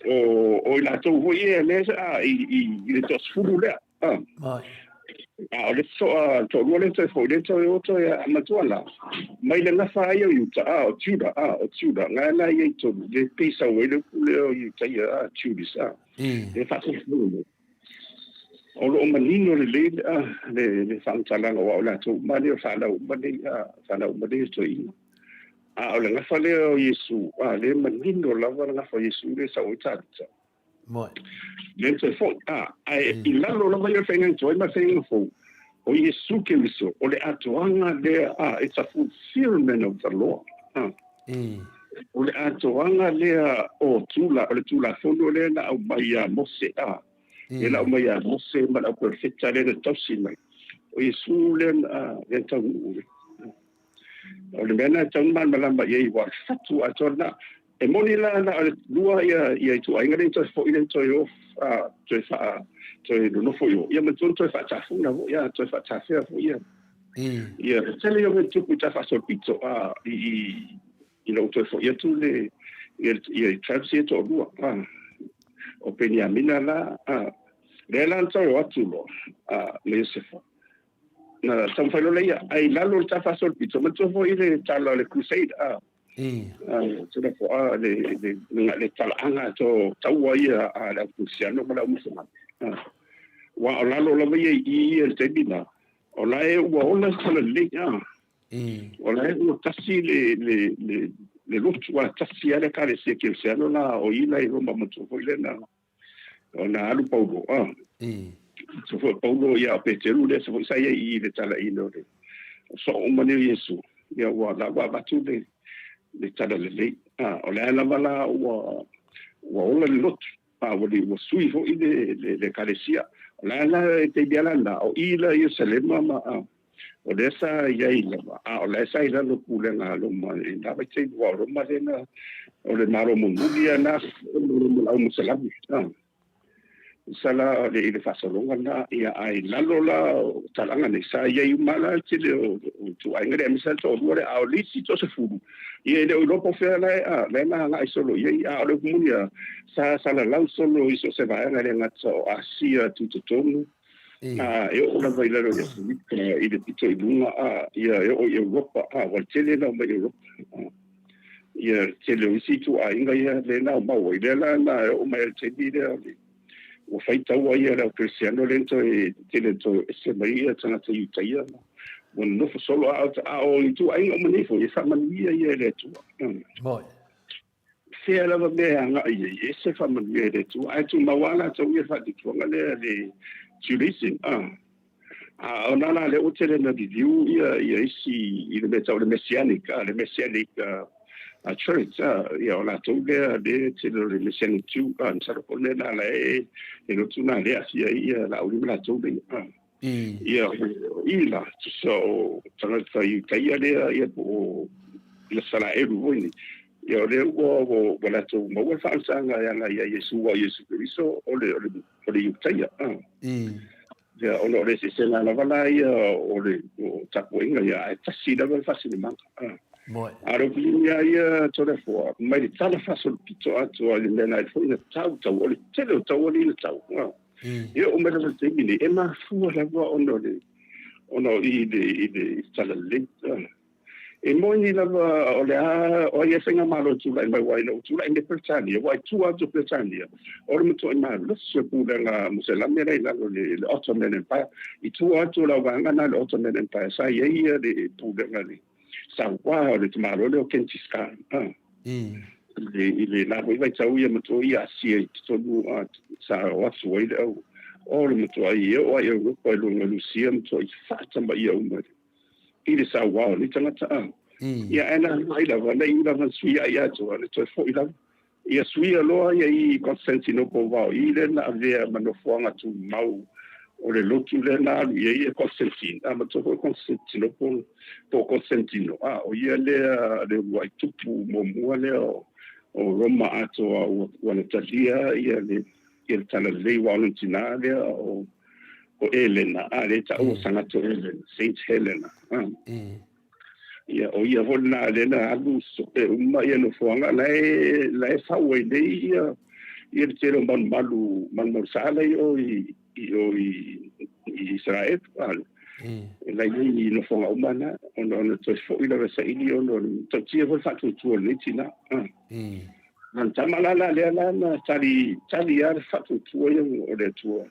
o o i latou foi ia lea sa i i i le toasefulu lea. A o le toa toalua lea toe foi lea toe o toe a matua la mai le gafa ai o Iuta a o Juda a o Juda nga la ia i tolu le pei sau ai le upu lea o Iuta ia a Judas a le faasolo o lo o manino lelei le le faamatalaga aua o latou uma lea o fanau uma nei a fanau uma nei o toeaiina. A o le gafa lea o Iesu a lea manino lava le gafa o Iesu lea sau ai Tavita. Moe. Lea toe foi a ae i lalo lava ia o le faiga tuai ma le faiga fou o Iesu Keriso o le atoaga lea a it's a fulfillment of the law. A. O le atoaga lea o tula, o le Tulafono lea na aumai ia Mose, a, lea na aumai ia Mose ma le auperofeta lea na tausi mai. O Iesu lea na, lea na taunuu ai. O le mea lena e tatau ona malamalama i ai, aua o le fatu atoa lena. E moni la na o le lua ia, ia ituaiga lea toe foi lea toe o, a, toe faa, toe nonofo i o, ia ma toe toe faatafuna foi, a, toe faatafea foi ia. Ia, e tele ia o mea tupu i ta faasolopito, a, i, i, i lou toe foi atu le, ia, ia i tribes ia e toalua, a, o Peniamina la, a, lea la na toe o atu loa, a, ma Iosefa. Na taumafai loa lea ia, ae i lalo o le ta faasolopito, manatua foi le tala o le crusade, a, tula fo, a, le, le, le, le talaaga to taua ia a le au Kerisiano ma le au Musulmani. A, aua o lalo lava ia i i ia i le taimi lena, o la e ua ola le talalelei, a. O la e ua tasi le, le, le, le lotu, ua tasi lava le Ekalesia Kerisiano la o i la i Roma, manatua foi lea na, ona alu Paulo, a. So foi Paulo ia o Peteru lea sa foi sa ia i le talaina o le soo uma nei o Iesu, ia ua la ua avatu le le talalelei. A, o le a lava la ua ua ola le lotu, a ua ua sui foi le le le ekalesia. O le a la e taimi lava lena, o i la i Ierusalema ma a, o lea sa i ai lava, a o la e sa i lalo o pulega a Roma i lena vaitaimi, aua o Roma lea na, o le Malo mulimuli ia na ma le au Musalami. Sa la le i le faasologa lena, ia ae i lalo la o talaga nei, sa i ai uma la le tele o ituaiga lea, aemaise lava le toalua lea, a o le isi toasefulu, ia e le o iloa po o fea la e, a, la e na agai solo i ai, a o le upu moni lava, sa salalau solo i so o se vaega e le gata o Asia tutotonu, A e oo lava i lalo i Aferika, i le pito i luga, a, ia e oo i Europa, a, ua tele na omai i Europa, a, ia le tele o isi ituaiga ia lea na omau ai, lea la na e oo mai ai i le taimi lea o le, ua fai taua ia le au Kerisiano lea na toe tele na toe ese mai ia tagata Iutaia, ua nonofo solo, a, a o ituaiga uma nei foi, e faamanuia ia e le Atua. Moi. Fea lava mea e agai i ai, e ese faamanuia e le Atua, ae tumau lava latou ia faatuatuaga lea le Judaism, a. A o na la lea ua tele na review ia ia isi i le mea tau le Messianic, a, le Messianic a church, a, ia o latou lea le tele o le Messianic Jew, a, masalo po o le mea na la e e lotu na lea aafia ai ia Laauli ma latou nei, a. Ia, i la, tusa o tagata Iutaia lea, ia po o Isaraelu foi nei. Ia o lea ua, ua, ua latou maua le faamatalaga e ala ia Iesu, aua o Iesu Keriso o le, o le, o le Iutaia. Ia, ona o le eseesega lava la ia o le o tapuaiga ia, ae tasi lava le faasinomaga. A o le upu ia ia Toleafoa, mai le tala faasolopito atoa i le mea na foi na tau tau, o le tele o taua nei na tau. E oo mai lava i le taimi nei, e mafua lava ona o le, ona o i le, i le talalelei. E moni lava o le a, o ai e faigamalo e tulai mai, aua ina ua tulai mai Peretania, aua i tua atu o Peretania, o le matuai malosi o pulega Muselame la i lalo le, le Ottoman Empire. I tua atu o le auvaega lena le Ottoman Empire, sa i ai ia le pulega le sauā o le tamaloa lea o Genghis Khan. I le la foi vaitau ia matua i Asia i totonu a sa o atu ai le au o le matua ai e oo ai Europa i luga Lusia matua i faatamaia uma i le sauā o nei tagata a. Ia ae na agai lava na iu lava na suia ai atoa na toe foi lava. Ia suia loa ia i Constantinople vao i lea na avea ma nofoaga tumau o le lotu lea na alu i ai e Constantine, a matua foi Constantinople po o Constantino, a o ia lea le uluai tupu muamua lea o Roma atoa ua na talia ia le le talalelei aua o lona tinā lea o Elena, a lea e taua Sagato Elena, Saint Helena. Ia, o ia foi lena lea na alu sope uma ia nofoaga, la e, la e fau ai nei ia, ia le tele o malumalu, malumalu sa la i o i, i o i, i Israel, a, la i ai i nofoaga uma na, ona, ona toe foi lava e saili ona o le matautia foi le faatuatua o lenei tinā. A le tama la la lea la na tali, tali lava le faatuatua ia o le Atua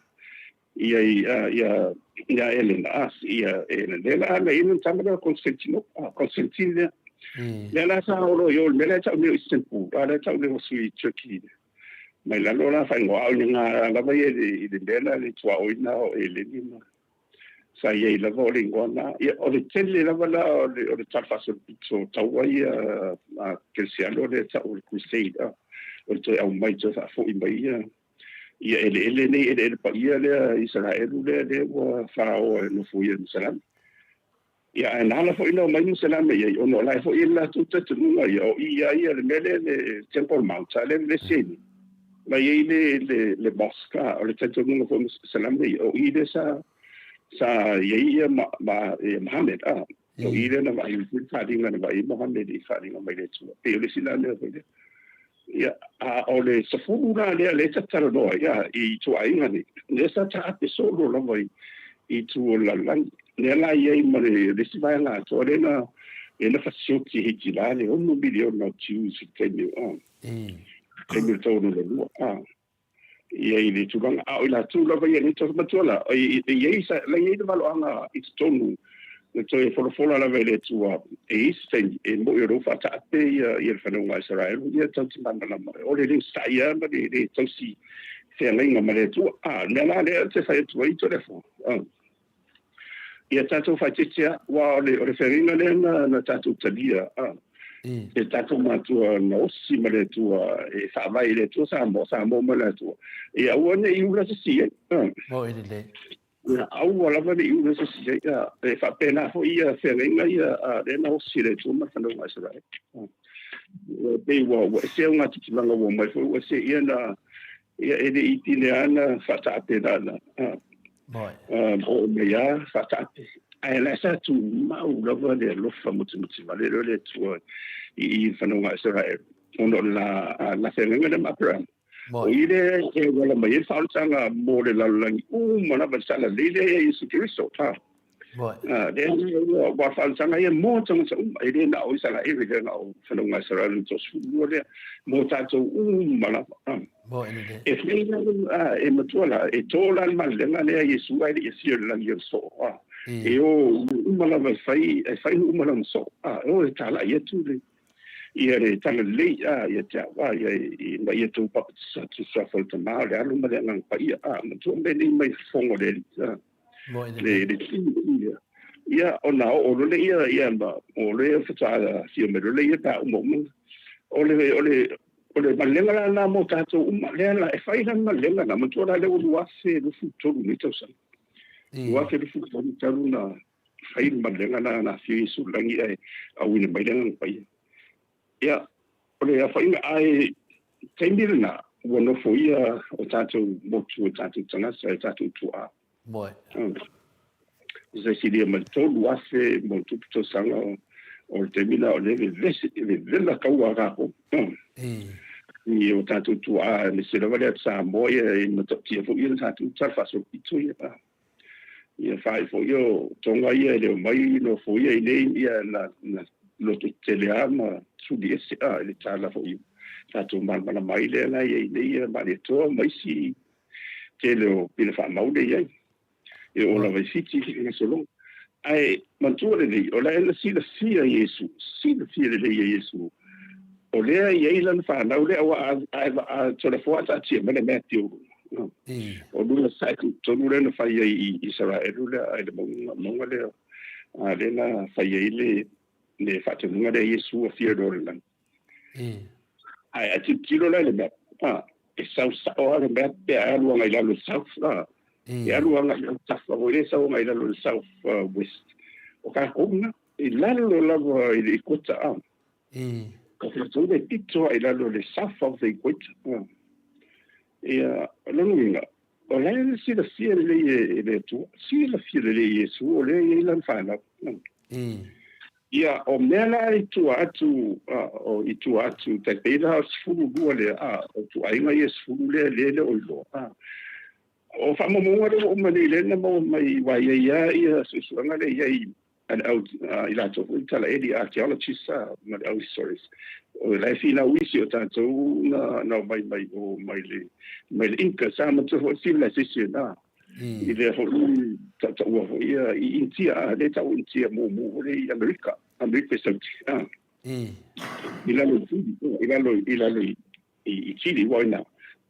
ia ia ia Elena a ia Elena lea la na ina tama lea Constantino a Constantine lea lea la sa olo i o le mea lea tau nei o Istanbul a lea tau nei o sui Turkey mai lalo la faingoa au nga lava ia i le mea la le tuaoina o Eleni ma sa i ai lava o le igoa na. Ia, o le tele lava la o le, o le tala faasolopito taua ia a Kerisiano lea tau o le crusade, a, o le toe aumai toe faafoi mai ia, ia eleele nei, eleele paia lea Isaraelu lea, lea ua faaoa e nofoia e Musalame. Ia, ae na ala foi na omai Musalame i ai, ona o la e foi e le latou talitonuga ia, o i a ia le mea lea le Temple Mount, a lea le vesi ai nei. La i ai le, le, le mosque, a, o le talitonuga foi o Musalame ia, o i lea sa, sa i ai ia, ma, ma, ia Mohammed, a, o i lea na vaai ai foi le faaaliga na vaai ai Mohammed i faaaliga mai le Atua. Pei o le isi la mea foi lea. Ia, a o le sefulu la lea lea ta te talanoa ai, a, i ituaiga nei, lea sa taape solo lava i, i itu o le lalolagi. Lea la i ai ma le, le isi vaega atoa lea na, lea na fasioti e Hitila le 6 miliona o Jews i le taimi o, a, taimi o le tau 62, a. Ia i le tulaga, a o i latou lava ia nei tau matua la, e i ai sa, la i ai le valoaga i totonu, na toe folafola lava e le Atua, e i ai se taimi, e mo'i o lea ua faataape ia, ia le fanauga a Isaraelu, ia tau te malamalama, o le le usitai lava ma le le tausi feagaiga ma le Atua. A, o le mea la lea ou te fai atu ai, Toleafoa, a, ia tatou faaeteete lava, aua o le, o le feagaiga lea na, na tatou talia, a, e tatou matua na osi ma le Atua, e faavae i le Atua Samoa, Samoa ma le Atua, ia aua ne i ula se isi ai. A. Moe lelei. Ia aua lava ne i ula se isi ai. A, e faapena foi ia feagaiga ia, a, lea na osi e le Atua ma le fanauga a Isaraele. A. E pei ua, ua ese augatutulaga ua omai foi, ua ese ia na, Ia, e le i pine lava na faataape lana. Oo mai lava faataape. Ae la sa tumau lava le alofa mutimutī vale lea o le Atua i i fanauga a Isaraelu, ona o le la feagaiga lea ma Aperahama. O i lea e auala mai ai le faaolataga mo le lalolagi uma lava i le salalelei lea ia Iesu Keriso. Lea ua faaolataga ia mo tagata uma, e le na o Isaraelu, e le na o fanauga a Isaraelu le 32 lea, mo tatou uma lava. E fai la, e matua la, e to la le malelega lea Iesu ae le i afio i le lagi o le soo, e o uma lava e fai, e fai uma lana soo, e o e talai atu le, ia le talalelei, ia te au, ia, ma ia tou papatisa atu i le suafa o le Tama, o le Alo ma le Agaga Paia, matua mea nei mai fofoga o le Alii. Le le tino ia. Ia ona oo loa lea ia ia ma o lea faatoa afio mai loa lea ia pe a uma uma. O le o le o le malelega la lena mo tatou uma lea la e fai lana malelega na manatua la lea ua 2023 nei tausaga. 2023 talu na fai le malelega na na afio Iesu i le lagi ae auina mai le Agaga Paia. Ia, o le aofaiga ae taimi lena ua nofoia o tatou motu e tatou tagata e tatou tuaa. Moe. Se silia mai 3,000 mo tupu tausaga o le taimi lena o lea e vevesi e vevela kaua a tatou. I o tatou tuaa aemaise lava le atu Samoa ia e matautia foi ia le tatou tala faasolopito ia. Ia whai foi o Tonga ia e le omai nofoia i nei ia na, na loto tetele a ma tuli ese a i le tala foi tatou malamalama ai lea la i ai nei ia Malietoa ma isi tele o pine faamau lea i ai e oo lava i Fiti i gasologa. Ae manatua lelei o la e na silafia Iesu, silafia lelei e Iesu o lea e i ai lana fanau lea aua a, a, a Toleafoa a taatia mai le mea o luga. O luna sae tutotonu lea na fai ai i Isaraelu lea ai le mauga, mauga lea a lea na fai ai le le faatonuga lea Iesu afio i le lagi. Ae a tilotilo la i le mea, a, e sau sao lava le mea pe a alu agai i lalo i le south, a, e alu agai i lalo tafa foi lea e sau agai i lalo i le south west. O tatou lena, i lalo lava i le equator, a. Ka tatou le pito lava i lalo i le south of the equator, a. Ia, o lona uiga, o la e silafia lelei e le Atua, silafia lelei e Iesu o lea e i ai lana fanau. Ia, o mea la i tua atu, o i tua atu, tai pei la o le 12 lea, o ituaiga ia 10 lea, lea e le o iloa. O faamaumauga lea ua uma nei lea na maua mai, aua e i ai lava ia suesuega lea e i ai a le au, i latou foi talaeli, archaeologists ma le au historians. O la e finau isi o tatou na omai mai o mai le mai le Inca, sa matua foi civilization i lea foi tautaua foi ia i Initia, lea tau Initia mumu foi i Amerika, Amerika i Sauti. I lalo i Chile, i lalo i Chile, ua ina.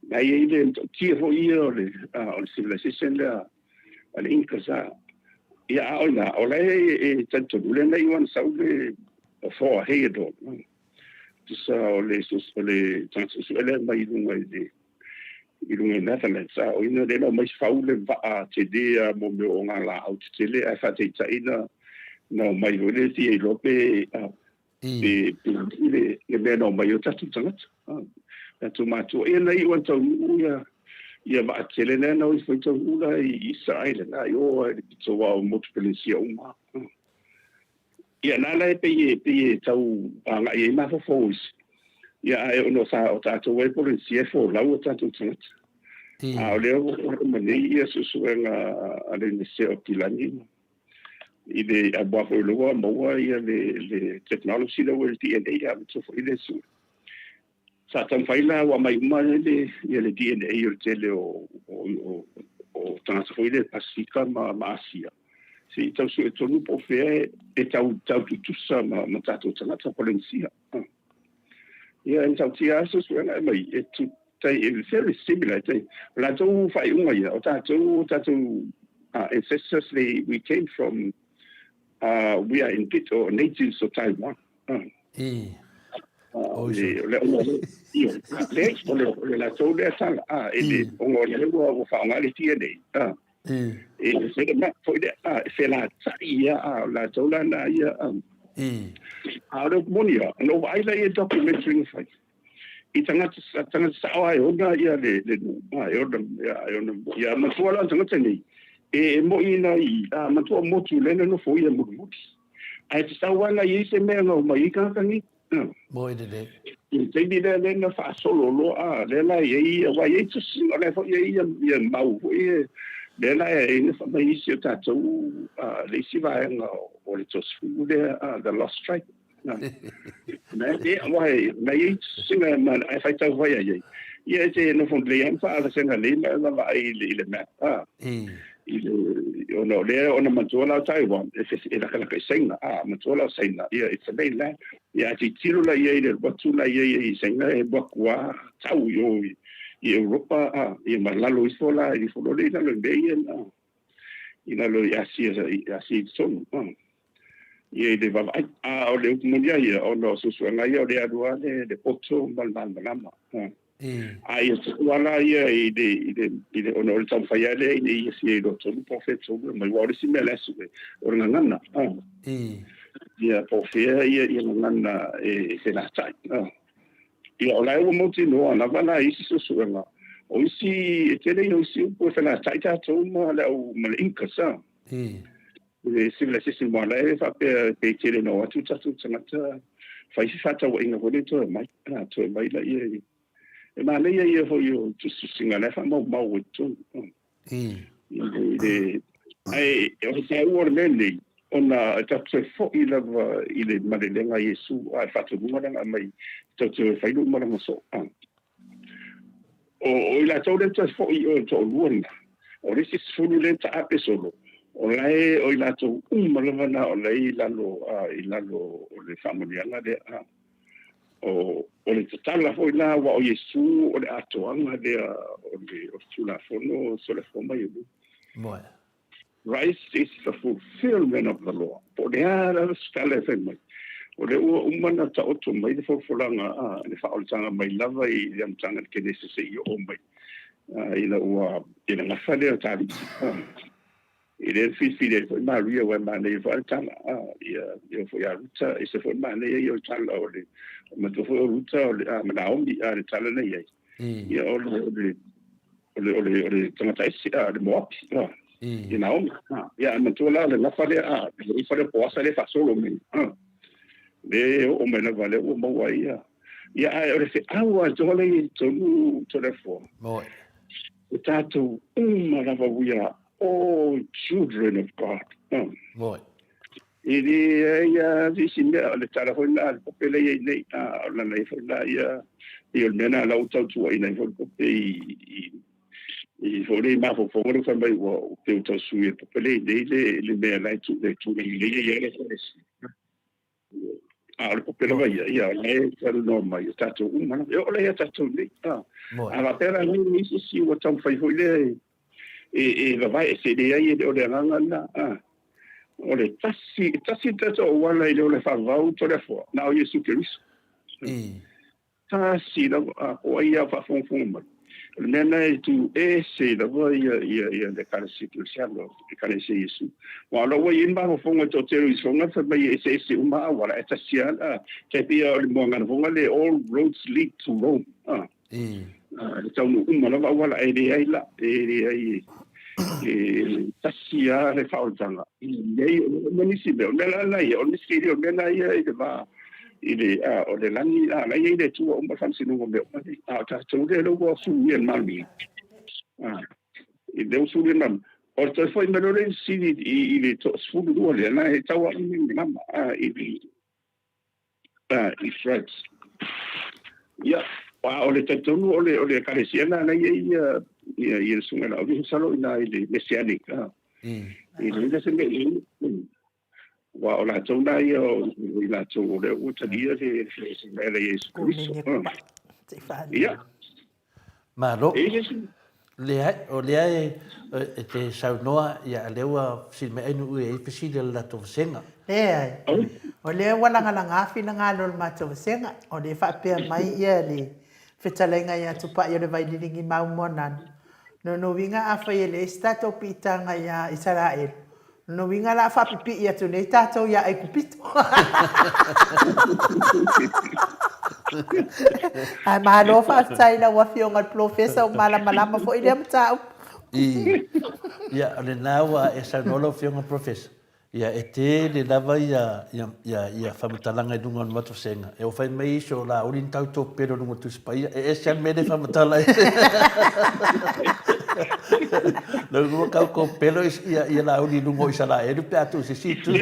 Na i ai le tia foi ia o le civilization lea a le Incas. Ia, a o ina, o la e talitonu lea na iu ana sau le o Thor Heyerdahl. Tusa o le tagata suesue lea mai i luga i le i luga i Netherlands, o ina lea na omai fau le vaa tele a mo mea o ngā laau tetele, ae faataitaiina na omai foi le fia iloa pe pe le mea na omai o tatou tagata. Tatou matua. Ia na iu ana taunuu ia ia vaa tele lea na o ifo i taunuu la i Easter Island, i o i le pito o motu Polynesia uma. Ia na la e pei e tau agai ai mafaufau isi. Ia ae ona sa o tatou ai Polynesia e folau o tatou tagata. A o lea ua uma nei ia suesuega a le Iunivesite o Kilani i le aua foi lea ua maua ia le technology lea ua i le DNA a matua foi le sue. Sa taumafai la ua aumai uma le ia le DNA o le tele o tagata foi le Pasifika ma Asia. Se i tau sue tonu po o fea e tau tutusa ma tatou tagata Polynesia. Ia e matautia lava suesuega e aumai e tai e very similar tai o latou faaiuga ia o tatou ancestors they we came from we are in bit or natives of Taiwan. O le o le latou lea tala e le ona o lea ua faaaoga le DNA e se ma foi le e felatai ia o latou la na ia a o le moni ia no vaai la ia documentary na fai i tagata sao ai ona ia le nuu e ona ia matua la tagata nei e moi na i matua motu le na nofo ia mulimuli ae te sau ana i se mea na omai ai tagata nei. Moi lelei. I le taimi lea lea na faasolo loa lea la i ai aua e i ai tusi o la e foi e i ai ia mau foi lea la e na faamai isi o tatou le isi vaega o le toasefulu lea, the lost tribe. Na e aua e na i ai tusiga ae faitau fai ai ai. Ia e te nofo lelei lava ma faalasega lelei ma e vaavaai i le map. I le ona o lea ona matua la o Taiwan e lakalaka i Saina matua la o Saina ia it's a mainland ia a tilotilo la i ai le alu atu la i ai i Saina e alu atu lava tau i o i Europa ia ma lalo ifo la ifo loa lea i lalo i mea ia na i lalo i Asia i Asia i totonu ia i le vaavaai a o le upu moni lava ia ona o suesuega ia o le alu lava le poto ma le malamalama. A ia tuua la ia i le, i le, i le, ona o le taumafai lava lea ina ia fia iloa tonu po o fea tonu e mai. Aua o le isi mea la e sue, o le gagana. Ia, po o fea ia, ia gagana e felatai. Ia, o la e ua mautinoa lava la i isi suesuega, o isi, e tele ia o isi upu e felatai tatou ma le au, ma le Incas, I le civilization aua la e faapea pe tele ina o atu tatou tagata fai se faatauaiga foi lea toe omai, toe omai laia i e manaia ia foi o tusitusiga la e faamaumau ai totonu. I le ae o le taua o le mea lenei ona e tatou toe foi lava i le malelega a Iesu a le faatonuga lea na aumai tatou te o e fai lou malaga soo. O i latou lea toe foi i o i le toalua lena, o le isi 10 lea na taape solo, o la e, o i latou uma lava na o la e i lalo, i lalo o le faamanuiaga lea. O, o le tatala foi la, aua o Iesu o le atoaga lea o le, o le Tulafono solefoa mai e lua. Christ is the fulfillment of the law. Po o le a lava se tala e fai mai, o lea ua uma ona taoto mai le folafolaga, a, le faaolataga mai lava i le amataga i le Kenese seia oo mai ina ua i le gafa lea o Tali'i. A, i lea na filifili ai foi Maria, aua e manaia foi le tala, a, ia, ia foi a Ruta, e ese foi le manaia ia o le tala o le matua foi o Ruta o le, a, ma Naomi, a, le tala na i ai. Ia, o le, o le o le, o le, o le tagata ese, a, le Moapi, a, i Naomi. A, ia, e manatua la le gafa lea, a, le ifa lea Poasa lea faasolo mai, a, le oo mai lava lea ua maua ai ia. Ia, ae o le feau a toa lea i tonu Toleafoa. Moe. O tatou uma lava, we are all children of God. A. Moe. E leai lava se isi mea, o le tala foi lena a le Pope lea e i ai nei, a o lana ia foi lena ia, pei o le mea lena o la ua tautuaina ai foi le Pope i, i, i foi lea i mafaufauga lea ua fai mai ua pei ua tau sui e le Pope lea i nei le, le mea la e tu, le tulaga lelei e i ai le Ekalesia. A o le Pope lava ia, ia, o la e talanoa mai, o tatou uma lava, e oo la ia tatou nei, a. A faapea la nei isi isi ua taumafai foi lea e, e, e vavae ese, leai e le o le agaga lena, a. O le tasi, e tasi le tatou auala i le ola faavavau Toleafoa, na o Iesu Keriso. Tasi lava, a po ai a faafogafoga mai. O le mea lena e tu ese lava ia, ia, ia le Ekalesia Kerisiano, le Ekalesia Iesu. Aua o la ua i ai le mafaufauga e toatele o isi foga, fai mai e eseese uma auala, ae tasi lava, a, tai pei o le moagana foga le all roads lead to Rome, a. E taunuu uma lava auala, e leai la, e leai e tasi lava le faaolataga. Leai, o nisi mea, o le mea la lena ia, o le misi o le mea lena ia i le va, i le, a, o le lagi, a, la ia i le Atua uma le faamasinoga o mea uma nei. A o tatou lea lea ua suluia e le manuia. A, i lea ua suluia e le manuia. O le toe foi mai loa lea i le fesili i le 12 lea, na e tau a'u nei lama, a, i le, i France. Ia, a o le talitonu o le, o le Ekalesia lena na i ai ia, ia, ia le Susuga Laauli, masalo i ina i le Mesianic, a. I le se mea i aua o latou na ia o i latou o lea ua talia le mea le Iesu Keriso. Ia. Malo. Leai, o lea e, e te saunoa, ia, lea ua fesili mai Ainuu e i ai fesili a le latou vasega. Leai. O lea ua lagalaga finagalo o le matou vasega, o lea e faapea mai ia le fetalaiga ia Tupai o le Vaililigi Mau Moananu, Lona uiga afai e leai se tatou piitaga ia Isaraelu, lona uiga o le a faapipii atu nei tatou ia Aikupito. Ae malo faafetai i lau Afioga i le Polofesa ua malamalama foi lea mataupu. I, ia, o lena ua e saunoa lau Afioga i le Polofesa, Ia, e tele lava ia, ia, ia, ia faamatalaga i luga o le matou vasega. E oo fai mai isi o Laauli ni tau topelo i luga o le Tusi Paia. E ese lava le mea lea e faamatala ai. Lou lua tau topelo ia, ia Laauli i luga o Isaraelu pe a tuu i se isi itu.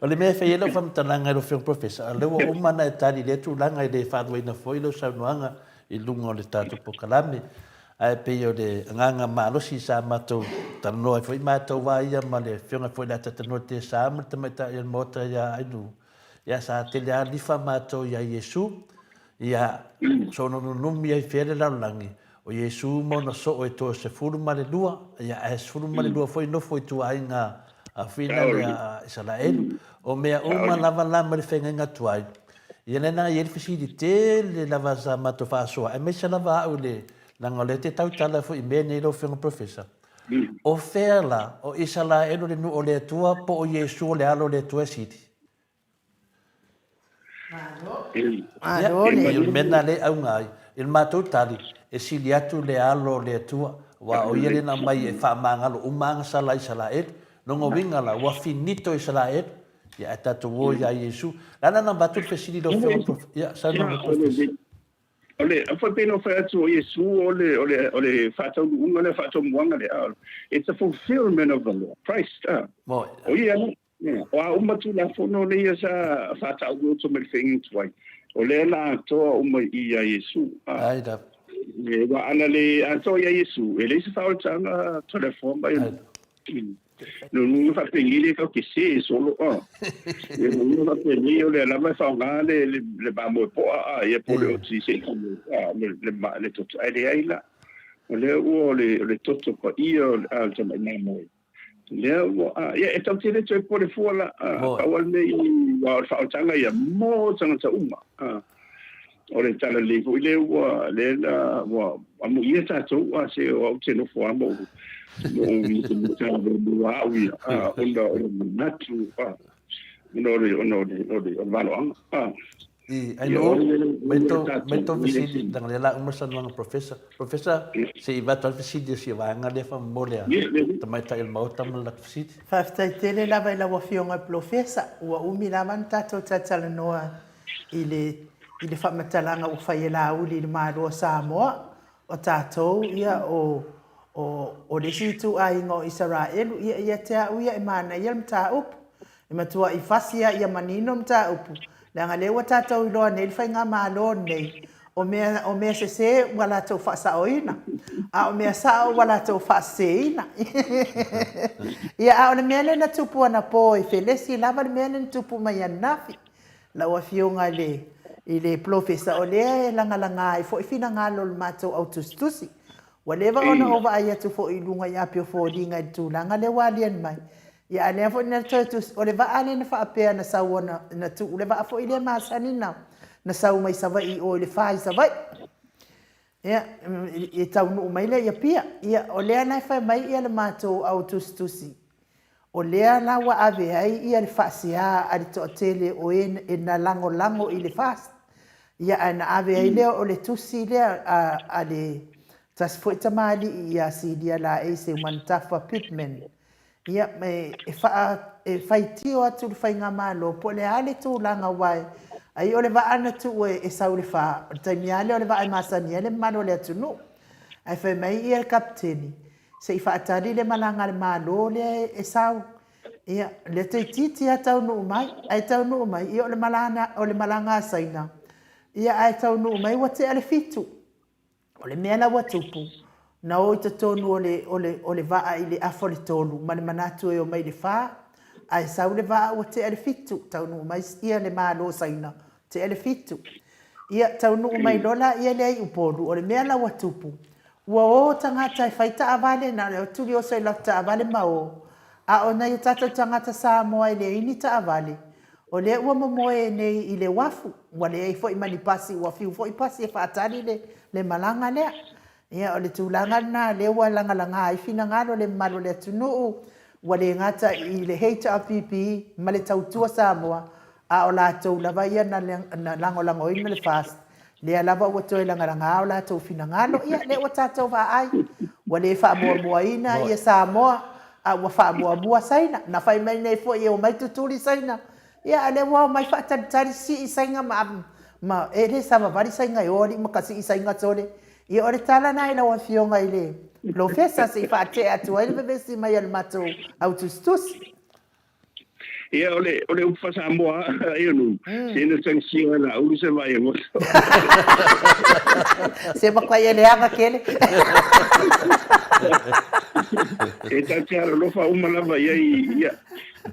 O le mea e fai ai lau faamatalaga i lau Afioga Professor, o lea ua uma ona e tali i lea tulaga e le faaluaina foi lau saunoaga i luga o le tatou polokalame. Ae pei o le agaga malosi sa matou talanoa ai foi matou a ia ma le afioga foi i le Atatanoa Tesa ma le tamaitai o le Maota ia Ainuu, ia sa tele lava lifa matou ia Iesu, ia soona nunumi ai fea le lalolagi, o Iesu ma ona soo e toe 12, ia ae 12 foi nofo i ituaiga fina lea a Isaraelu. O mea uma lava la ma le feagaiga tuai, Ia lena e i ai le fesili tele lava sa matou faasoa, aemaise lava au i le, leaga o lea e te tautala foi i mea nei lau Afioga Professor. O fea la, o Isalaelu le nuu o le Atua po o Iesu o le Alo o le Atua e sili? Ia, Malo le. o le mea lena lea e auga ai. I le matou tali, e sili atu le Alo o le Atua, aua o Ia lea na aumai e faamagalo uma agasala a Isalaelu. Lona uiga la, ua finito Isalaelu, Ia, ae tatou o ia Iesu. Le a la na avatu le fesili lau Afioga i le Prof. Ia, saunoa mai Professor. O le, foi pei ona fai atu o Iesu o le, o le, o le faataunuuga lea, faatomuaga lea. It's the fulfillment of the law. Christ, ah. Moi. O ia la, o a uma Tulafono lea sa faataoto mai le feagaiga tuai, o lea la atoa uma i ia Iesu. Ah. Ai lava. E, ua ana le atoa ia Iesu, e leai se faaolataga Tulafono mai. Lona uiga faapeni lea tatou te se solo a. Lona uiga faapeni o lea lava e faaaoga le le mamoe poa a ia po o le oti se i a le le le toto ae leai la. O lea ua o le o le toto paia o le a le tamai mamoe. Lea ua a ia e tatou te le toe pole fua la a pau lava le mea i aua o le faaolataga ia mo tagata uma a. O le tala lelei foi lea ua lea la ua amuia tatou a se o au te nofo a ma ou ma ou mutamutala au ia a ona o le manatu a ona o le ona o le o le valoaga a. I, ai Ia, no, o le mai le tou, mai tatou tou i le fesili, sini. leaga o lea la uma le saunoaga a Professor. Professor, se i avatu lava le fesili a si vaega lea faamolemole a Ia, le tamaitai o le Maota ma le latou fesili. Faafetai tele lava i lau Afioga i le Polofesa. Ua umi lava ona tatou talatalanoa i le i le faamatalaga ua fai e Laauli i le Malo o Samoa. O tatou, ia, o, o, o le isi ituaiga o Isaraelu, ia, ia te au ia e manaia le mataupu. E matuai fasi lava ia manino le mataupu, leaga lea ua tatou iloa nei le faigamalo lenei, o mea, o mea sese ua latou faasaoina, a o mea sao ua latou faaseseina. Ia, a o le mea lea na tupu anapo e felesi lava le mea lea na tupu mai ananafi. Lau Afioga i le, i le Polofesa, o lea e lagalaga ai foi finagalo o le matou au tusitusi. Ua leva ona ou vaai atu foi i luga i api o foliga i le tulaga lea ua aliali mai. Ia a lea foi na toe tusi, o le vaa lea na faapea na sau ona, na tuu le vaa foi lea masani na, na sau mai Savaii i o i le fa i Savaii. Ia, e taunuu mai lea i Apia. Ia, o lea la e fai mai ia le matou au tusitusi, o lea la ua ave ai ia le faasea a le toatele o e e na lagolago i le FAST. Ia, ae na ave ai lea o le tusi lea a, a le tasi foi tamalii ia Silia Laei Seumanutafa Pittman, Ia, e faa, e faitio atu le faigamalo po o le a le tulaga aua ai o le vaa na tuu e sau i le fa, o le taimi lava lea o le vaa e masani ai le mamalu o le atunuu. Ae fai mai ia le kapeteni, se i faatali le malaga a le Malo lea e sau. Ia, lea toeitiiti lava taunuu mai, ae taunuu mai, ia o le malaga, o le malaga a Saina, ia ae taunuu mai ua tea le fitu. O le mea la ua tupu, na o i totonu o le, o le, o le vaa i le afa o le tolu ma le manatu e omai i le fa, ae sau le vaa ua tea le fitu, taunuu mai ia le Malo o Saina, tea le fitu. Ia, taunuu mai loa laia lea i Upolu, o le mea la ua tupu, ua o tagata e fai taavale, na o le tuli oso i latou taavale ma o, a o nai o tatou tagata Samoa e leai ni taavale, O lea ua momoe nei i le uafu, ua leai foi ma ni pasi, ua fiu foi pasi e faatali le, le malaga lea. Ia, o le tulaga lena lea ua lagalaga ai finagalo o le mamalu o le atunuu, ua le gata i le HRPP ma le Tautua Samoa, a o latou lava ia na, na lagolagoina le FAST, lea lava ua toe lagalaga o latou finagalo. Ia, lea ua tatou vaai, ua le faamuamuaina ia Samoa, a ua faamuamua Saina. Na fai mai nei foi e omai tutuli Saina, ia a o lea ua omai faatalitali sii Saina ma, ma e le savavali Saina e o alii ma ka sii Saina sole. Ia o le tala lena i lau Afioga i le Polofesa se i faatea atu ai le vevesi mai a le matou au tusitusi. Ia, o le, o le upu faa-Samoa lava, Ionuu, se na tagisia e Laauli se vaai e goto. Se matuai e leaga tele. E tatou te alolofa uma lava i ai, ia,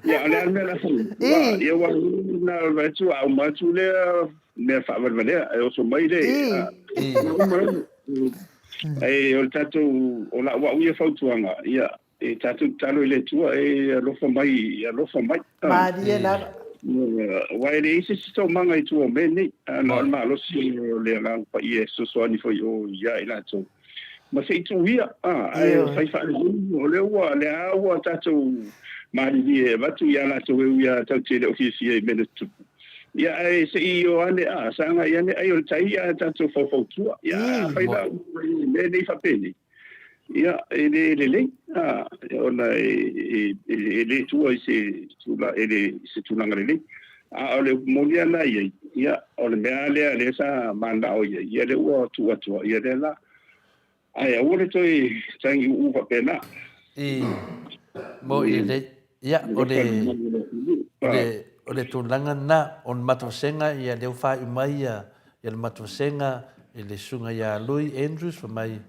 ia, o le a le mea o le a fai? Ua, ia, ua na vaai atu, a uma atu lea mea faavalevalea, e oso mai le, a, uma lava. Ae o le tatou, o lau au ia fautuaga, ia, E tatou tatalo i le Atua e alofa mai, e alofa mai. Malie lava. Aua e leai se isi taumaga i tua o mea nei, na o le malosi o le Agaga Paia e fesoasoani foi i o ia i latou. Ma se i tuu ia, ae fai faalelei, o lea ua, lea ua tatou malilie e avatu ia latou e ui lava tatou te le o fiafia i mea na tutupu. Ia ae se i o ane, a, sagai ane ai o le tai ae tatou faufautua. Ia afai la ua i mea nei faapenei, Ia, e le lelei, ona e le tua i se se tulaga lelei. A o le upu moni lava na i ai, ia, o le mea lava lea lea sa mananao i ai, ia lea ua tuu atu ai, ia lea la. Ae aua le toe tagiuu faapena. I, moni lelei. Ia, o le, o le, o le tulaga lena, o le matou vasega, ia lea ua faaiu mai ia, ia le matou vasega i le susuga ia Lui Andrews, fai mai,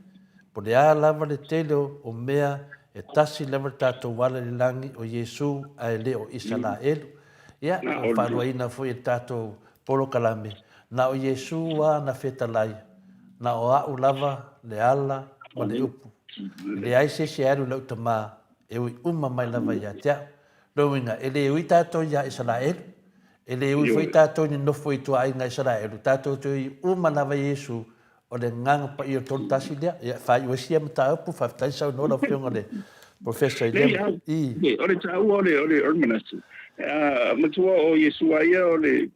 po o le a lava le tele o mea, e tasi lava le tatou ala i le lagi, o Iesu, ae le o Isalaelu. Ia, ua faaluaina foi e le tatou polokalame, na o Iesu lava na fetalai, na o a'u lava le ala ma le upu. E leai se isi e alu i lau Tama, E ui uma mai lava ia te au. Lona uiga, e le ui tatou iā Isaraelu, e le ui foi tatou i ni nofo i tuaaiga Isaraelu, tatou te ui uma lava i Iesu, o le Agaga Paia o le Tolutasi lea. Ia, e faaiu ai sia mataupu, faafetai saunoa lau Afioga i le Professor i lea. I. O le taua o le, o le, o le manatu, matua o Iesu lava ia o le.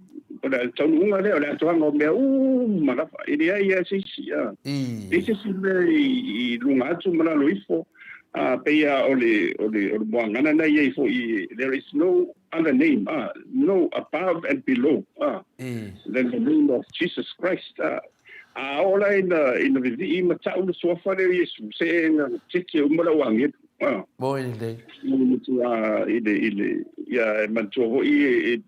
O le taunuuga lea, o le atoaga o mea uma lava, e leai lava se isi, a. E leai se isi mea i luga atu ma lalo ifo, a, pei lava o le, o le, o le muagana na i ai foi, there is no other name, a, no above and below, a, than the name of Jesus Christ, a. A oo la ina, ina vivii ma tau le suafa lea o Iesu, se ina tete uma le au agelu, a. Moi lelei. I le matua, i le, i le, ia, e manatua foi e, e,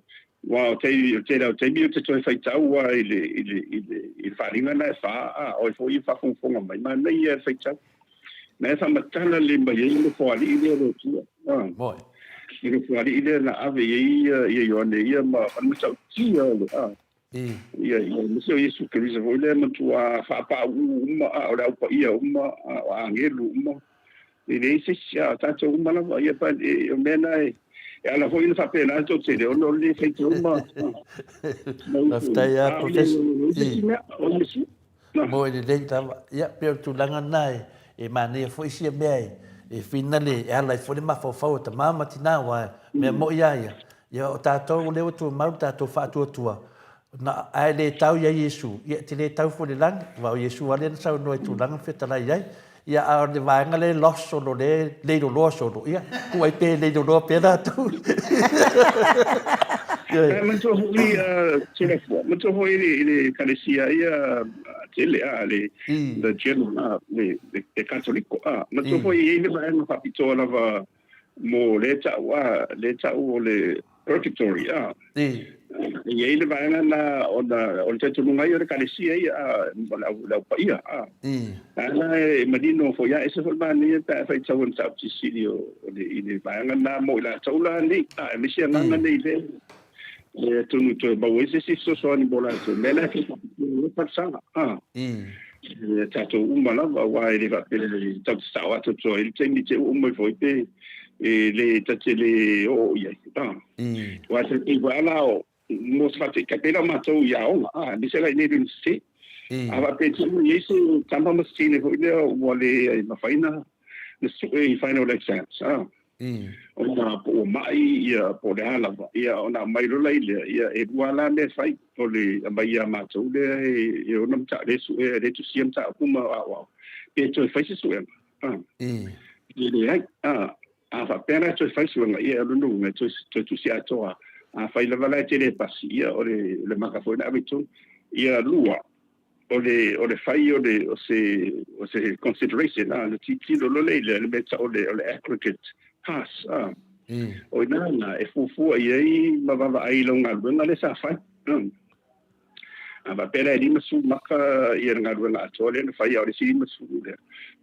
aua o taimi, o le tele lava o taimi ou te toe faitau lava i le, i le, i le, i le faaaliga lena e fa, a o ai foi e faafogafoga mai, manaia le faitau. Na e faamatala lelei mai ai le nofoalii lea o le Atua. A. Moi. Le nofoalii lea na ave i ai ia, ia Ioane ia ma, ma le matautia o le, a. Ia, ia, aemaise o Iesu Keriso foi lea e matua faapaauu uma, a o le Au Paia uma, a o agelu uma. E leai se isi, a o tatou uma lava, ia, pa, e, o mea na e, e ala foi ona faapena le toatele, ona o le le faitau ma, ma upu. Faafetai lava, A o le, Professor. leai se isi mea, o Iesu. Na. Moe lelei lava. Ia, pei o le tulaga lena e, e manaia foi sia mea e, e finale, e ala ai foi le mafaufau o tama ma tina, aua mea moi lava ia, Ia, o tatou lea ua tumau le tatou faatuatua, na, ae le tau ia Iesu, ia e te le tau foi i le lagi, aua o Iesu lava lea na saunoa i tulaga ma fetalai ai. Ia, a o le vaega lea e lost solo, lea e leiloloa solo, ia, tuu ai pea e leiloloa pea latou. Ioe. Ae manatua foi, Toleafoa, manatua foi i le Ekalesia ia tele, a, le, the general, a, le, le Katoliko, a, manatua foi e i ai le vaega faapitoa lava Mo lea ta'u a, lea ta'u o le purgatory a. E i ai le vaega na ona o le talitonuga ia o le Ekalesia ia a, o le au, le au paia a. A la e manino foi a, ese foi le manaia pe a faitau i le mataupu silisili o le, i le vaega na mo i latou la nei, a, aemaise agaga nei lea e atonu toe maua ai se isi fesoasoani mo latou. Mea la e fia faapitoa ai talosaga a. E tatou uma lava, aua e le faapea e tatou te sao atoatoa ai le taimi te oo mai foi pe e le ta te le oo i ai. A. Aua e pei foi lava la o mo se faataitaiga, pei la o matou i aoga, a, aemaise la i inei i le Iunivesite. A faapea e tuu i ai se tama ma se teine foi lea ua le mafai ona sue i final exams, a. Ona po ua ma'i ia po o le a lava, ia ona aumai loa lai lea, ia e lua la mea e fai, o le aumai ia matou lea e ona mataupu, lea e sue, lea e tusia mataupu ma aoao, pe toe fai se suega, a. E leai, a, a faapea la e toe fai suega, ia o lona uiga e toe, toe tusi atoa. Afai lava la e te le pasi, ia o le, o le maka foi na ave i totonu. Ia lua, o le o le fai o le o se o se consideration a le tilotilo loa lea i le mea e tau o le o le aggregate pass a o i ina lena e fuafua i ai ma vaavaai i lau galuega lea sa fai a faapea la e 50 maka ia le galuega atoa lea na fai a o le isi 50 lea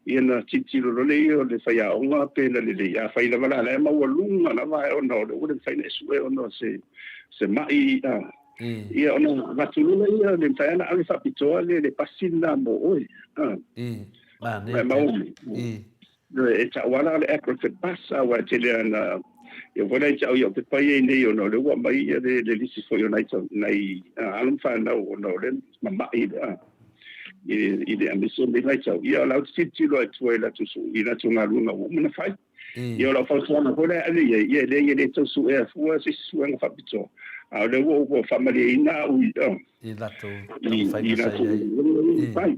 ia na tilotilo loa lea o le faiaoga pe na lelei afai lava la la e maualuga lava ae ona o le ua le mafai ona e sue ona o se se ma'i a Ia ona avatu loa lea, le mafai lava ona ave faapitoa le le pasi lena mo oe. Manaia tele. E tau lava la o le aggregate pass, aua e tele lava ina, ia foi la e tau i au pepa ia i nei ona o lea ua aumai le le lisi foi o nai nai alo ma fanau ona o le mama'i i le aemaise o lenei vaitau. Ia o la ou te tilotilo lava i tua i latou i latou galuega ua uma ona fai. Ia o lau fautuaga foi la e ave i ai, ia e leai e le tau suea fua se isi suega faapitoa, a o lea ua ou faamalieina au i I latou taumafaiga sa i ai. Fai,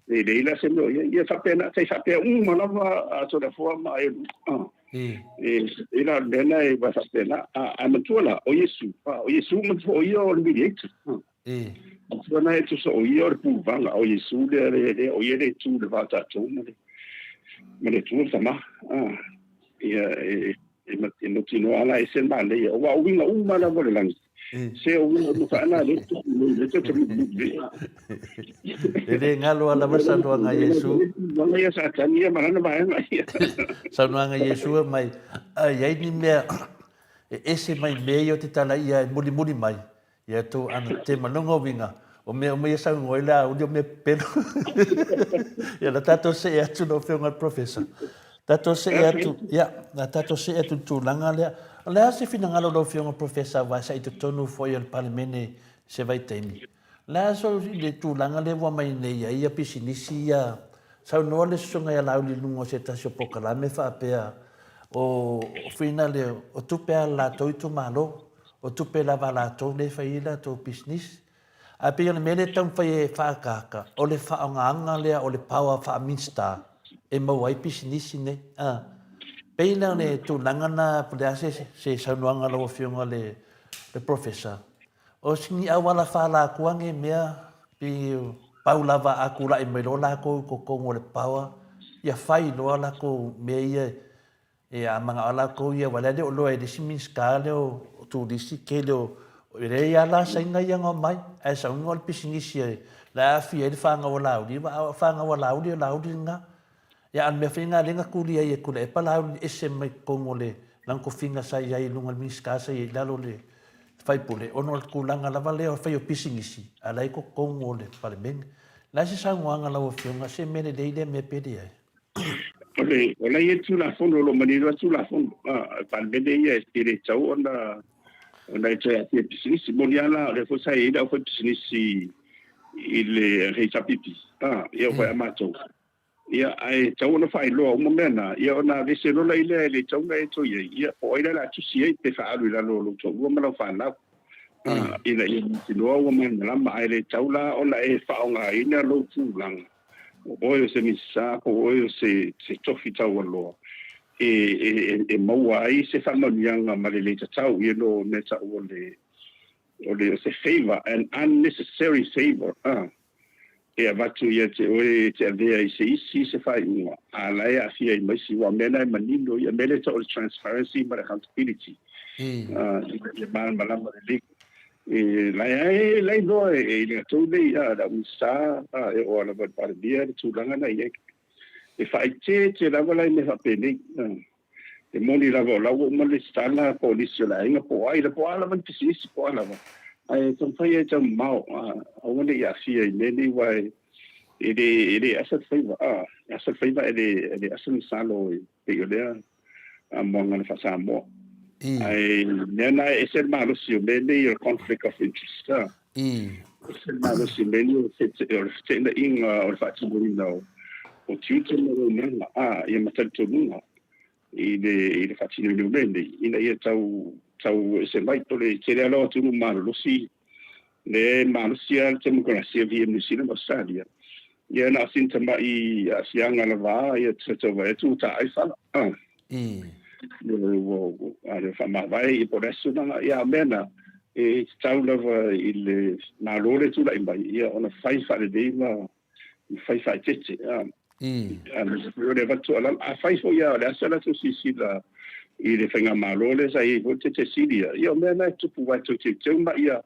e leai la se mea o i ai. Ia faapena, tai faapea uma lava a Toleafoa ma Aelu. E la o le mea lena e faapena. Ae manatua la, o Iesu, o Iesu manatua o ia o le mediator. Manatua na e tusa o ia o le puluvana, o Iesu lea, lea, lea, o ia lea e tu i le va o tatou ma le, ma le Atua le Tama. Ia, e, e, e mautinoa la e ese le manaia. Aua o uiga uma lava o le lagi. Se o uiga uma faana le tu, le tu tu E le galo a lava saunoaga a Iesu. Wanga ia Satani ia ma lana vaega ia. Saunoaga a Iesu e mai, a i ai ni mea e ese mai mea ia o te tala ia e mulimuli mai, Ia tou ana te manoga uiga, o mea uma ia saunoa ai le auli o mea pepelo. Ia na tatou see atu lau Afioga i le Professor. Tatou see atu, ia, na tatou see atu i le tulaga lea. O le a se finagalo o lau Afioga Professor aua sa i totonu foi o le Palemene i se vaitaimi. O le a so i le tulaga lea ua aumai nei ai ia pisinisi ia, saunoa le Susuga ia Laauli i luga o se tasi o polokalame faapea o finale o tupe a le latou itumalo. o tupe lava a latou lea e fai ai latou pisinisi. Ae pei o le mea lea e taumafai e faaakaaka, o le faaaogaina lea o le power faa-Minisita e maua ai pisinisi nei. A, pei la o le tulaga lena, po o le a se, se saunoaga a lau Afioga i le, le Professor, o sini auala faalakua nei mea, pei pau lava a tulai mai loa latou i totonu o le power, ia fai loa latou mea ia Ia, a manao latou ia, aua o lea e le o iloa e le isi Minisita lea o Turisi tele o, e leai lava la Saina ia na omai, ae saunoa o le pisinisi la e aafia ai le fanau a Laauli, aua o fanau a Laauli o Laauli lena. Ia, a o le mea foi lena lea na tuli ai e Tuilaepa Laauli ese mai totonu o le lana tofiga sa i ai i luga o le Minisita sa i ai i lalo o le faipule, ona o le tulaga lava lea o le fai o pisinisi, a o la e i totonu o le Palemene. O le a se saunoaga a lau Afioga, se mea lelei lea mea pe leai? O le, o la e i ai le Tulafono, o lo o manino lava le Tulafono. A, o le Palemene ia e le tatau ona, ona e toe aafia i pisinisi. Moni lava la, o lea foi sa i ai le aufaipisinisi i le HRPP, a, ia foi a matou. Ia, ae tatau ona faailoa uma mea na, ia ona aveese loa la i lea e le tatau ona e toe i ai, ia, po o ai la o le a tusi ai pe faaalu i lalo o lou toalua ma lau fanau. A, ina ia mautinoa ua malamalama, ae le tatau la ona e faaaogaina lou tulaga o oe o se Minisita po o oe o se se tofi taualoa e e e maua ai se faamanuiaga ma le le tatau ia no mea tau o le o le o se favour an unnecessary favour a e avatu ia te oe e te avea i se isi se faaiuga a la e aafia ai ma isi aua o mea na e manino ia mea lea e tau o le transparency ma le accountability a ia malamalama lelei. E lai ai, lai loa e i latou nei, a, le au Minisita, a, e oo lava i le Palemia le tulaga na i ai. E faaeteete lava la i mea faapenei. A, e moni lava o la ua uma le lesitala po o nisi o le aiga po o ai, po o a lava ni pisinisi po o a lava, ae taumafai e taumamao, a, aua ne i aafia i mea nei aua e le, e le asa le faiva, a, e asa le faiva ae le, e le asa le masalo e pei o lea moana le faa-Samoa. Ae mea na e ese le malosi o mea nei o le conflict of interest. Ese le malosi o mea nei o le feteenaiga o le faatinoina o tiute ma auaunaga, a, ia ma talitonuga i le, i le faatinoina o mea nei, ina ia tau, tau ese mai. O le tele lava o atunuu malolosi Le malosi lava le temokerasia via Niu Sila ma Ausetalia, ia na o sina tamai aafiaga lava ia te tau vaai atu ua taai fala. Ah. Ua ua a faamavae ia po o le aso na ia a mea na e tatau lava i le Malo le tulai mai ia ona fai faalelei ma fai faaeteete. Ah. O le avatu tuualalo, afai foi lava o le a se latou silasila i le faigamalo lea sa i ai foi le Tetesili ia, ia o mea na e tupu aua e toe teuteu ma ia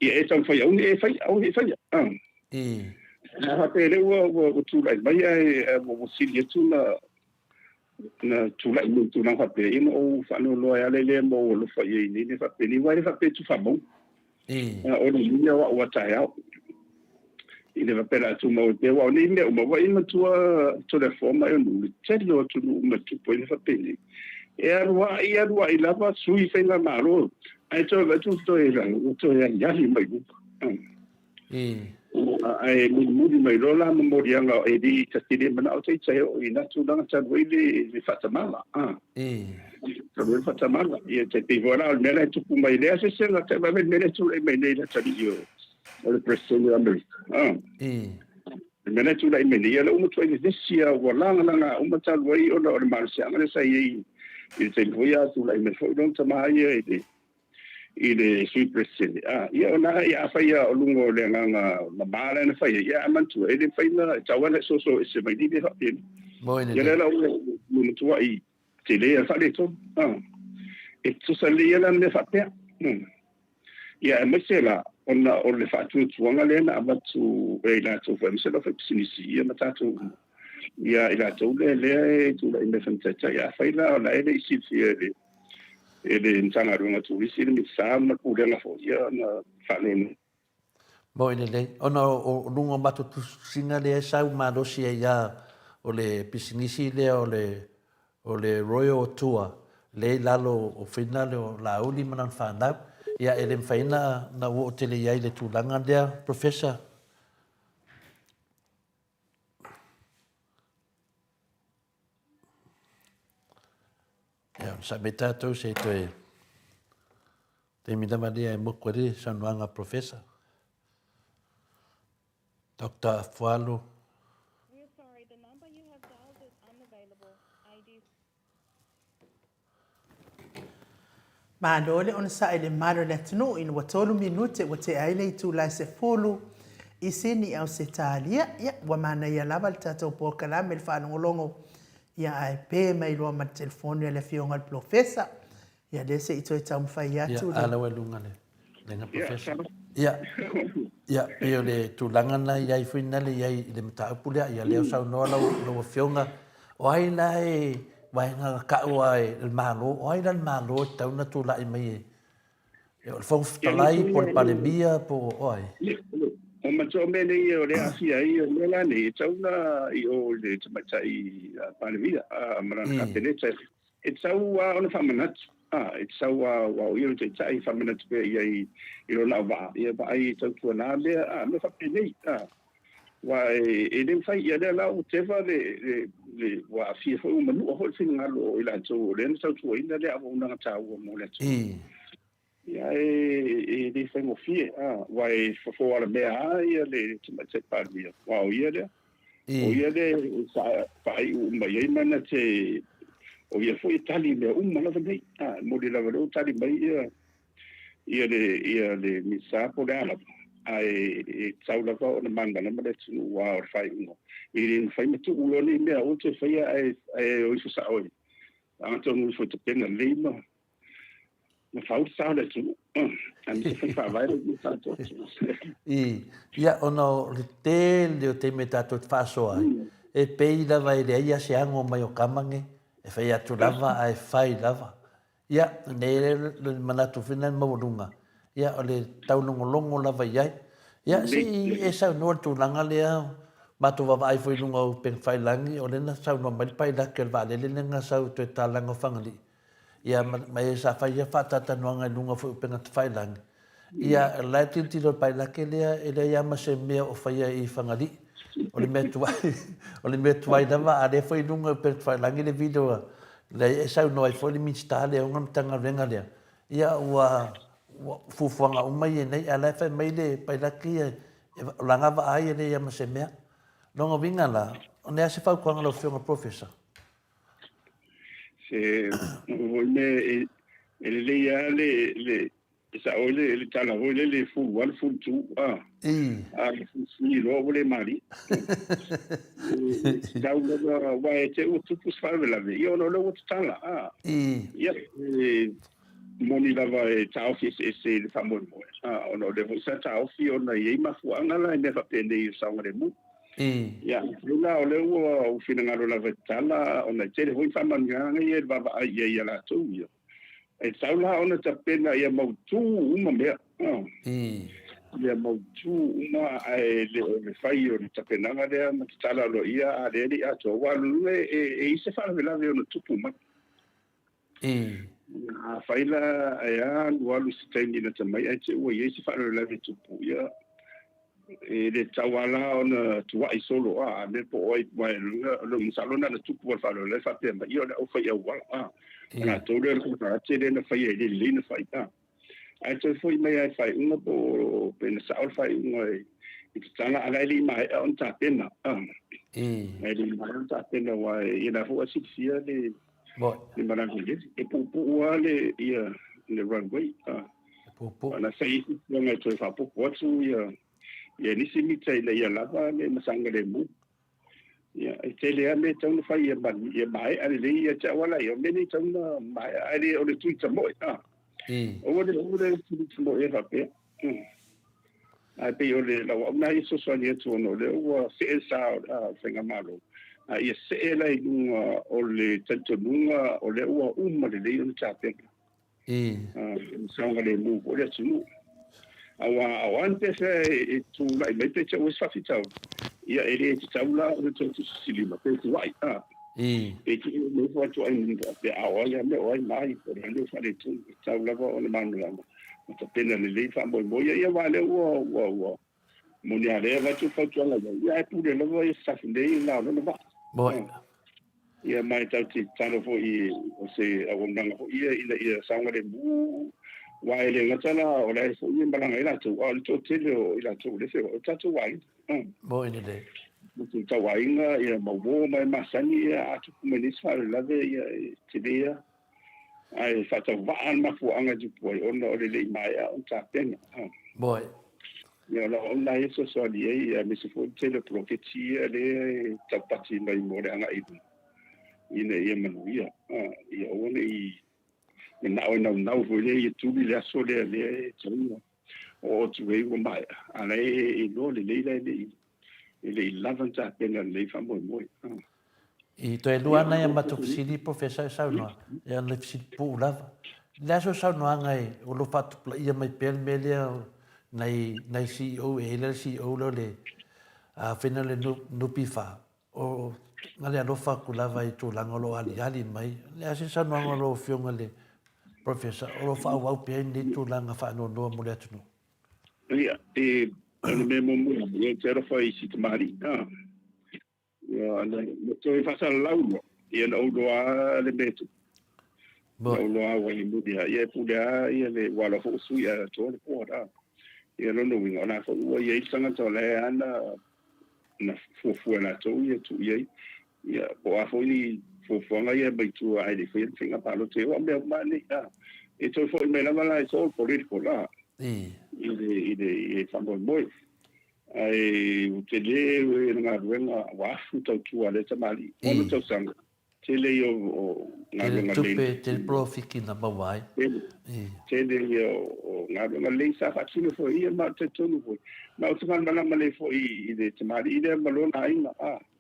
ia e taumafai aua ne i e faia, aua ne i faia. A faapea o lea ua ua tulai mai ae ua sili atu na na tulai mai i tulaga faapea, ia ona ou faanoanoa ai lava lea ma ou alofa i ai i nei mea faapenei, aua e le faapea e tufaamauga. O le ia o au a taeao. I le faapea o le a tumau ai pea, aua o nei mea uma, ua i matua Toleafoa ma Aonuu, le tele o atunuu uma e tupu ai mea faapenei. E alu ai alu ai lava sui faigamalo, ae toe vaai atu toe ua toe aliali mai luga. Ae mulimuli mai loa la momoliaga o Eli ta te le manao ita e oo i na tulaga talu ai le faatamala. Talu ai le faatamala. Ia tai pei foi la o le mea la e tupu mai lea se se ta vaai le mea lea e tulai mai nei le atalii o le President o Amerika. Le mea la e tulai mai nei, ia lea ua matuai vevesi lava ua lagalaga uma talu ai ona o le malosiaga lea sa i ai i le taimi foi a tulai mai foi lona tama ia i le i le Sui Peresetene, a, ia ona ia afai lava o luga o le agaga mama lea na fai ai, ia ae manatua, e le mafai ona, e tatau lava ona e soso ese mai nei mea faapena. Ia lea la ua matuai tele le faaletonu, a, e tutusa lelei lava la mea faapea. Ia aemaise la, ona o le faatuatuaga lea na avatu e i latou foi, aemaise le aufaipisinisi, ia ma tatou uma, ia i latou lea lea e tulai mai e fai Afai la o la e le i silafia e le e le Matagaluega Turisi, le Minisita ma le Pulega foi, ia ona faanoanoa. Moi lelei. Ona o luga o matou tusitusiga lea e sau malosi ai lava o le pisinisi lea o le o le Royal Tour lea i lalo o Fina lea o Laauli ma lana fanau. Ia e le mafai ona oo tele i ai i le tulaga lea, Professor. Ia, onosai mai tatou se i toe... Taimi lava lea e moku ai le saunoaga a Professor Doctor Afualo. Malo le onosai i le malo o le atunuu ina ua 3 minute ua tea ai le itula e 10 i Sini Ausetalia. Ia, ua manaia lava le tatou polokalame i le faalogologo ia ae pe mai loa ma le telefoni a le afioga i le Polofesa. Ia lea se i toe taumafai atu. Ia, a lea ua i luga le laina Professor. Ia, ia, pei o le tulaga na i ai foi na le i ai i le mataupu lea, ia lea o saunoa lau, lau afioga, o ai la e vaega na tau a e le Malo, o ai la le Malo e tatau ona tulai mai e, e o le Fofoga Fetalai, po o le Palemia, po o ai? O matua mea nei o lea aafia ai, o mea la nei, e tatau ona i o i le Tamaitai Palemia ma lana Kapeneta. E tatau lava ona faamanatu, ā, e tatau lava, aua o ia o le Taitai, e faamanatu pea i ai i lona auvaa, ia vaai e tautuana mea, ā, mea faapenei, ā. Aua e le mafai, ia lea la ua teva le, le, le, ua aafia foi, ua manua foi le finagalo o i latou o lea na tautuaina lea auaunaga taua mo le atunuu. Ia e le faigofie, aua e fofo alamea lava ia le Tamaitai Palemia, aua o ia lea. O ia lea e faaiu uma i ai ma na te, o ia foi e tali i mea uma lava nei. E moni lava o lea ua tali mai ia ia le ia le Minisita po o le a lava, ae e tatau lava ona malamalama le atunuu aua o le faaiuga. E le mafai ma tuu loa nei mea aua le toe faia ae o ifo sao i agatonu ifo i tapena lelei ma Na fau le sa o le atunuu. Aemaise fai faavae le mea tatou. I, ia, ona o le tele o taimi e tatou te faasoa ai, e pei lava e leai lava se ago mai o tama nei, e fai atu lava ae fai lava. Ia, nei le manatu foi lena maualuga, ia, o le taulogologo lava i ai. Ia, se i e saunoa i le tulaga lea, matou vaavaai foi i luga o upega tafailagi, o lea na saunoa mai le pailate o le vaalele lea na sau i toe talaga o Fagalii, Ia, ma e sa fai ia faatalatanoaga i luga foi o upega tafailagi. Ia, o la e tilotilo le pailake lea, e leai lava ma se mea o faia i Fagalii. O le mea tuai, o le mea tuai lava, a lea foi i luga o upega tafailagi le video lea e saunoa ai foi le Minisita lea e ona le Matagaluega lea. Ia, ua, ua fuafuaga uma ia nei, a o la e fai mai le pailake ia, o lana vaai e leai lava ma se mea. Lona uiga la, o le a se fautuaga lau Afioga Professor? Se foi mea e, e lelei lava le, le, e sao ai le, le tala foi lele e full one, full two, a. A le full three loa ua le malie. E tatau lava, aua e te ua tupu se faalavelave, ia ona o lea ua tatala, a. Ia, e moni lava e taofi eseese i le faamoemoe, a, ona o lea foi sa taofi ona e i ai mafuaaga la i mea faapenei o le saogalemu. Ia, afai la o lea ua ou finagalo lava e tatala, ona e tele foi faamanuiaga ia i le vaavaai i ai ia latou ia. E tatau la ona tapena ia mautu uma mea. Ia mautu uma ae le o le fai o le tapenaga lea ma tatala aloaia a lea e le i atoa. Aua o lona uiga e i ai se faalavelave e ono tupu mai. Afai la e alualu se taimi lata mai ae te i ua i ai se faalavelave tupu, ia, e le tatau lava la ona tuai solo a mea po o ai, aua masalo na ona tupu lava le faalavelave faapea mai, ia o le aufai auala, a, o latou lea o le konekarate lea na faia e le lelei ona fai, a. Ae toe foi mai lava i faaiuga po o pe na sao le faaiuga i tatala, a la e le i maea ona tapena. E le i maea ona tapena, aua ia la foi ua silafia le le malaga vaalele. E puupuu lava le, ia, le runway. E puupuu. Na fai isi tulaga e toe faaopoopo atu ia, ia nisi mita ina ia lava le masaga lemu. Ia, e tele lava mea e tatau ona fai ia, ia maea lelei ia te auala ia. O mea nei e tatau ona maea, ae le o le tui tamoe. Aua le, aua le tui tamoe e faapea. Ae pei o le lau au lena ia fesoasoani atu ona o lea ua see le sa o le Faigamalo, a ia see la i luga o le talitonuga o lea ua uma lelei ona tapena. Saogalemu foi le atunuu. Aua o a ni pefea e tulai mai pe te ua se faafitauli, ia e le tatau la ona toe tusitusilima pe tuai, a. Pe tuu mai foi tuai pe a o ai a mea o ai ma ai, o le a le faaletonu, e tatau lava ona malamalama ma tapena lelei faamoemoe ia, ia aua o lea ua, ua, ua moni a lea e avatu le fautuaga i ai, ia ae pule lava ia Sitafu nei i le la o lona vaa. Moni. Ia ma e tatou te tatalo foi o se auaunaga foi ia ina ia saogalemu Aua e le gata la o la e foi e malaga ai latou, a o le toatele o i latou o lea e feoai, o tatou aiga. Moni lelei. O tatou aiga, ia, ma uo ma e masani, ia, a tupu mai nei se faalavelave, ia, e tele lava. Ae faatauvaa le mafuaaga e tupu ai, ona o le le i maea ona tapena. Moni. Ia, o lau auauna lava ia e fesoasoani i ai, aemaise foi le tele o poloketi ia lea e taupati mai mo le agai i luma, ina ia manuia, ia aua ne i manao e naunau foi lea ia tuli le aso lea lea e tatau ona oo atu ai ua maea, a o la e iloa lelei la e le i e le i lava ona tapena lelei faamoemoe. I toe lua ana ia matou fesili Professor e saunoa, ia le fesili pupuu lava. Le a sou saunoaga e o lo o faatupulaia mai pea le mea lea o nai nai CEO e i ai la le CEO lea o le a fena le NPF O na le alofa atu lava i tulaga o lo o aliali mai. O le a se saunoaga a lau Afioga i le Professor, o lo o faaauau pea lenei tulaga faanoanoa mo le atunuu? Ia, e, o le mea muamua, ia, ou te alofa i si tamalii. Ah, ia, na, na toe faasalalau loa, ia na ou iloa lava le mea e tupu. Na ou iloa ua i muli lava, ia e pule lava ia le, ua alu foi ua sui atoa le board. Ah. Ia lona uiga, o la foi ua i ai le tagata o la e ana na fuafua e latou ia tuu i ai. Ia, po o a foi ni fuafuaga ia mai tua ae le i faia ni faiga palota, ia aua o mea uma lava nei, a, e toe foi mai lava la, it's all political, a, i le, i le, i le faamoemoe. Ae ua tele le galuega, ua afu tautua a lea tamalii, 6 tausaga, Tele ia o galuega lelei. Tele tupe, tele polofiki na maua ai. Tele. Tele ia o galuega lelei sa faatino foi e ia ma ou te talitonu foi. Ma ou te malamalama lelei foi i le tamalii lea ma lona aiga.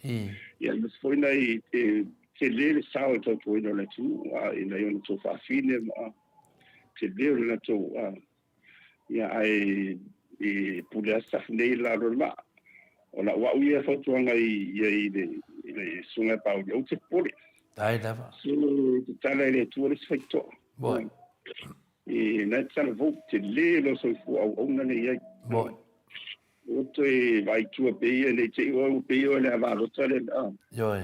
Ia aemaise foi nai e tele le sao i le tautuaina o le atunuu i nai ona tuafafine ma tele o le latou Ia, ae e pule lava Sitafu nei i le lalo o le vaa. O lau au ia fautuaga i ai i le, i le susuga ia Pauli, aua te popole. Ai lava. Se tatala e le Atua le isi faitotoa. Moe. E na e talavou, tele lou soifua auauna lea i ai. Moe. Ua toe vaai tua pei ia nei te i oe ua pei oe le avalota le a. Ioe.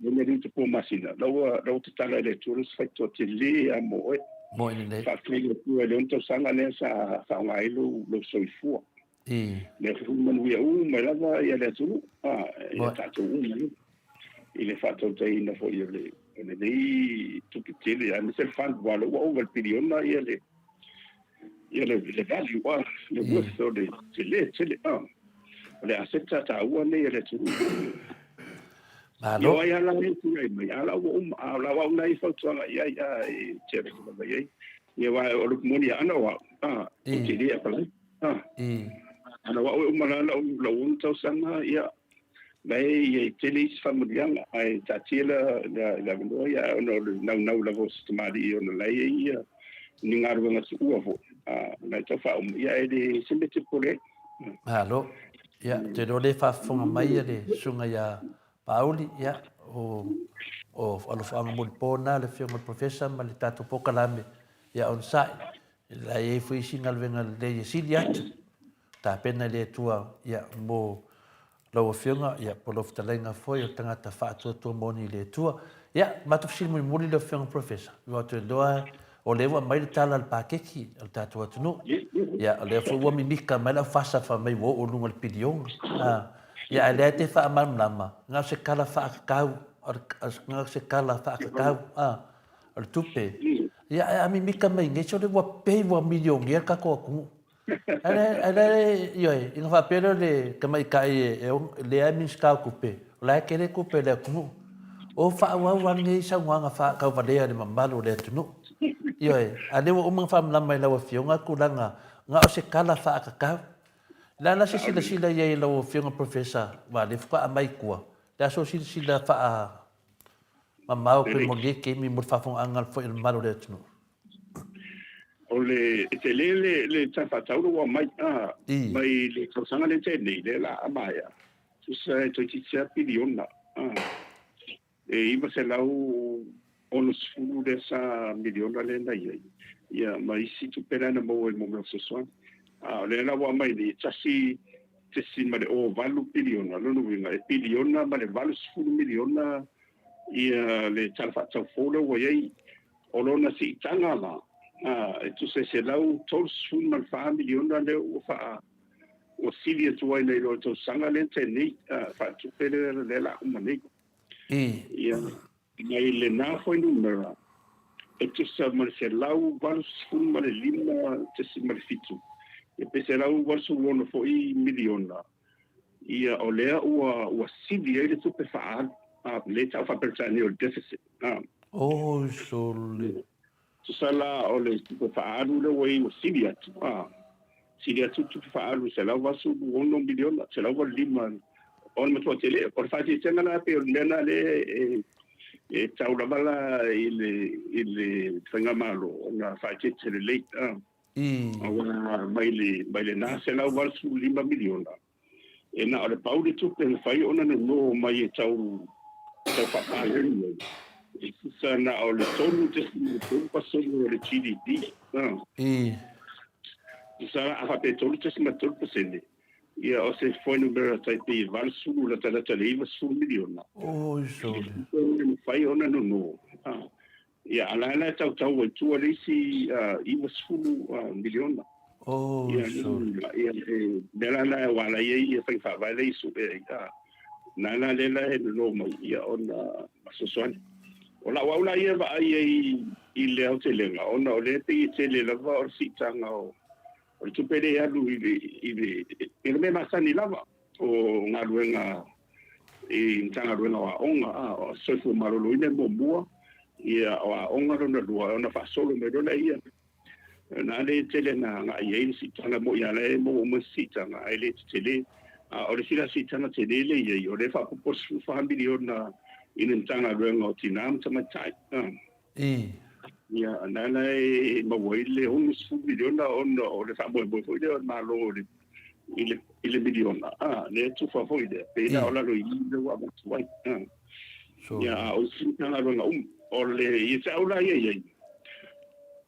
Nei le te po masina. Lau ua lau tatala e le Atua le isi faitotoa tele lava mo oe. Moe lelei. Faafetai i le Atua i le ono tausaga lea sa faaaoga ai lou lou soifua. I. Lea foi manuia uma ai lava ia le atunuu, a, ia tatou uma lava. I le faatautaina foi o le o lenei tupe tele aemaise le fund aua o lea ua ova i le piliona ia le ia le le value a, le worth o le tele tele a. O le aseta taua lenei a le atunuu. Malo. Ia o ai lava la e tulai mai, a o la ua uma, a o lau au na i fautuaga i ai, a e te alofa lava i ai. Ia aua o le upu moni a ana o au, a, ou te le apalai. A, ana o au e uma la lau lau ono tausaga, ia, la e i ai tele isi faamanuiaga, ae taatia la le avanoa ia, ona o le naunau lava o si tamalii ona la e i ai ia ni galuega tuua foi, a, o la e tau faauma, ia ae le se mea e te popole ai. Malo. Ia, ou te iloa o lea e faafofoga mai le susuga ia Paauli, ia, o, o alofaaga mulipo na le Afioga i le Professor ma le tatou polokalame, ia onosai, la e i ai foi isi galuega lelei e sili atu, tapena e le Atua, ia, mo lau Afioga, ia, po o lau fetalaiga foi o le tagata faatuatua moni i le Atua. Ia, matou fesili mulimuli lau Afioga Professor, ua toe iloa o lea ua aumai le tala a le paketi a le tatou atunuu. Ia, o lea foi ua mimika mai lau fasa fai mai ua oo i luga o le piliona. Ia, ae lea te faamalamalama, na o se tala faatatau, na o se tala faatatau o le tupe. Ia, ae a mimika mai nei, sole ua pei ua milionea le tatou atunuu. Ae la e, ioe, ina faapea lea o le tamaitai e lea e Minisita o Tupe, o la e tele tupe a le atunuu. O faaauau lava lenei saunoaga faatauvalea i le mamalu o le atunuu. Ioe, a o lea ua uma ona faamalamalama e lau Afioga tulaga, na o se tala faatatau. O le a la se silasila i ai i lau Afioga Professor aua o lea faatoa aumai i tua, o le a sou silasila faamamao pe mo lenei taimi mo le faafofogaaga foi a le mamalu o le atunuu? O le e tele le le tala faatauro ua aumai a mai le tausaga lea tea nei lea la a maea tusa e toeitiiti lava piliona a e 960 lea sa miliona lea na i ai ia ma isi tupe la na maua i mo mea o fesoasoani a o lea la ua aumai nei e 1.08 piliona lona uiga e piliona ma le 80 miliona ia le tala faatatau fou lea ua i ai. O lona siitaga la, E tusa e $134 miliona lea ua faa ua sili atu ai nai lo le tausaga lea na tea nei, faaletupe lea o le a uma nei. Ia, mai lena fuainumera, e tusa ma le $185.7, ia pe $186 foi miliona, ia o lea ua ua sili ai le tupe faaalu, lea e tau faa-Peretania o le deficit. Oi sole. Tusa la o le tupe faaalu lea ua i ai ua sili atu, sili atu le tupe faaalu i $186 miliona, 185, o le matua tele. O le faaeteetega la pei o le mea lena lea e tau lava la i le i le faigamalo ona faaeteete lelei, aua mai le mai lena $185 miliona, E na o le pau le tupe e mafai ona nono mai e tau tau faapaleni ai, e tusa na o le 3.3 pasene o le GDP. Tusa la a faapea e 3.3 pasene, ia o se fuainumera tai pei e 80 latalata i le 90 miliona. Oi sole. E mafai ona nono. Ia, a la la e tautau ai tua le isi 90 miliona. Oh, Ia, sole. ia, e, mea la la ua ala i ai ia faiga faavae lea i sue ai. Na la lea la e nono mai ia ona masoasoani. O lau au la ia e vaai ai i le aotelega, ona o lea e pei e tele lava o le siitaga o, o le tupe lea e alu i le, i le, i le mea masani lava o galuega i Matagaluega o Aoga, a, o Soifua Maloloina e muamua, ia, o Aoga lona lua, ona faasolo mai loa lea. Na lea e tele na agai i ai le siitaga, mo'i lava la e maua uma isi siitaga, ae le tetele. A o le isi la siitaga tele lea e i ai, o lea e faaopoopo le $14 miliona i le Matagaluega o Tina ma Tamaitai. Ia, na la e maua ai le $60 miliona ona o le faamoemoe foi lea o le Malo i le i le, i le miliona, a, lea e tufa foi lea, pei la o lalo i i lea ua avatu ai. A. Ia, a o isi Matagaluega uma, o le, ia te au la ia i ai,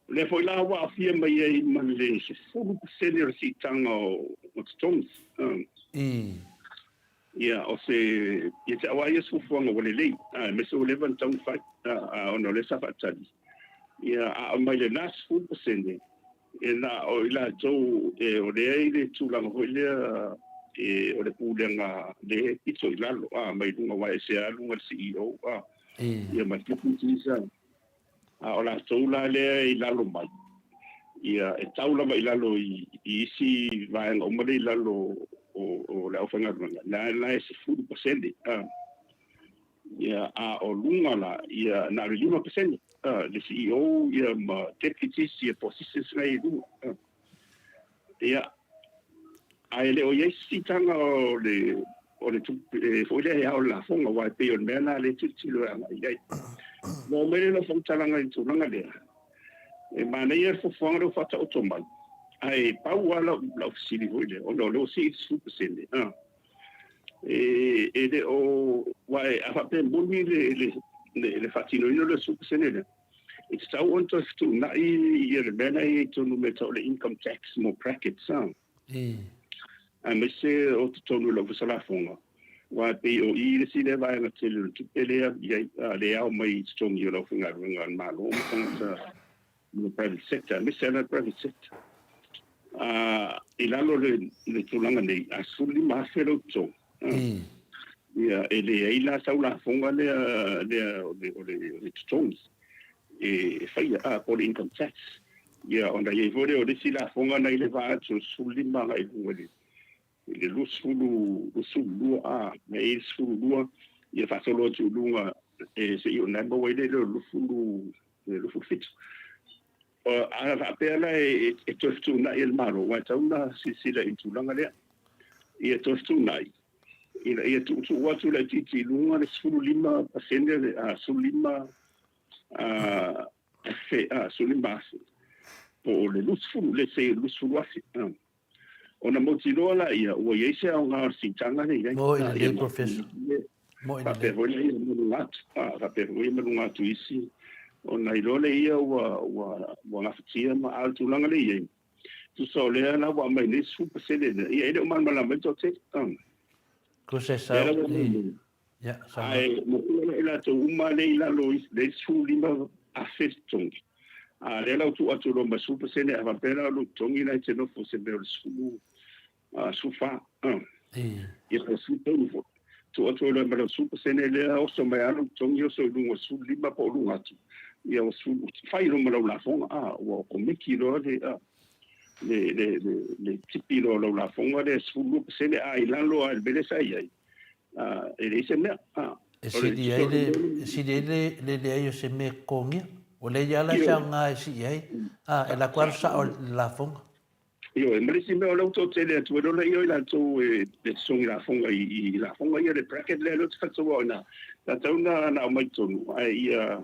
o lea foi la ua aafia mai ai ma le 10% o le siitaga o, o totogi. A. Ia, o se, ia te au lava ia se fuafuaga ua lelei, aemaise ua leva ona taumafai, a, ona o lea sa faatali. Ia, a aumai lena 10%, e na o i latou e, o lea i le tulaga foi lea e, o le pulega lea e pito i lalo, a, mai luga, aua e ese lava luga le CEO, a, ia ma le deputies, a. A o latou la lea e i lalo mai, ia, e tau lava i lalo i, i isi vaega uma lea i lalo o, o le aufaigaluega, la, la e 10%. A, ia, a o luga la, ia, na o le 5%, a, le CEO, ia, ma deputies, ia, po o assistants na e i luga. A, ia, Ae le o i ai se siitaga o le o le tupe foi lea e ao i le lafoga, aua e pei o le mea lena lea e tilotilo e agai i ai. Ona oo mai lea o lau faamatalaga i le tulaga lea, e manaia le fuafuaga lea ua faataoto mai, ae pau lava lau, lau fesili foi lea, ona o lea ua sii le 10%, a, e, e le o, aua a faapea e moni le, le, le, le faatinoina o le 10% lea, e tatau ona toe fetuunai ia le mea la e i ai tonu mea tau o le income tax mo brackets a. Aemaise o totonu o le Ofisa Lafoga, aua e pei o i le isi lea vaega tele o le tupe lea i ai, lea e ao mai i totogi o le aufaigaluega a le Malo ma tagata o le private sector, aemaise lava le private sector. I lalo o le tulaga nei, a $15,000 lou totogi, Ia, e leai la sau lafoga lea, lea o le, o le, o le totogi e faia, a, po o le income tax. Ia, ona i ai foi lea o le isi lafoga na i le va atu o le 15 agai i luga i le, i le 20, 22, a, na i ai le 12, ia faasolo atu i luga e seia ona e maua ai lea o le 20, le 27. A faapea la e toe fetuunai e le Malo, aua e tatau ona silasila i le tulaga lea, ia toe fetuunai ina ia tuutuu atu laitiiti i luga le 15%, le 15 afe, 15,000 po o le 20, let's say $20,000. Ona mautinoa laia ua i ai se aoga o le siitaga lea i ai. Mo i lelei, Professor. Mo i lelei. Faapea foi lea ia maluga atu, faapea foi ia maluga atu isi, ona iloa lea ia ua, ua, ua gafatia ma, a o le tulaga lea i ai, tusa o lea la ua aumai nei 10% lea, ia e le o malamalama ai le toatele. Ko se sao, ia, saunoa. Ae matua la i latou uma lea i lalo i le 15,000 totogi. A lea la ua tuu atu loa ma le 10%, a faapea la o lou totogi la e te nofo i se mea o le 10, 14, ia po o le 13 foi. Tuu atu ai loa ma le 10% lea, oso mai lava lou totogi oso i luga o le 15 po o luga atu, ia ua fai loa ma lau lafoga, ua okomeki loa le, le, le, le, le tipi loa o lau lafoga lea 12%, a i lalo lava i le mea lea sa i ai, e leai se mea. E sili ai le, e sili ai le, le leai o se mea e totogia. Ua leai lava la se aoga e sii ai, a, e alu atu lava sao i le lafoga. Ioe, ma le isi mea o lea ua toatele atu ai loa lea o i latou e totogi lafoga i lafoga ia, le bracket lea ou te faitau au i ina, sa tatau ona aumai i totonu, ae ia,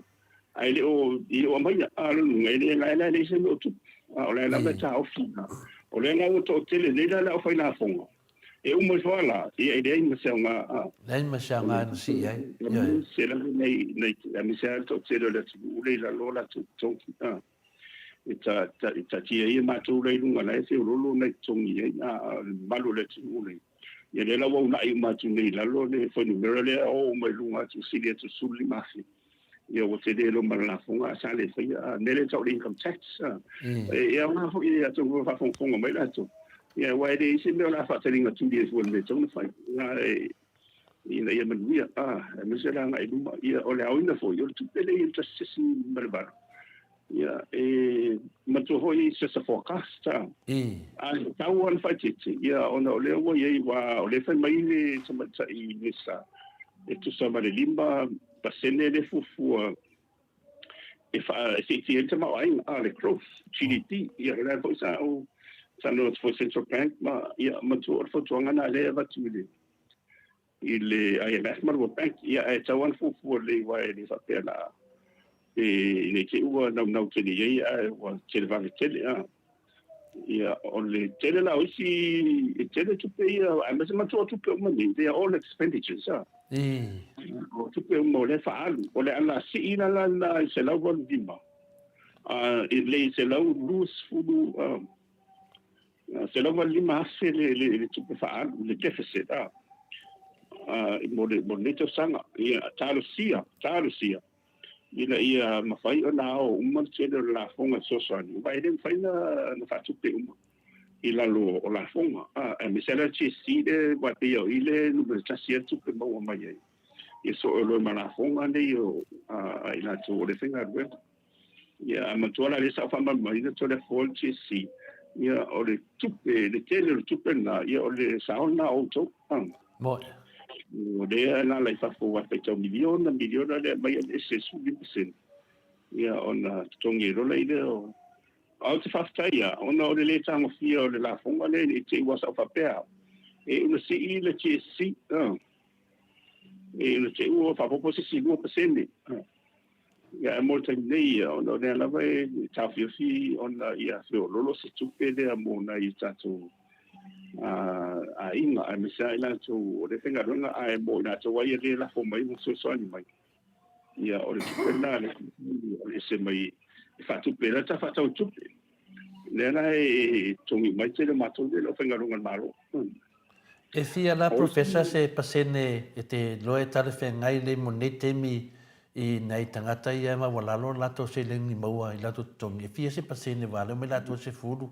ae le o, e le o aumaia. A o lona uiga, e le, la e leai se mea o tupu, a o la e lava e taofi. O lea la ua toatele nei la le aufailafoga, e uma ifo lava la, ia e leai ma se aoga. Leai ma se aoga na sii ai. Ioe. Se lava nei, nei, aemaise lava le toatele o le atunuu lea i lalo o latou totogi. E taatia ai e matou la i luga la e feololo nai totogi ai, a o le mamalu o le atunuu nei, ia lea la ua uunai uma atu nei i lalo le fuainumera lea, oo uma i luga atu, sili atu i le 15,000. Ia ua tele loa ma le lafoga, a sa le faia, a mea lea e tau o le income tax, a. E aoga foi atonu ua faafogafoga mai latou, ia aua e leai se mea o le a faataliga tuli ai fua i le mea e tatau ona fai, ina ia manuia, aemaise le agai i luma. Ia, o le aoina foi, o le tupe lea i le 1.8, ia, e manatua foi it's just a forecast, a e tatau lava ona faaeteete, ia, ona o lea ua i ai, aua o lea e fai mai le tamaitai Minisita, e tusa ma le 5% lea e fuafua e siitia ai le tamaoaiga, a le growth, GDP, ia, o lea foi sa ou talanoa atu foi i Central Bank, ma, ia, manatua o le fautuaga lena lea e avatu i le i le IMF ma le World Bank, ia ae tatau lava ona fuafua lelei aua e le faapea la e ne i te i ua naunau tele i ai ae ua televave tele a. Ia o le tele la o isi e tele tupe ia aemaise manatua o tupe uma nei, they are all expenditures a. O tupe uma o lea e faaalu, o le ala sii la la la i 185 a i le 120 185,000 le tupe faaalu, le deficit, a, mo lenei tausaga. Ia, talosia, talosia, ina ia mafai ona ao uma le tele o le lafoga e fesoasoani, aua e le mafai ona faatupe uma i lalo o lafoga, aemaise lava le GST lea, aua e pei o i le numera tasi ai le tupe maua mai ai, ia soo loa ma lafoga nei a i latou o le faigaluega. Ia, a manatua la lea sa ou faamalamalamaina tole fua le GSC, ia, o le tupe, le tele o le tupe lena, ia, o le sao lena o outou. Moni. O lea e alaala i fafo aua e faitau miliona, miliona lea e aumai aveese 15%, ia, ona totogi ai loa lea o... Ae ou te faafetai lava, ona o le lē tagofia o le lafoga lea ne i te i ua sa ou faapea au, e iu ina sii le GSC, e iu ina te i ua faaopoopo se isi 2%. Ia, ae mo le taimi nei, ia, ona o lea lava e taofiofi ona ia feoloolo se tupe lea mo nai o tatou aiga, aemaise lava i latou o lea e faigaluega, ae mo i latou lava ia lea e lafo mai ma fesoasoani mai. Ia, o le tupe lena lea e aveese mai e faatupe, lea sa faatau i tupe. Lea la e totogi uma ai le tele o matou nei o le aufaigaluega a le Malo. E fia la Professor se pasene e te loa e talafeagai lei mo nei taimi i nai tagata ia e maualalo latou seleni maua i latou totogi, e fia se pasene valeo mai latou 10?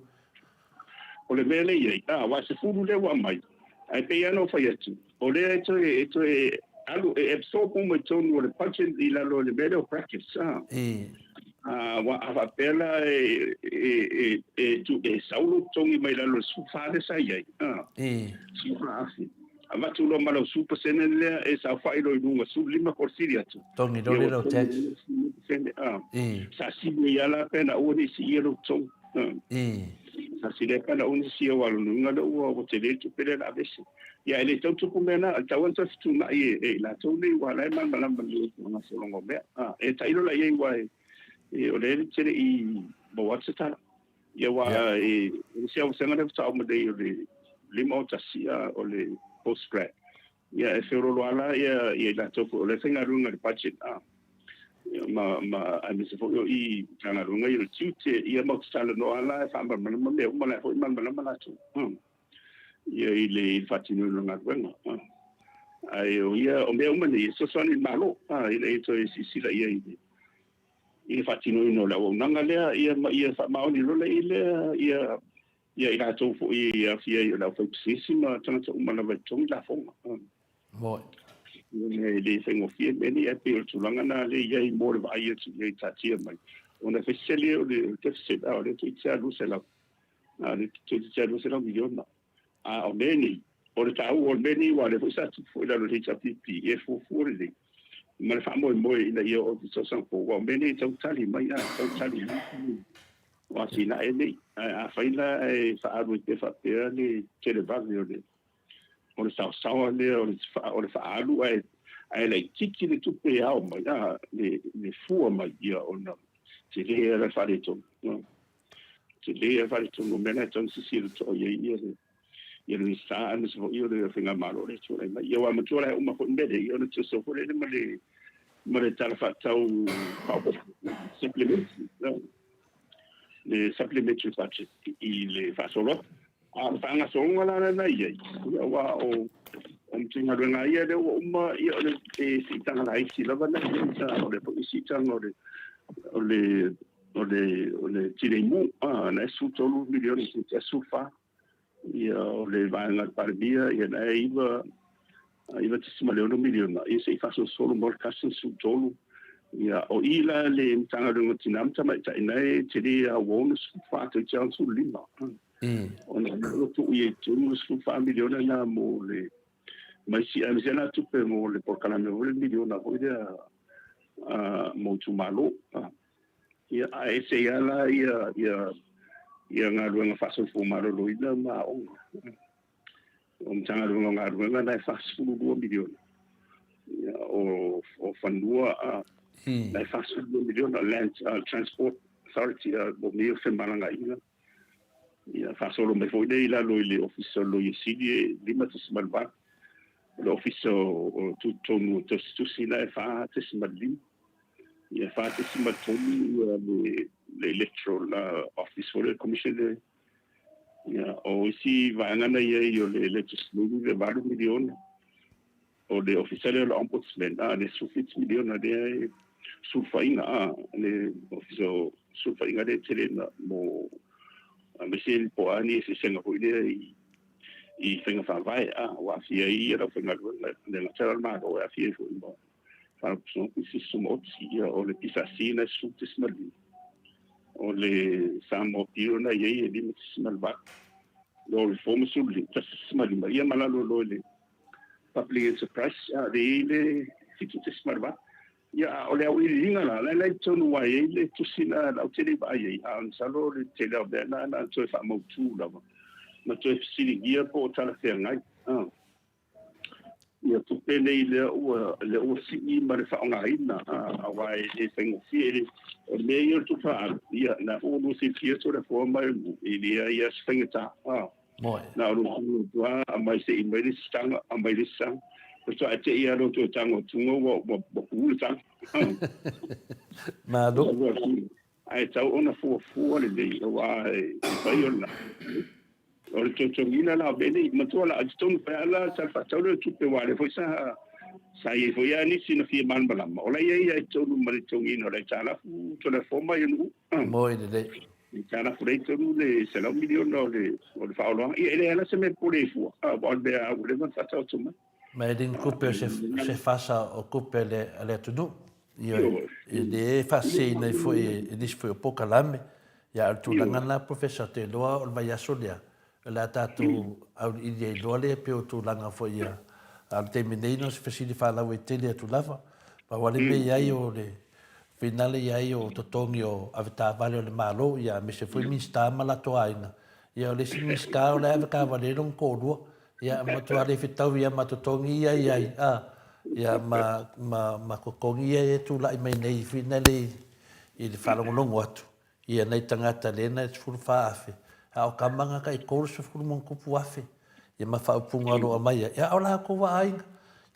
O le mea lea e i ai, aua e 10 lea ua aumai, ae pei lava ona ou fai atu, o lea e toe, e toe alu, e absorb uma i totonu o le budget i lalo o le mea lea o brackets, a. Aua a faapea la e, e, e, e, tu, e sau lou totogi mai lalo o le 14 lea sa i ai, a, 14,000, avatu loa ma lau 10% lea e saofai loa i luga, 15 po o le sili atu. Totogi loa lea lau tax. 15%, a. Sa sili ai lava la pe na aua ne i siia lou totogi. Sa sili ai pe na aua ne i siia aua o lona uiga lea ua tele le tupe lea o le a aveese. Ia e le tau tupu mea na, e tatau lava ona toe fetuunai e i latou nei aua o la e malamalama lelei i le gasologa o mea. E tailo la i ai aua o lea e te le i maua atu se tala. Ia aua e le isi lava vasega lea faatoa uma nei o le 5 o 1 o le post grad. Ia e feoloolo lava la ia i latou foi o lea e faigaluega i le budget ma aemaise foi o i Matagaluega ia o le tiute, ia matou te talanoa lava la e faamalamalama mea uma, o la e foi e malamalama latou ia i le faatinoina o le galuega. Ae o ia, o mea uma nei, e fesoasoani i le Malo, ina ia toe silasila i ai i le faatinoina o le auaunaga lea, ia ma ia faamaoni loa i lea ia ia i latou foi e aofia ai o le aufaipisinisi ma tagata uma lava e totogi lafoga. Moni. E le faigofie mea nei, ae pei o le tulaga lena lea e i ai mo le vaai atu i ai taatia mai. Ona e fesili o le deficit, a o lea toeitiiti lava 200, a o lea toeitiiti lava 200 miliona. A o mea nei, o le taua o le mea nei, aua o lea foi sa tupu foi i lalo o le HRPP, ia fuafua lelei ma le faamoemoe ina ia oo i se tausaga fou, aua o mea nei e tau tali mai, a, tau tali mai o atinae nei. Ae afai la e faaalu ai pea faapea le televave o le o le saosaoa lea o le, o le faaalu ae, ae laitiiti le tupe e ao mai, a, le, le fua mai ia ona tele lava le faaletonu. Tele lava le faaletonu o mea na e tatau ona silasila totoa i ai ia le ia le Minisita aemaise foi o le Faigamalo lea e tulai mai. Ia aua matua la e uma foi le mea lea, ia ona toso foi lea ma le ma le Tala Faatatau Faaopoopo, supplementary, le supplementary budget i le faasolo atu. A o le faagasologa la lena e i ai, ia aua o o Matagaluega lava ia lea ua uma, ia o le siitaga laiti lava lena e i ai, o le foi siitaga o le o le o le o le Tinei Mu, a, na e 13 miliona i te 14. Ia o le vaega a le Palemia, ia na e 9 9.6 miliona, ia se i faasolosolo mo le 113. Ia, o i la le Matagaluega o Tina ma Tamaitai, na e tele lava ua 64 toeitiiti 65. Ona o lea ua tuu i ai i totonu le 14 miliona lena mo le ma isi, aemaise lava tupe mo le polokalame foi lea, le miliona foi lea mo itumalo. Ia, ae ese ai lava la ia, ia, ia galuega faasoifua maloloina ma aoga. O Matagaluega o Galuega na e 42 miliona. Ia, o, o fanua na e 42 miliona, Land Transport Authority, mo mea ia o femalagaaiga. Ia, faasolo mai foi lea i lalo i le Ofisa o le Loia Sili e 5.8. O le Ofisa o Tutotonu o Tusitusi la e 4.5. Ia, 4.3 ia le, le Electoral Office foi lea, le Commission lea. Ia, o isi vaega na i ai o le Legislative e 8 miliona. O le Ofisa lea o le Ombudsman, a, le 17 miliona lea e sulufaiga, a, le Ofisa o Sulufaiga lea e tele na mo, aemaise po o a ni eseesega foi lea i, i faiga faavae, a, ua aafia ai le aufaigaluega, e le gata la o le Malo, e aafia ai foi ma Faalapotopotoga Pisinisi Tumaoti, ia, o le PSC na e 10.5, o le Samoa Bureau na i ai e 5.8, Law Reform e 11.5, ia ma lalo loa i le Public Enterprise, a, lea e i ai le 7.8. Ia, a o le auiliiliga la, la e i totonu aua e i ai le tusi la, la ou te le i vaai ai, a masalo o le tele lava o mea na, na toe faamautu lava ma toe fesiligia po o talafeagai. A. Ia tupe nei lea ua, lea ua sii ma le faaaogaina, aua e le faigofie, e le, o le mea ia o le tupe faaalu, ia, na ua lua silafia Toleafoa ma e, e leai lava se faigata. A. Na o lou tino atu lava, aumai se i mai le isi taga, aumai le isi taga. Faatoa e te i lava lou toe tago atuga ua, ua, ua puu le taga. Malo. Ae tau ona fuafua lelei, aua e fai o lena. O le togitogiina la o mea nei, matua la, i totonu foi lava la Tala Faatatau lea o Tupe, aua o lea foi sa, sa i ai foi lava nisi na fia malamalama, o la e i ai lava i totonu ma le totogiina o le aitalafu Toleafoa mai Nu'u. Moi lelei. Aitalafu lea i totonu le $100 miliona o le, o le faaoloaga. Ia, e leai lava la se mea e popole ai fua, aua o le mea ua leva ona faataoto mai. Ma e le ni tupe o se, se fasa o tupe a le, a le atunuu. Ioe, e le faaseseina ai foi e nisi foi o polokalame. Ia, a o le tulaga lena Professor, ou te iloa o le vaiaso lea, o le a tatou auiliili ai loa lea pei o tulaga foi ia. A o le taimi nei, na o se fesili faalauaitele atu lava. Pau lava le mea i ai o le finale i ai o totogi o avetaavale o le Malo, ia aemaise foi Minisita ma latou aiga. Ia o le isi Minisita o la e avetaavale ai lona toalua. Ia, matua le fetaui ia ma totogi ia i ai, a, ia, ma, ma, ma totogi ia e tulai mai nei finale i, i le faalogologo atu, ia nai tagata lea na 14,000, a o tama na tai 30 ma ona tupu afe, ia ma faaupuga o lo o aumaia, ia, a o latou a aiga.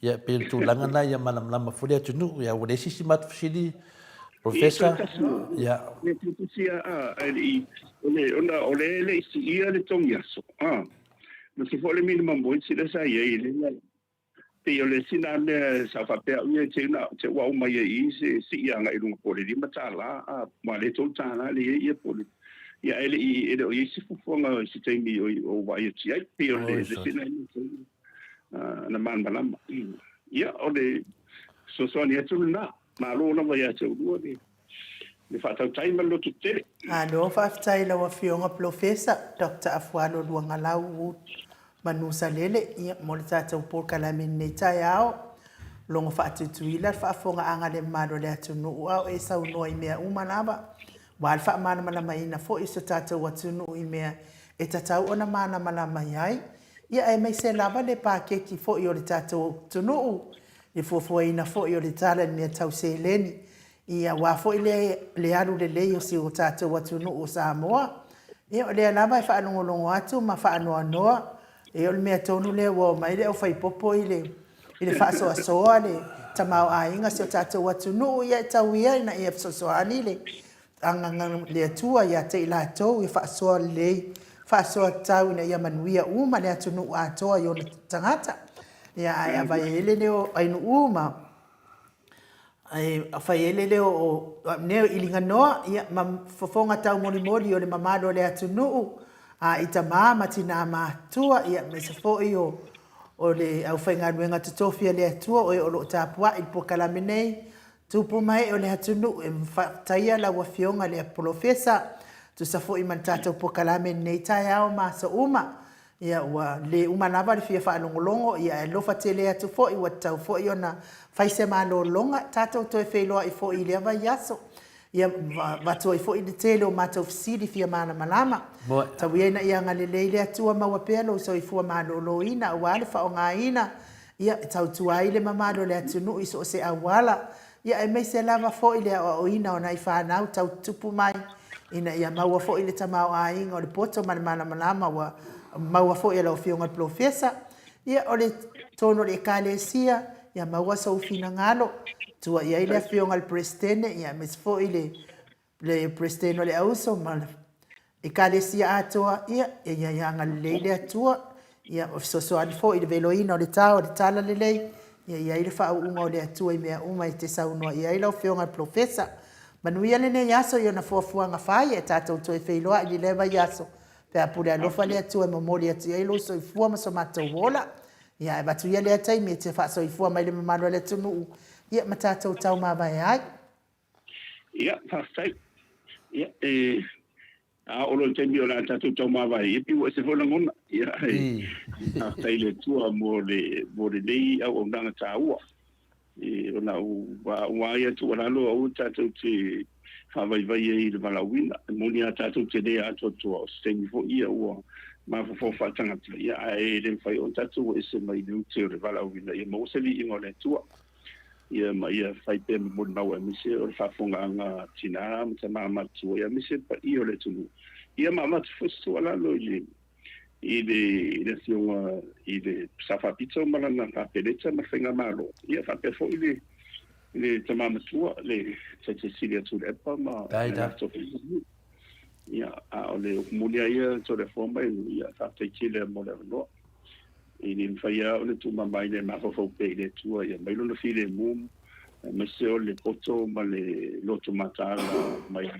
Ia, e pei o le tulaga lena ia malamalama foi le atunuu, ia, ua leai se isi matou fesili, Professor, ia. Ia, toe tasi a, a, e le i, o le, ona o lea e le i siia le togi aso, a. Aemaise foi o le minimum wage lea sa i ai, lea Pei o le isi lena mea sa faapea au ia te na te ua uma ia i se sii agai i luga po o le $5 a aua lea $3 lea i ai ia po o le ia ae le i e le o i ai se fuafuaga i se taimi o o vaai atu i ai. Pei o le isi lena mea na malamalama. Ia o le fesoasoani atu lena. Malo lava ia te oulua le le faatautai ma le lototele. Malo faafetai i lau Afioga Polofesa Doctor Afualo Luagalau Wood Manusalele ia mo le tatou polokalame i lenei taeao. Logo faatuituila le faafofogaaga a le mamalu o le atunuu a o e saunoa i mea uma lava aua le faamalamalamaina foi o si o tatou atunuu i mea e tatau ona malamalama i ai ia aemaise lava le paketi foi o le tatou atunuu le fuafuaina foi o le tala i mea tau seleni Ia, aua foi le, le alu lelei o si o tatou atunuu o Samoa. Ia, o lea lava e faalogologo atu ma faanoanoa, ia o le mea tonu lea ua omai le aufaipopo i le, i le faasoasoa le tamaoaiga o si o tatou atunuu, ia e tau ia ina ia fesoasoani le agaga le Atua ia te i latou ia faasoa lelei, faasoa tatau ina ia manuia uma le atunuu atoa i ona tagata. Ia, ae avaele lea o Ainuu ma Ae fai ai le leo o Neo i Liganoa, ia, ma fofoga taumolimoli o le mamalu o le atunuu, a i tama ma tinā matutua, ia, aemaise foi o, o le aufaigaluega totofi a le Atua o e o lo o tapuai i le polokalame nei, tupu ma ee o le atunuu, e faafetaia lau Afioga i le Polofesa, tusa foi ma le tatou polokalame i lenei taeao ma aso uma. Ia, ua le uma lava le fia faalogologo, ia ae alofa tele atu foi, ua tatau foi ona fai se malologa, tatou toe feiloai foi i lea vaiaso. Ia, avatu ai foi le tele o matou fesili fia malamalama. Tau ia ina ia agalelei le Atua maua pea lou soifua maloloina aua le faaaogaina, ia, e tautua ai le mamalu o le atunuu i so o se auala. Ia aemaise lava foi le aoaoina o nai fanau tau tutupu mai, ina ia maua foi le tamaoaiga o le poto ma le malamalama ua maua foi e lau Afioga i le Polofesa. Ia, o le tonu o le Ekalesia, ia maua sou finagalo, tua i ai le Afioga i le Peresetene, ia aemaise foi le le Peresetene o le Auso ma le Ekalesia atoa, ia, ia ia agalelei le Atua, ia, o fesoasoani foi i le veloina o le tao o le talalelei, ia i ai le faauuga o le Atua i mea uma e te saunoa i ai lau Afioga i le Polofesa. Manuia lenei aso i ona fuafuaga fai, ae tatou toe feiloai i lea vaiaso, pe a pule alofa le Atua e momoli atu i ai lou soifua ma so matou ola. Ia, ae avatu ia lea taimi e te faasoifua mai le mamalu o le atunuu, ia, ma tatou taumavae ai. Ia, faafetai. Ia, e, a oo loa i le taimi o le a tatou taumavae, ia pei ua ese foi lagona. Ia, e, faafetai i le Atua mo le, mo lenei auaunaga taua. E, ona ua, ua ai a tuualalo aua tatou te faavaivai ai i le valaauina. E moni lava tatou te le atoatoa, o se taimi foi ia ua mafaufau faatagata, ia, ae le mafai ona tatou ese mai le ute o le valaauina, ia maua se viiga o le Atua. Ia ma ia fai pea ma molimau aemaise o le faafofogaaga a tinā ma tamā matutua, ia aemaise le paia o le atunuu. Ia ma avatu foi se tuualalo i le i le i le afioga i le Sa Faapito ma lana Kapeneta ma le Faigamalo, ia faapea foi le le tamā matua le Taitai Sili a Tuilaepa ma le latou Faigamalo. Ia, a o le upu moni lava ia Toleafoa ma Elu, ia faafetai tele mo le avanoa. E le mafai lava ona tuumamaina e mafaufau pea i le Atua ia aumai Lona filemu, aemaise o le poto ma le loto mataala mai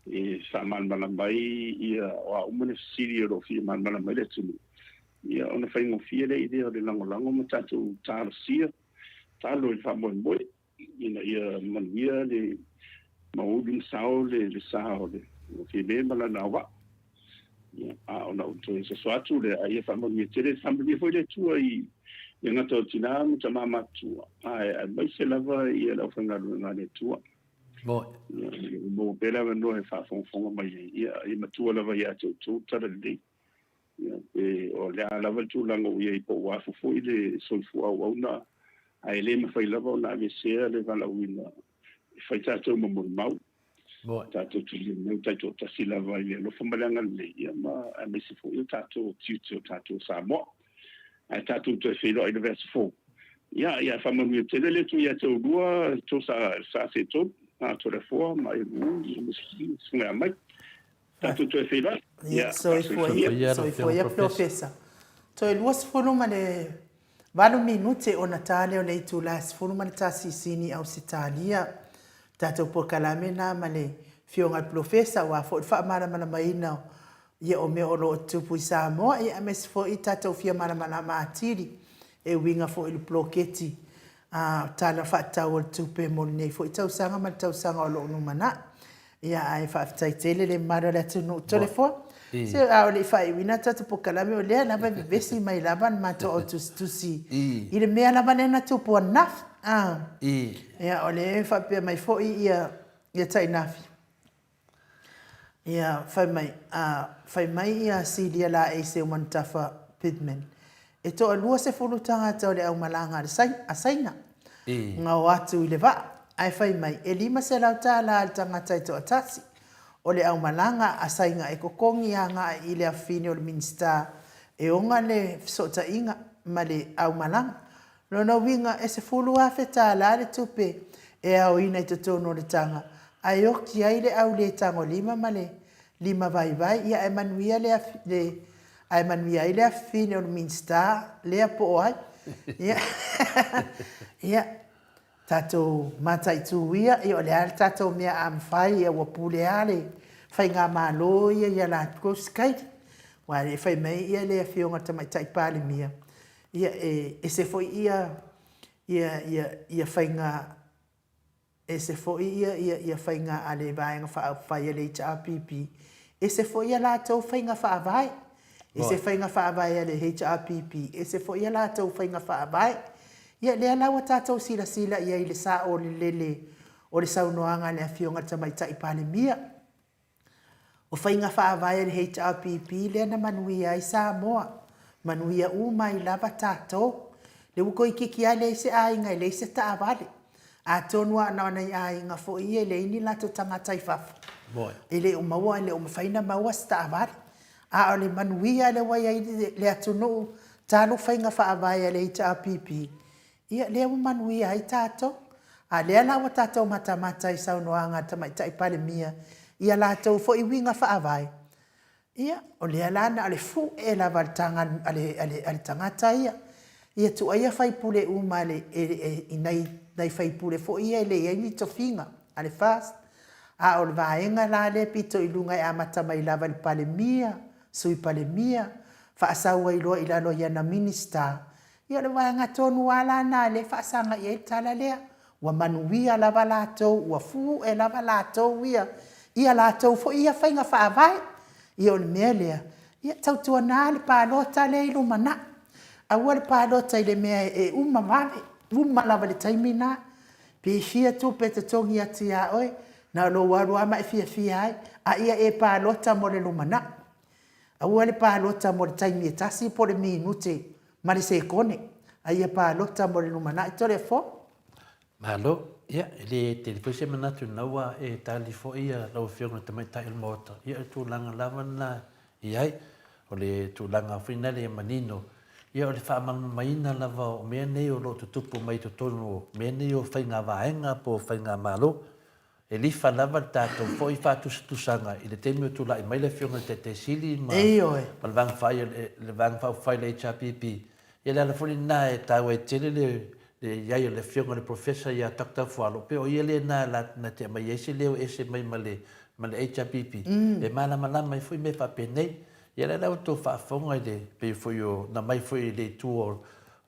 e faamalamalama ai ia o a uma ni fesili o lo o fia malamalama ai le atunuu, ia ona faigofie lea i lea o le lagolago ma tatou talosia, talo i le faamoemoe. Ina ia manuia le mauli ma sao le sa o le Fiamē ma lana auvaa. Ia, a o lau toe soso atu lea, a ia faamanuia tele, faamanuia foi le Atua i le gata o tinā ma tamā matutua, ae aemaise lava ia le aufaigaluega a le Atua. Ia, maua pea le avanoa e faafogafoga mai ai, ia, ia matua lava ia te outou le talalelei. Ia, pe o le a lava le tulaga ua i ai, po ua afu foi le soifua auauna, ae le mafai lava ona aveesea le valaauina e fai tatou ma molimau. Tatou te molimau taitoatasi lava i le alofa ma le agalelei, ia ma aemaise foi o tatou tiute o tatou Samoa. Ae tatou toe feiloai i le vaiaso fou. Ia, ia faamanuia tele le Atua ia te oulua, to sa, sa se tolu, Toleafoa ma Elu, ia ma Susuga Amai. Tatou toe feiloai. Ia, soifua ia, soifua ia Polofesa. Toe 20 ma le Valu minute ona ta lea o le itula e 11 i Sini, Ausetalia. Tatou polokalame na ma le Afioga i le Polofesa aua foi le faamalamalamaina ia o mea o lo o tutupu i Samoa, ia aemaise foi tatou fia malamalama atili e uiga foi i le poloketi a Tala Faatatau o le Tupe mo lenei foi tausaga ma le tausaga o lo o lumanai. Ia ae faafetai tele le mamalu o le atunuu. Toleafoa, se a o le i faaiuina le tatou polokalame, o lea lava e vevesi mai lava le matou au tusitusi i le mea lava lea na tupu ananafi. Ia o lea e faapea mai foi ia ia Tainafi. Ia fai mai, a fai mai ia Silia Laei Seumanutafa Pittman, e toalua sefulu tagata o le aumalaga a le a Saina na o atu i le vaa, ae fai mai e $500 tala a le tagata e toatasi. O le aumalaga a Saina e totogi agai i le afafine o le Minisita e ona le fesootaiga ma le aumalaga. Lona uiga e $10,000 le tupe e aoina i totonu o le taga ae oti ai le au le tagolima ma le lima vaivai, ia ae manuia le le ae manuia ai le afifine o le Minisita lea po o ai. Ia, ia, tatou mataitu ia, ia o le a le tatou mea a mafai, ia ua pule lava le Faigamalo ia ia latou se taimi. Aua e fai mai ia le Afioga i le Tamaitai Palemia, ia e ese foi ia ia ia ia faiga ese foi ia ia ia faiga a le Vaega Faaupufai a le HRPP, ese foi a latou faiga faavae. Ese faiga faavae a le HRPP, ese foi a latou faiga faavae. Ia lea la ua tatou silasila i ai i le saolelele o le saunoaga a le Afioga i le Tamaitai Palemia. O faiga faavae a le HRPP lea na manuia ai Samoa, manuia uma ai lava tatou. Lea ua toeitiiti lava leai se aiga e leai se taavale. Atonu lava na o nai aiga foi ia e leai ni latou tagata i fafo, e le o maua, e le o mafai ona maua se taavale. A o le manuia lea ua i ai le atunuu talu faiga faavae a le HRPP, Ia, lea ua manuia ai tatou. A lea la ua tatou matamata i saunoaga a le Tamaitai Palemia i a latou foi uiga faavae, ia, o lea la na o le fue lava a le taga a le, a le, a le tagata ia. Ia tuuaia sui usufono uma a le, e, i nai, nai sui usufono foi ia e leai ni tofiga a le FAST. A o le vaega la lea e pito i luga e amata mai lava i le Palemia, Sui Palemia, faasau ai loa i lalo i ana Minisita, Ia o le vaega tonu lava la lena lea e faasaga i ai le tala lea. Ua manuia lava latou, ua fue lava latou ia, ia latou foi ia faiga faavae. Ia o le mea lea, ia tautuana le palota lea i lumanai. Aua le palota i le mea e uma vave, uma lava i le taimi lena. Pe fia tupe e totogi atu ia oe, na o lou alu lava ma e fiafia ai, a ia e palota mo le lumanai. Aua le palota mo le taimi e tasi po o le minute ma le sekone, a ia palota mo le lumanai. Toleafoa. Malo. Ia, e le tele foi se manatu lena ua e tali foi lau Afioga i le Tamaitai o le Maota, ia o le tulaga lava lena e i ai. O le tulaga foi lena e manino, ia o le faamalamalamaina lava o mea nei o lo o tutupu mai i totonu o mea nei o faiga vaega po o faigamalo. E lifa lava le tatou foi faatusatusaga i le taimi o tulai mai le Afioga i le Taitai Sili ma ma le Vaega Faaupufai le Vaega Faaupufai le HRPP. Ia le ala foi lena e taua ai tele le le i ai o le Afioga i le Professor ia Doctor Fualo, pei o ia lena na te aumai ai se leo ese mai ma le ma le HRPP e malamalama ai foi mea faapenei. Ia lea la ua outou faafofoga i le pei foi o na aumai foi i le itu o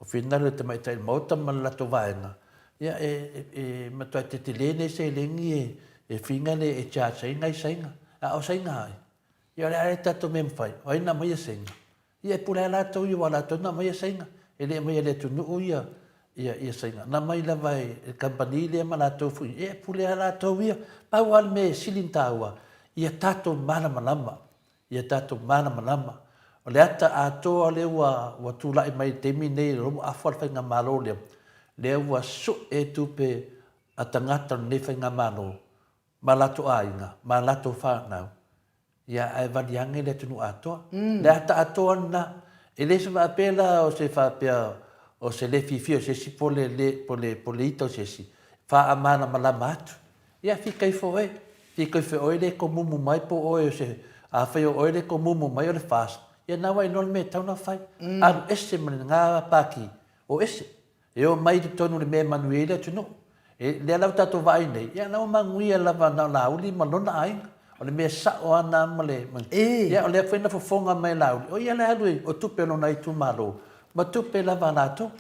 finagalo o le Tamaitai o le Maota ma le latou vaega, Ia, e, e matuai tetele nei seleni e, e finga le e charge ai nai Saina. A o Saina ai? Ia o le a le tatou mea e mafai? O ai na aumaia Saina? Ia e pule lava latou ia aua o latou na aumaia Saina. E le aumaia e le atunuu ia, ia, ia Saina. Na aumai lava e le kamupani lea ma latou foi. Ia e pule lava latou ia. Pau lava le mea e sili ona taua, ia tatou malamalama Ia tatou malamalama. O le ata atoa lea ua, ua tulai mai i le taimi nei, o lea ua afa le Faigamalo lea, lea ua sue tupe a tagata o lenei Faigamalo ma latou aiga, ma latou fanau, ia ae vali ane le atunuu atoa. Le ata atoa lena. E le se faapea la o se faapea o se le fiafia o se isi po le, le, po le, po le ita o se isi, faamalamalama atu. Ia fika ifo oe, fika ifo oe le komumu mai po oe o se, afai o oe le komumu mai o le FAST, ia na ua iloa le mea e tatau ona fai. Alu ese ma lena pati. O ese. E o mai i totonu o le mea e manuia ai le atunuu. E, lea la ua tatou vaai nei, ia la ua manuia lava na o Laauli ma lona aiga. O le mea sao lava na ma le, ma, ia o lea foi na fofoga mai e Laauli, o ia la e alu i, o tupe a lona itumalo, ma tupe lava a latou.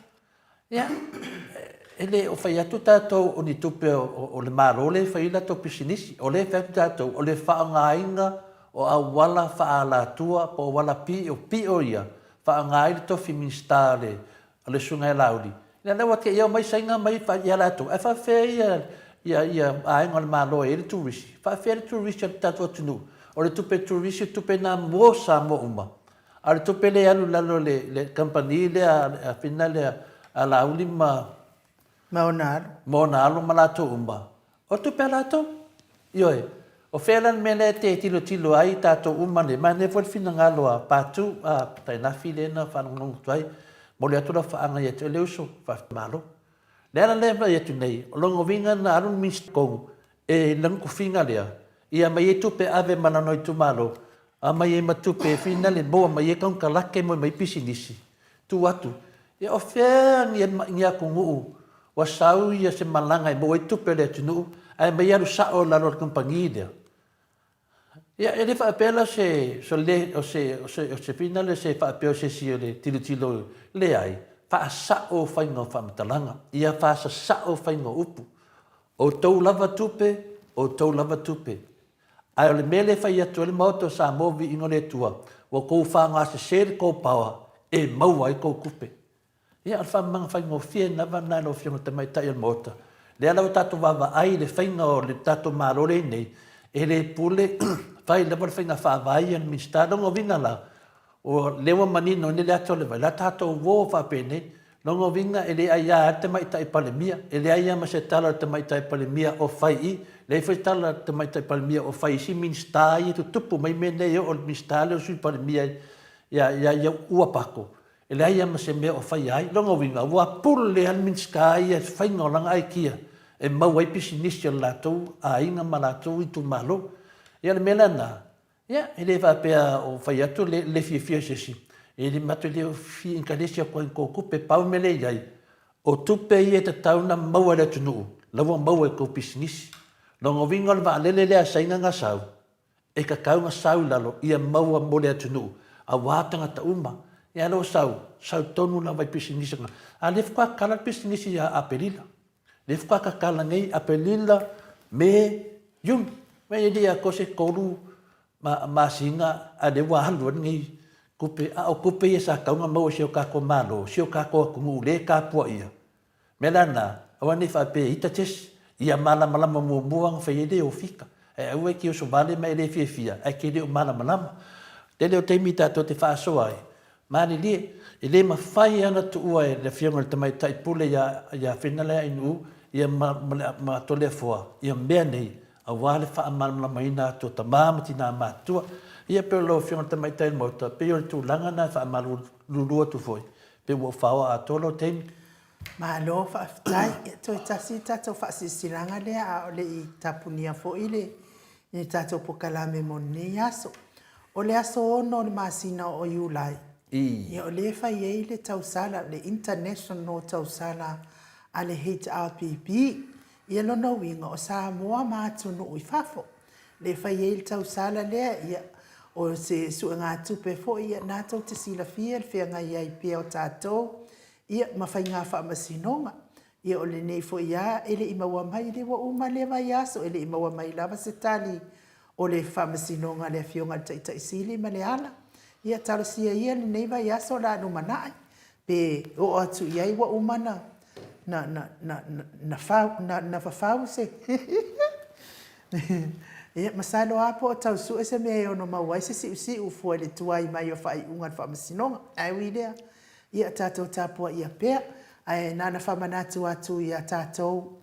Ia, e le o fai atu tatou o ni tupe o le Malo lea e fai ai latou pisinisi. O lea e fai atu tatou, o le faaaogaina o auala faaalatua po o auala pio pio ia, faaaoga ai le tofi Minisita o le O le susuga ia Laauli, ia lea ua te i omai Saina mai ia latou, ae faafefea ia ia ia aiga o le Malo e i ai le turisi? Faafefea le turisi a le tatou atunuu? O le tupe turisi o le tupe lena mo Samoa uma. A o le tupe lea e alu i lalo o le le kamupani lea a fina lea a Laauli ma Ma ona alo. Ma ona alo ma latou uma, O tupe a latou. Ioe. O fea la le mea lea e te tilotilo ai tatou uma nei? Manaia foi le finagalo a Patu, a Tainafi lea na faalogologo atu ai. Momoli atu lau faaaga ia te oe le uso, faafetai Malo. Le ala lea e vaai atu nei, o lona uiga na alu le Minisita tonu e lana tofiga lea, ia aumai ai tupe e ave ma lana itumalo, aumai ai ma tupe e finale maua mai ai konekarate ma mai pisinisi, tuu atu. Ia o fea ni atunuu ua sau ia se malaga e maua ai tupe a le atunuu ae aumai alu sao i lalo o le kamupani lea? Ia e le faapea la se o se o se o se finale se faapea o se isi o le tilotilo leai, faasao faiga o faamatalaga, ia faasasao faiga o upu. O outou lava tupe, o outou lava tupe. Ae o le mea lea e fai atu ai le Maota o Samoa Viiga o le Atua, ua outou faaaogasese le tou power e maua ai tou tupe. Ia, o le faamamaga faigofie lava lena i lau Afioga i le Tamaitai o le Maota. Lea la ua tatou vaavaai i le faiga o le tatou Malo lea e i ai nei, e le pule, fai lava le faiga faavae ia a le Minisita. O lona uiga la, o lea ua manino nei le ata o le vai, o le a tatou o faapenei. Lona uiga e le aia ai le Tamaitai Palemia, e leai lava ma se tala a le Tamaitai Palemia o fai i, leai foi se tala a le Tamaitai Palemia o fai i isi Minisita ia e tutupu mai mea nei e oo i le Minisita lea o le Sui Palemia ia, ia, ia Ua Pako. E leai lava ma se mea o faia ai. Lona uiga, ua pule lava le Minisita ia i le faiga o lana aikia e maua ai pisinisi a le latou aiga ma latou itumalo. Ia o le mea la lena, ia, e le faapea o fai atu le le fiafia o se isi, e le matou le fia inkalesi atu ai i tou tupe. Pau le mea lea e i ai, o tupe ia e tatau ona maua e le atunuu, la ua maua e tou pisinisi. Lona uiga o le vaalele lea a Saina na sau, E tatau ona sau i lalo ia maua mo le atunuu aua tagata uma. Ia lea ua sau, sau tonu lava i pisinisi na. A lea faatoa tatala le pisinisi ia Aperila. Lea faatoa tatala nei Aperila, Me, Iuni. E le i atoa se 3 masina a lea ua alu ai lenei tupe. A o tupe ia sa tatau ona maua e si o tatou Malo, si o tatou atunuu lea e tapuaia. Mea la na, aua ne i faapea e ita Jesse, ia malamalama muamua ona fai ai lea o fika. Ae aua e te oso vale ma e le fiafia, ae te le o malamalama. Tele o taimi tatou te faasoa ai, malilie, e le mafai lava ona tuua e le Afioga i le Tamaitai Pule ia, ia Finaleainuu ia ma, ma, le, ma Toleafoa ia mea nei, aua le faamalamalamaina atu o tama ma tina matutua. Ia pei o lau Afioga i le Tamaitai o le Maota, pei o le tulaga lena e faamalulu atu foi, pei ua ou faoa atoa lou taimi. Malo faafetai. Ia toe tasi le tatou faasilasilaga lea a o le i tapunia foi le le tatou polokalame mo lenei aso. O le aso 6 o le masina o Iulai, ia o lea e fai ai le tausala, le International Tausala a le HRPP. Ia lona uiga o Samoa ma atunuu i fafo. Lea e fai ai le tausala lea, ia o se suegatupe foi ia na tou te silafia le feagai ai pea o tatou Ia, ma faiga faamasinoga. Ia, o lenei foi lava e le i maua mai, lea ua uma lea vaiaso, e le i maua mai lava se tali o le faamasinoga a le Afioga i le Taitai Sili ma Leala. Ia, talosia ia lenei vaiaso o le a lumanai, pe oo atu i ai ua uma na, na, na, na, na, na, na, na fafau se Ia, masalo lava po o tau sue se mea e ono maua ai se siusiu fua i le tuai mai o faaiuga a le faamasinoga. Ae ui i lea, Ia tatou tapuaia pea, ae na ona faamanatu atu ia tatou,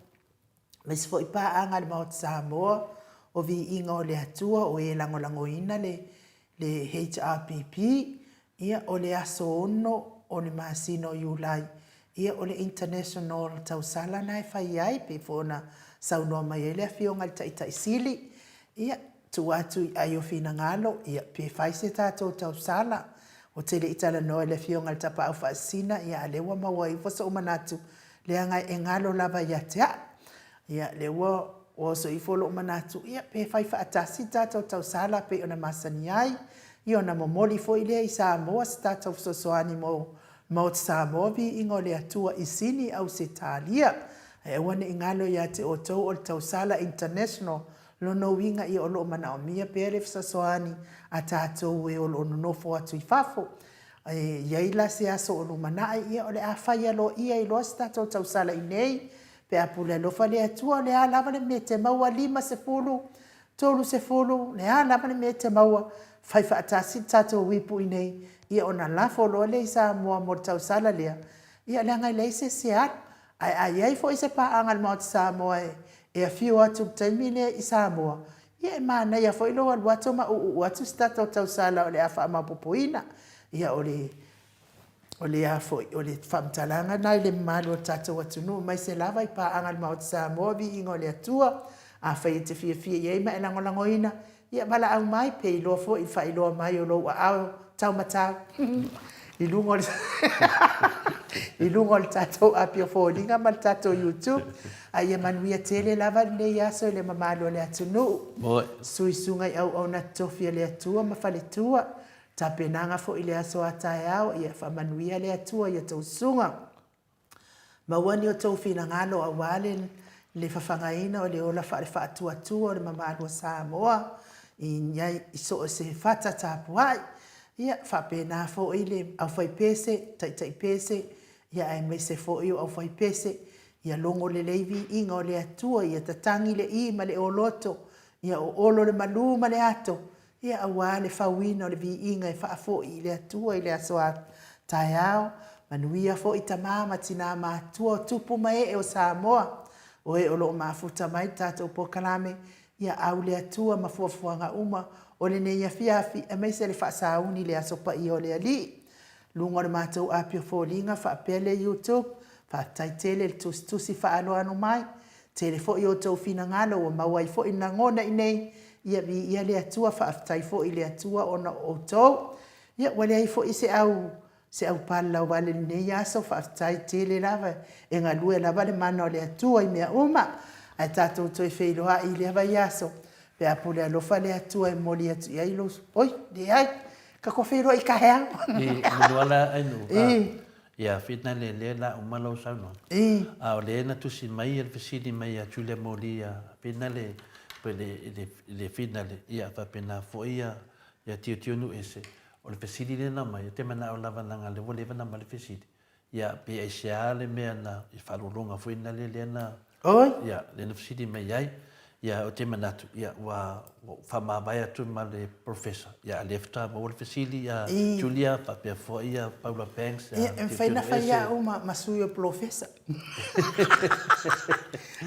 aemaise foi paaga a le Maota Samoa, o viiga o le Atua, o e lagolagoina le le HRPP, ia o le aso 6 o le masina o Iulai, ia o le International tausala na e fai ai, pei foi ona saunoa mai ai le Afioga i le Taitai Sili, ia tuu atu i ai o finagalo, ia pe fai se tatou tausala. Ou te le i talanoa i le Afioga i le Tapaau Faasisina, ia a lea ua maua ifo so'u manatu, leaga e galo lava ia te a'u. Ia, lea ua oso ifo lo'u manatu, ia, pe fai faatasi le tatou tausala pei ona masani ai, ia ona momoli foi lea i Samoa se tatou fesoasoani mo Maota Samoa Viiga o le Atua i Sini Ausetalia. Ae aua ne i galo ia te outou o le tausala international Lona uiga ia o lo o manaomia pea le fesoasoani a tatou e o lo o nonofo atu i fafo. E i ai la se aso o lumanai, ia o le a fai aloaia ai loa se tatou tausala i nei, pe a pule alofa le Atua, o le a lava le mea e te maua, 50, 30, o le a lava le mea e te maua, fai faatasi le tatou ipu i nei, ia ona lafo loa lea i Samoa mo le tausala lea, ia leaga e leai se isi e alu. Ae a i ai foi se paaga a le Maota Samoa e afio atu i le taimi lea i Samoa, ia e manaia foi lou alu atu ma uu atu se tatou tausala o le a faamaopoopoina. Ia o le o le a foi, o le faamatalaga lena i le mamalu o le tatou atunuu, aemaise lava i paaga a le Maota Samoa, viiga o le Atua. Afai e te fiafia i ai ma e lagolagoina, Ia valaau mai pe iloa foi i le faailoa mai o lou aao taumatau i luga o le i luga o le tatou api o foliga ma le tatou YouTube. A ia manuia tele lava lenei aso i le mamalu o le atunuu. Suisuga i auauna totofi a le Atua ma faletua. Tapenaga foi i le aso a taeao, ia faamanuia le Atua i a outou susuga. Maua ni outou finagalo aua le le fafagaina o le ola faale-faatuatua o le mamalu o Samoa i i so o se fata tapuai. Ia, faapena foi le aufaipese, taitaipese, ia aemaise foi o aufaipese, ia logo lelei viiga o le Atua, ia tatagi le i ma le oloto, ia oolo le malu ma le ato, Ia, aua le fauina o le viiga e faafoi i le Atua i le aso a taeao. Manuia foi tama ma tina matutua o tupu ma ee o Samoa, o e o lo o mafuta mai le tatou polokalame, ia au le Atua ma fuafuaga uma o lenei afiafi aemaise le faasauni i le Aso Paia o le Alii. Luga o le matou api o foliga faapea le YouTube, faafetai tele le tusitusi faaaloalo mai. Tele foi outou finagalo ua maua ai foi lagona i nei, ia viia le Atua, faafetai foi i le Atua ona o outou. Ia ua leai foi se au se au palalauvale i lenei aso, faafetai tele lava, e galue lava le mana o le Atua i mea uma. Ae tatou toe feiloai i lea vaiaso, pe a pule alofa le Atua e momoli atu i ai lou, oi, leai, tatou feiloai i taeao. I, manuala Ainu. I. Ia, finale lea la uma lau saunoaga. I. A o lea na tusi mai le fesili mai ia Julia Moli ia finale pe le le le finale ia faapena foi ia ia Tiotio Nuuese. O le fesili lea na aumai, ou te manao lava leaga lea ua leva ona aumai le fesili. Ia pe aisea le mea na i faalologa foi na lea lea na Oi. Ia, lea na fesili mai ai. Ia, ou te manatu, ia, ua, ua ou faamavae atu ma le Professor. Ia, a lea faatoa maua le fesili ia Julia, faapea foi ia Paula Banks, ia, e mafai ona fai au ma, ma sui o Polofesa.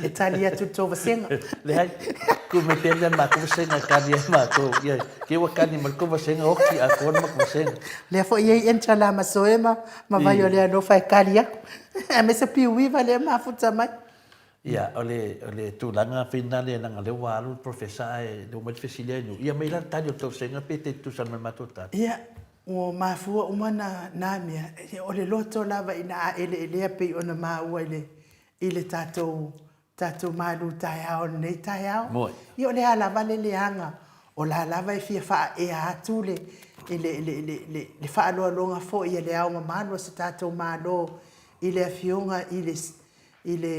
E tali atu le tou vasega. Leai, ku mai pea le matou vasega e kali ai matou. Ia, ke ua kali ma le tou vasega oki atoa le matou vasega. Lea foi e i ai Angela Masoe ma, ma Vaiolealofa e kali aku. Aemaise Piuiva lea e mafuta mai. Ia, o le, o le tulaga finale leaga o lea ua alu le Professor ae le omai le fesili ai Ia mai la le tali o le tausaga pe te tutusa ma le matou tali. Ia, ua mafua uma na, na mea, o le loto lava ina a eleelea pei ona maua i le, i le tatou, tatou malu taeao i lenei taeao. Moe. Ia o le a lava le leaga, o la lava e fia faaea atu le, le, le, le, le, le faaaloaloga foi a Le Ao Mamalu o se tatou Malo i le Afioga i le, i le,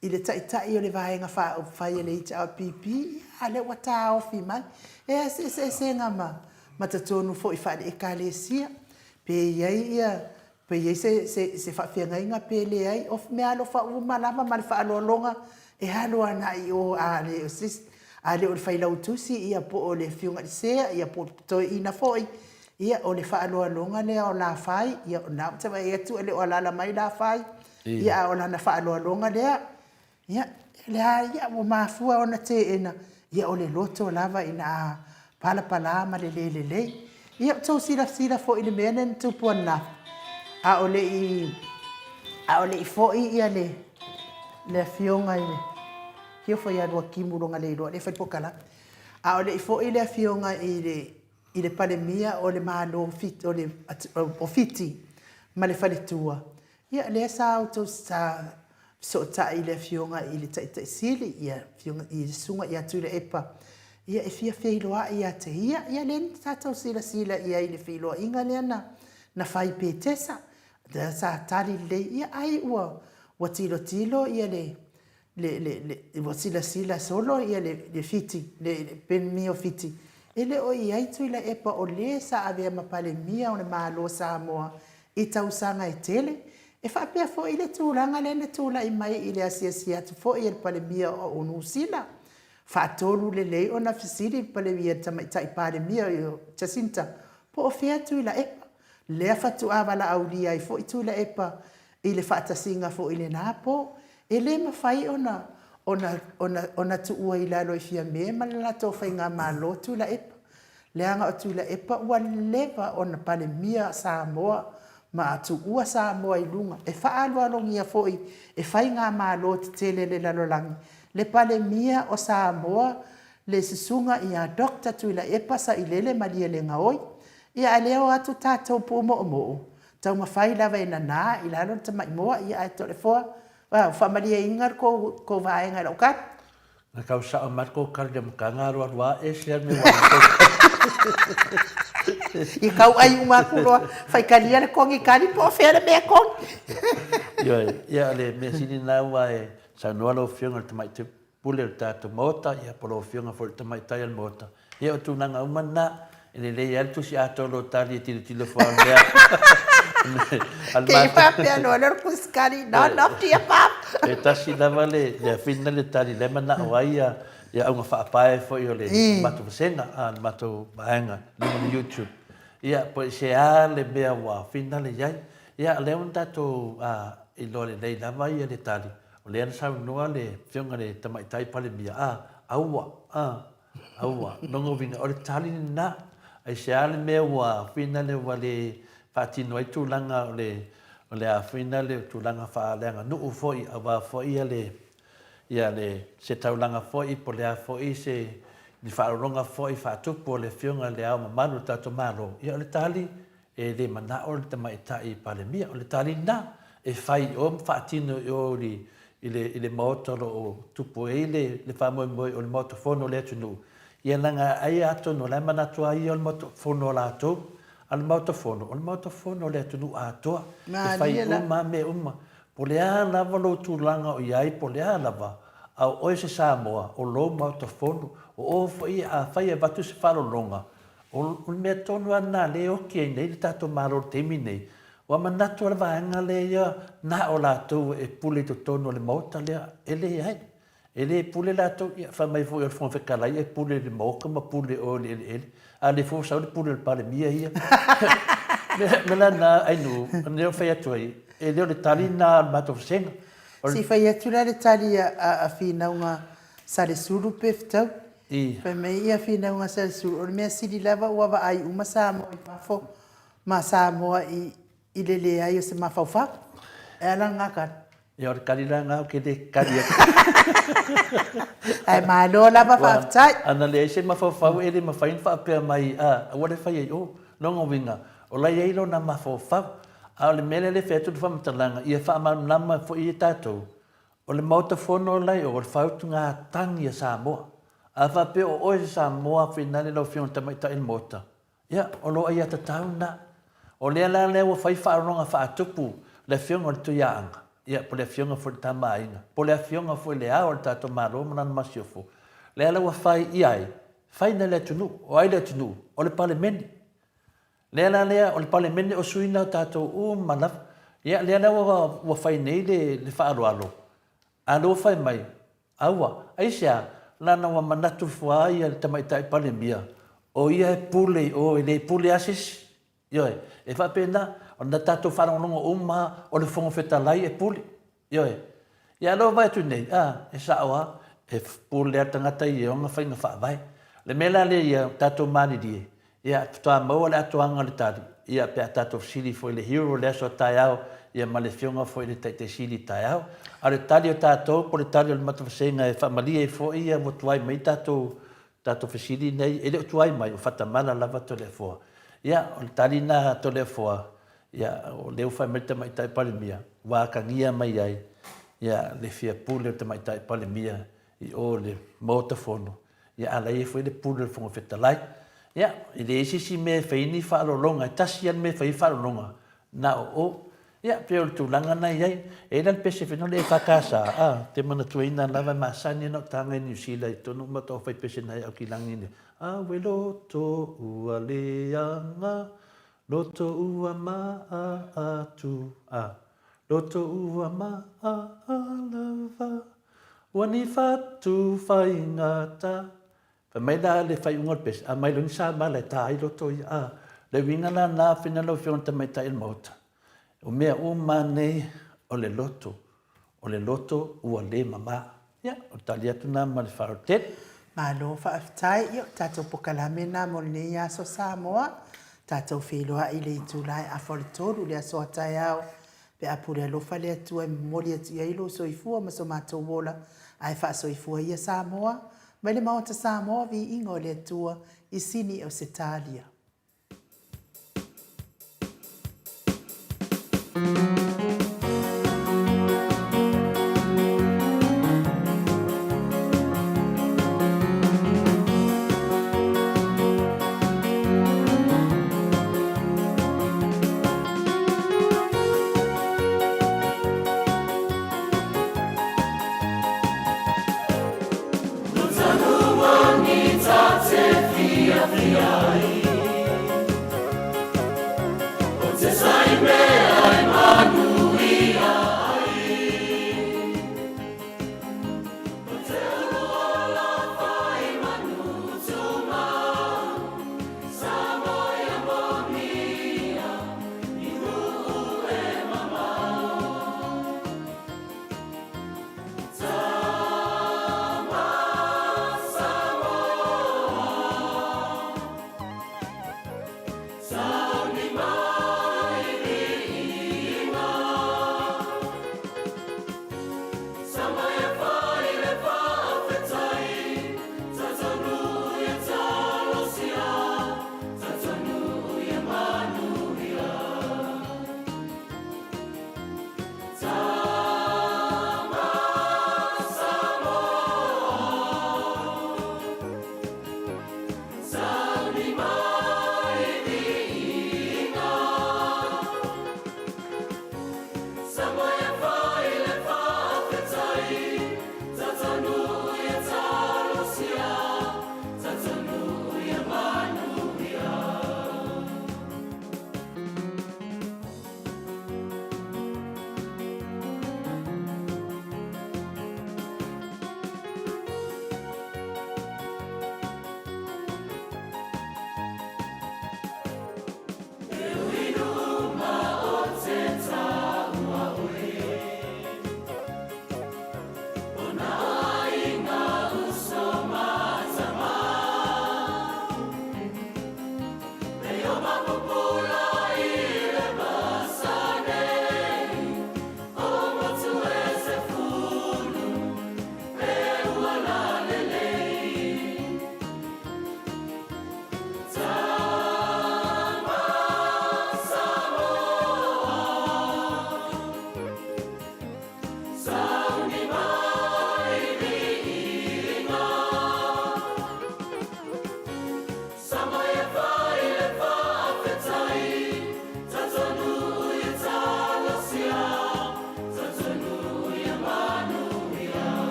i le Taitai o le Vaega Faaupufai a le HRPP, ia, a lea ua taofi mai. E a se eseesega ma, ma totonu foi faale-Ekalesia? Pe i ai ia, pe i ai se, se, se faafeagaiga pe leai, o meaalofa uma lava ma le faaaloaloga e alu agai i o, a le o se isi, a le o le Failautusi ia po o le Afioga i le Sea ia po o le Toeaina foi, ia o le faaaloaloga lea o Lafai, ia o lena ou te vaai atu e le o alaala mai Lafai, Ia, a o lana faaaloaloga lea, ia, lea, ia, ua mafua ona teena, ia, o le loto lava ina a palapala ma le le lelei. Ia, outou silasila foi i le mea lea na tupu ananafi, a o le i, a o le i foi ia le, le afioga i le, afio foi ia Luakimu Logaleiloa lea e fai polokalame, a o le i foi le afioga i le. i le Palemia o le Malo o le o Fiti ma le faletua, ia lea sa outou sa fesootai i le Afioga i le Taitai Sili, ia Afioga i le Susuga ia Tuilaepa, ia e fia feiloai ia te ia. Ia lea na tatou silasila i ai i le feiloaiga lea na na fai i Petesa, lea sa tali lelei, ia ai ua ua tilotilo ia le le, le, le, ua silasila solo ia le, le Fiti, le, le Palemia o Fiti, e le o i ai Tuilaepa o le sa avea ma Palemia o le Malo o Samoa i tausaga e tele. E faapea foi le tulaga lea na tulai mai i le asiasi atu foi a le Palemia o Niu Sila. Faatolu lelei ona fesili le Palemia i le Tamaitai Palemia o Jacinta po o fea Tuilaepa. Lea faatoa valaaulia ai foi Tuilaepa i le faatasiga foi i lena po. E le mafai ona, ona, ona, ona tuua i lalo e Fiame ma le latou faigamalo Tuilaepa, leaga o Tuilaepa ua leva ona Palemia Samoa ma tuua Samoa i luga. E faaloalogia foi e faigamalo tetele a le lalolagi le Palemia o Samoa le Susuga ia Doctor Tuilaepa Sailele Malielegaoi. Ia a lea o atu tatou pumoomoo, Taumafai lava e nana i lalo le tamai moa, ia ae tolefoa, ua faamalieina le kou vaega i lau kali. Na tau sao mai le kou kali i le amataga alualu a ese lava le mea ua alu ai kou kali. I kau ai uma atu loa, faitalia le kogi kali po o fea le mea e kogi. Ioe, ia o le mea sili lena aua e saunoa lau Afioga i le Tamaitai Pule o le tatou Maota, ia po o lau Afioga foi i le Tamaitai o le Maota, ia o tulaga uma na, e lelei lava le tusi atoa o lou tali e tilotilo fua o le mea a le Ke i faapea loa lea o le tusi kali, none of the above. E tasi lava le afina le tali lea e manao ai ia ia auga faapae foi o le matou vasega, a le matou vaega i luga o le YouTube. Ia po o se a le mea ua finale i ai. Ia lea ua tatou iloa lelei lava ia le tali, O lea na saunoa le Afioga i le Tamaitai Palemia, a, aua, a, aua, lona uiga, o le tali lena. Aisea le mea ua fina le ua le faatino ai tulaga o le, o le a fina le tulaga faaleaganuu foi aua foi ia le, ia le, se taulaga foi po o le a foi se, ni faaaloaloga foi faatupu a le Afioga i le Ao Mamalu o le tatou Malo. Ia o le tali, E le manao le tamaitai Palemia. O le tali lena e fai i o ma faatino i o i le, i le Maota o lo o tupu ai le, le faamoemoe o le Maota Fono o le atunuu. Ia leaga ai atonu o la e manatu lava ia o le Maota Fono a latou, a o le Maota Fono, o le Maota Fono o le atunuu atoa. E fai uma lava mea uma. Po o le a lava lou tulaga o i ai, po o le a lava, a o oe se Samoa, o lou Maota Fono, o o foi afai e avatu se faalologa, O le mea tonu lava lena lea e oti ai nei le tatou Malo i le taimi lenei, ua manatu lava le vaega lea ia na o latou e pule i totonu o le Maota lea. E leai. E le pule latou. Ia, fai mai foi o le Fofoga Fetalai e pule i le Maota ma pule i o i le eleele, a o lea foi ua sau le pule o le Palemia ia. O le mea la lena Ainuu, o lea ou te fai atu ai, e le o le tali lena a le matou vasega. Se i fai atu la le tali a Finauga Salesulu pe fetaui. Fai mai ia Finauga Salesulu, o le mea sili lava ua vaai uma Samoa i fafo ma Samoa i i le leai o se mafaufau. E a la lena tali? Ia o le tali la lena ou te le tali atu. Ae malo lava faafetai. Ana leai se mafaufau e le mafai ona faapea mai a aua le faia i o. Lona uiga, o la e i ai lona mafaufau. A o le mea lea e fai atu le faamatalaga, ia faamalamalama foi e tatou, O le Maota Fono la i o, o le faautugatagi a Samoa. A faapea o oe se Samoa finale lau Afioga i le Tamaitai o le Maota, ia, o lou aiatatau lena. O lea la lea ua fai faaaloaloga faatupu le Afioga i le Tuiaana, ia, po o le Afioga foi i le Tama a Aiga, po o le Afioga foi i le Ao o le tatou Malo ma lana Masiofo, lea la ua fai i ai, fai na le atunuu. O ai le atunuu? O le Palemene. Lea la lea, o le Palemene o sui na o tatou uma lava. Ia, lea la ua, ua fai nei le, le faaaloalo, a lea ua fai mai, aua, aisea, leaga ua manatu fua ia le Tamaitai Palemia, o ia e pule i o, e le pule lava se isi. Ioe, e faapena, ona tatou faalogologo uma lava, o le Fofoga Fetalai e pule. Ioe. Ia lea ua vaai atu nei, a, e sao lava, e pule lava le tagata i ona faiga faavae. O le mea la lea ia tatou malilie, ia faatoa maua le atoaga o le tali, ia pe a tatou fesili foi i le hero i le aso a taeao, ia ma le afioga foi i le Taitaisili i taeao. A o le tali a tatou po o le tali a le Matavasega e faamalie ai foi ia ua tuai mai tatou. Tatou fesili nei, e le o tuai mai, o Fatamala lava Toleafoa. Ia, o le tali lena a Toleafoa, ia, o lea ua fai mai le Tamaitai Palemia, ua atagia mai ai, ia, le fia pule o le Tamaitai Palemia i o i le Maota Fono, ia, a la e i ai foi le pule o le Fofoga Fetalai. Ia, e leai se isi mea e fai ai ni faaaloaloga, e tasi lava le mea e fai ai faaaloaloga, na o o. Ia, pei o le tulaga lena e i ai. E i ai la le pese fai mai le EFKS, a, ou te manatuaina lava e masani ona ou taga i Niu Sila i totonu uma o fai pese nai Aukilagi nei. Aue loto ua leaga, loto ua maa atu, a, loto ua maa lava, ua ni fatu faigata. Fai mai la le faaiuga o le pese, aumai loa ni samala e ta ai loto ia. A, le uiga la lena, afai lau Afioga i le Tamaitai o le Maota, o mea uma lava nei o le loto, o le loto ua le mama. Ia, o le tali atu lena ma le faaaloalo tele. Malo faafetai. Ia, o le tatou pokalame lena mo lenei aso Samoa. Tatou feiloai i le itula e afa o le tolu i le aso a taeao Pe a pule alofa le Atua e momoli atu i ai lou soifua ma so matou ola, ae faasoifua ia Samoa, mai le Maota Samoa, viiga o le Atua i Sini Ausetalia.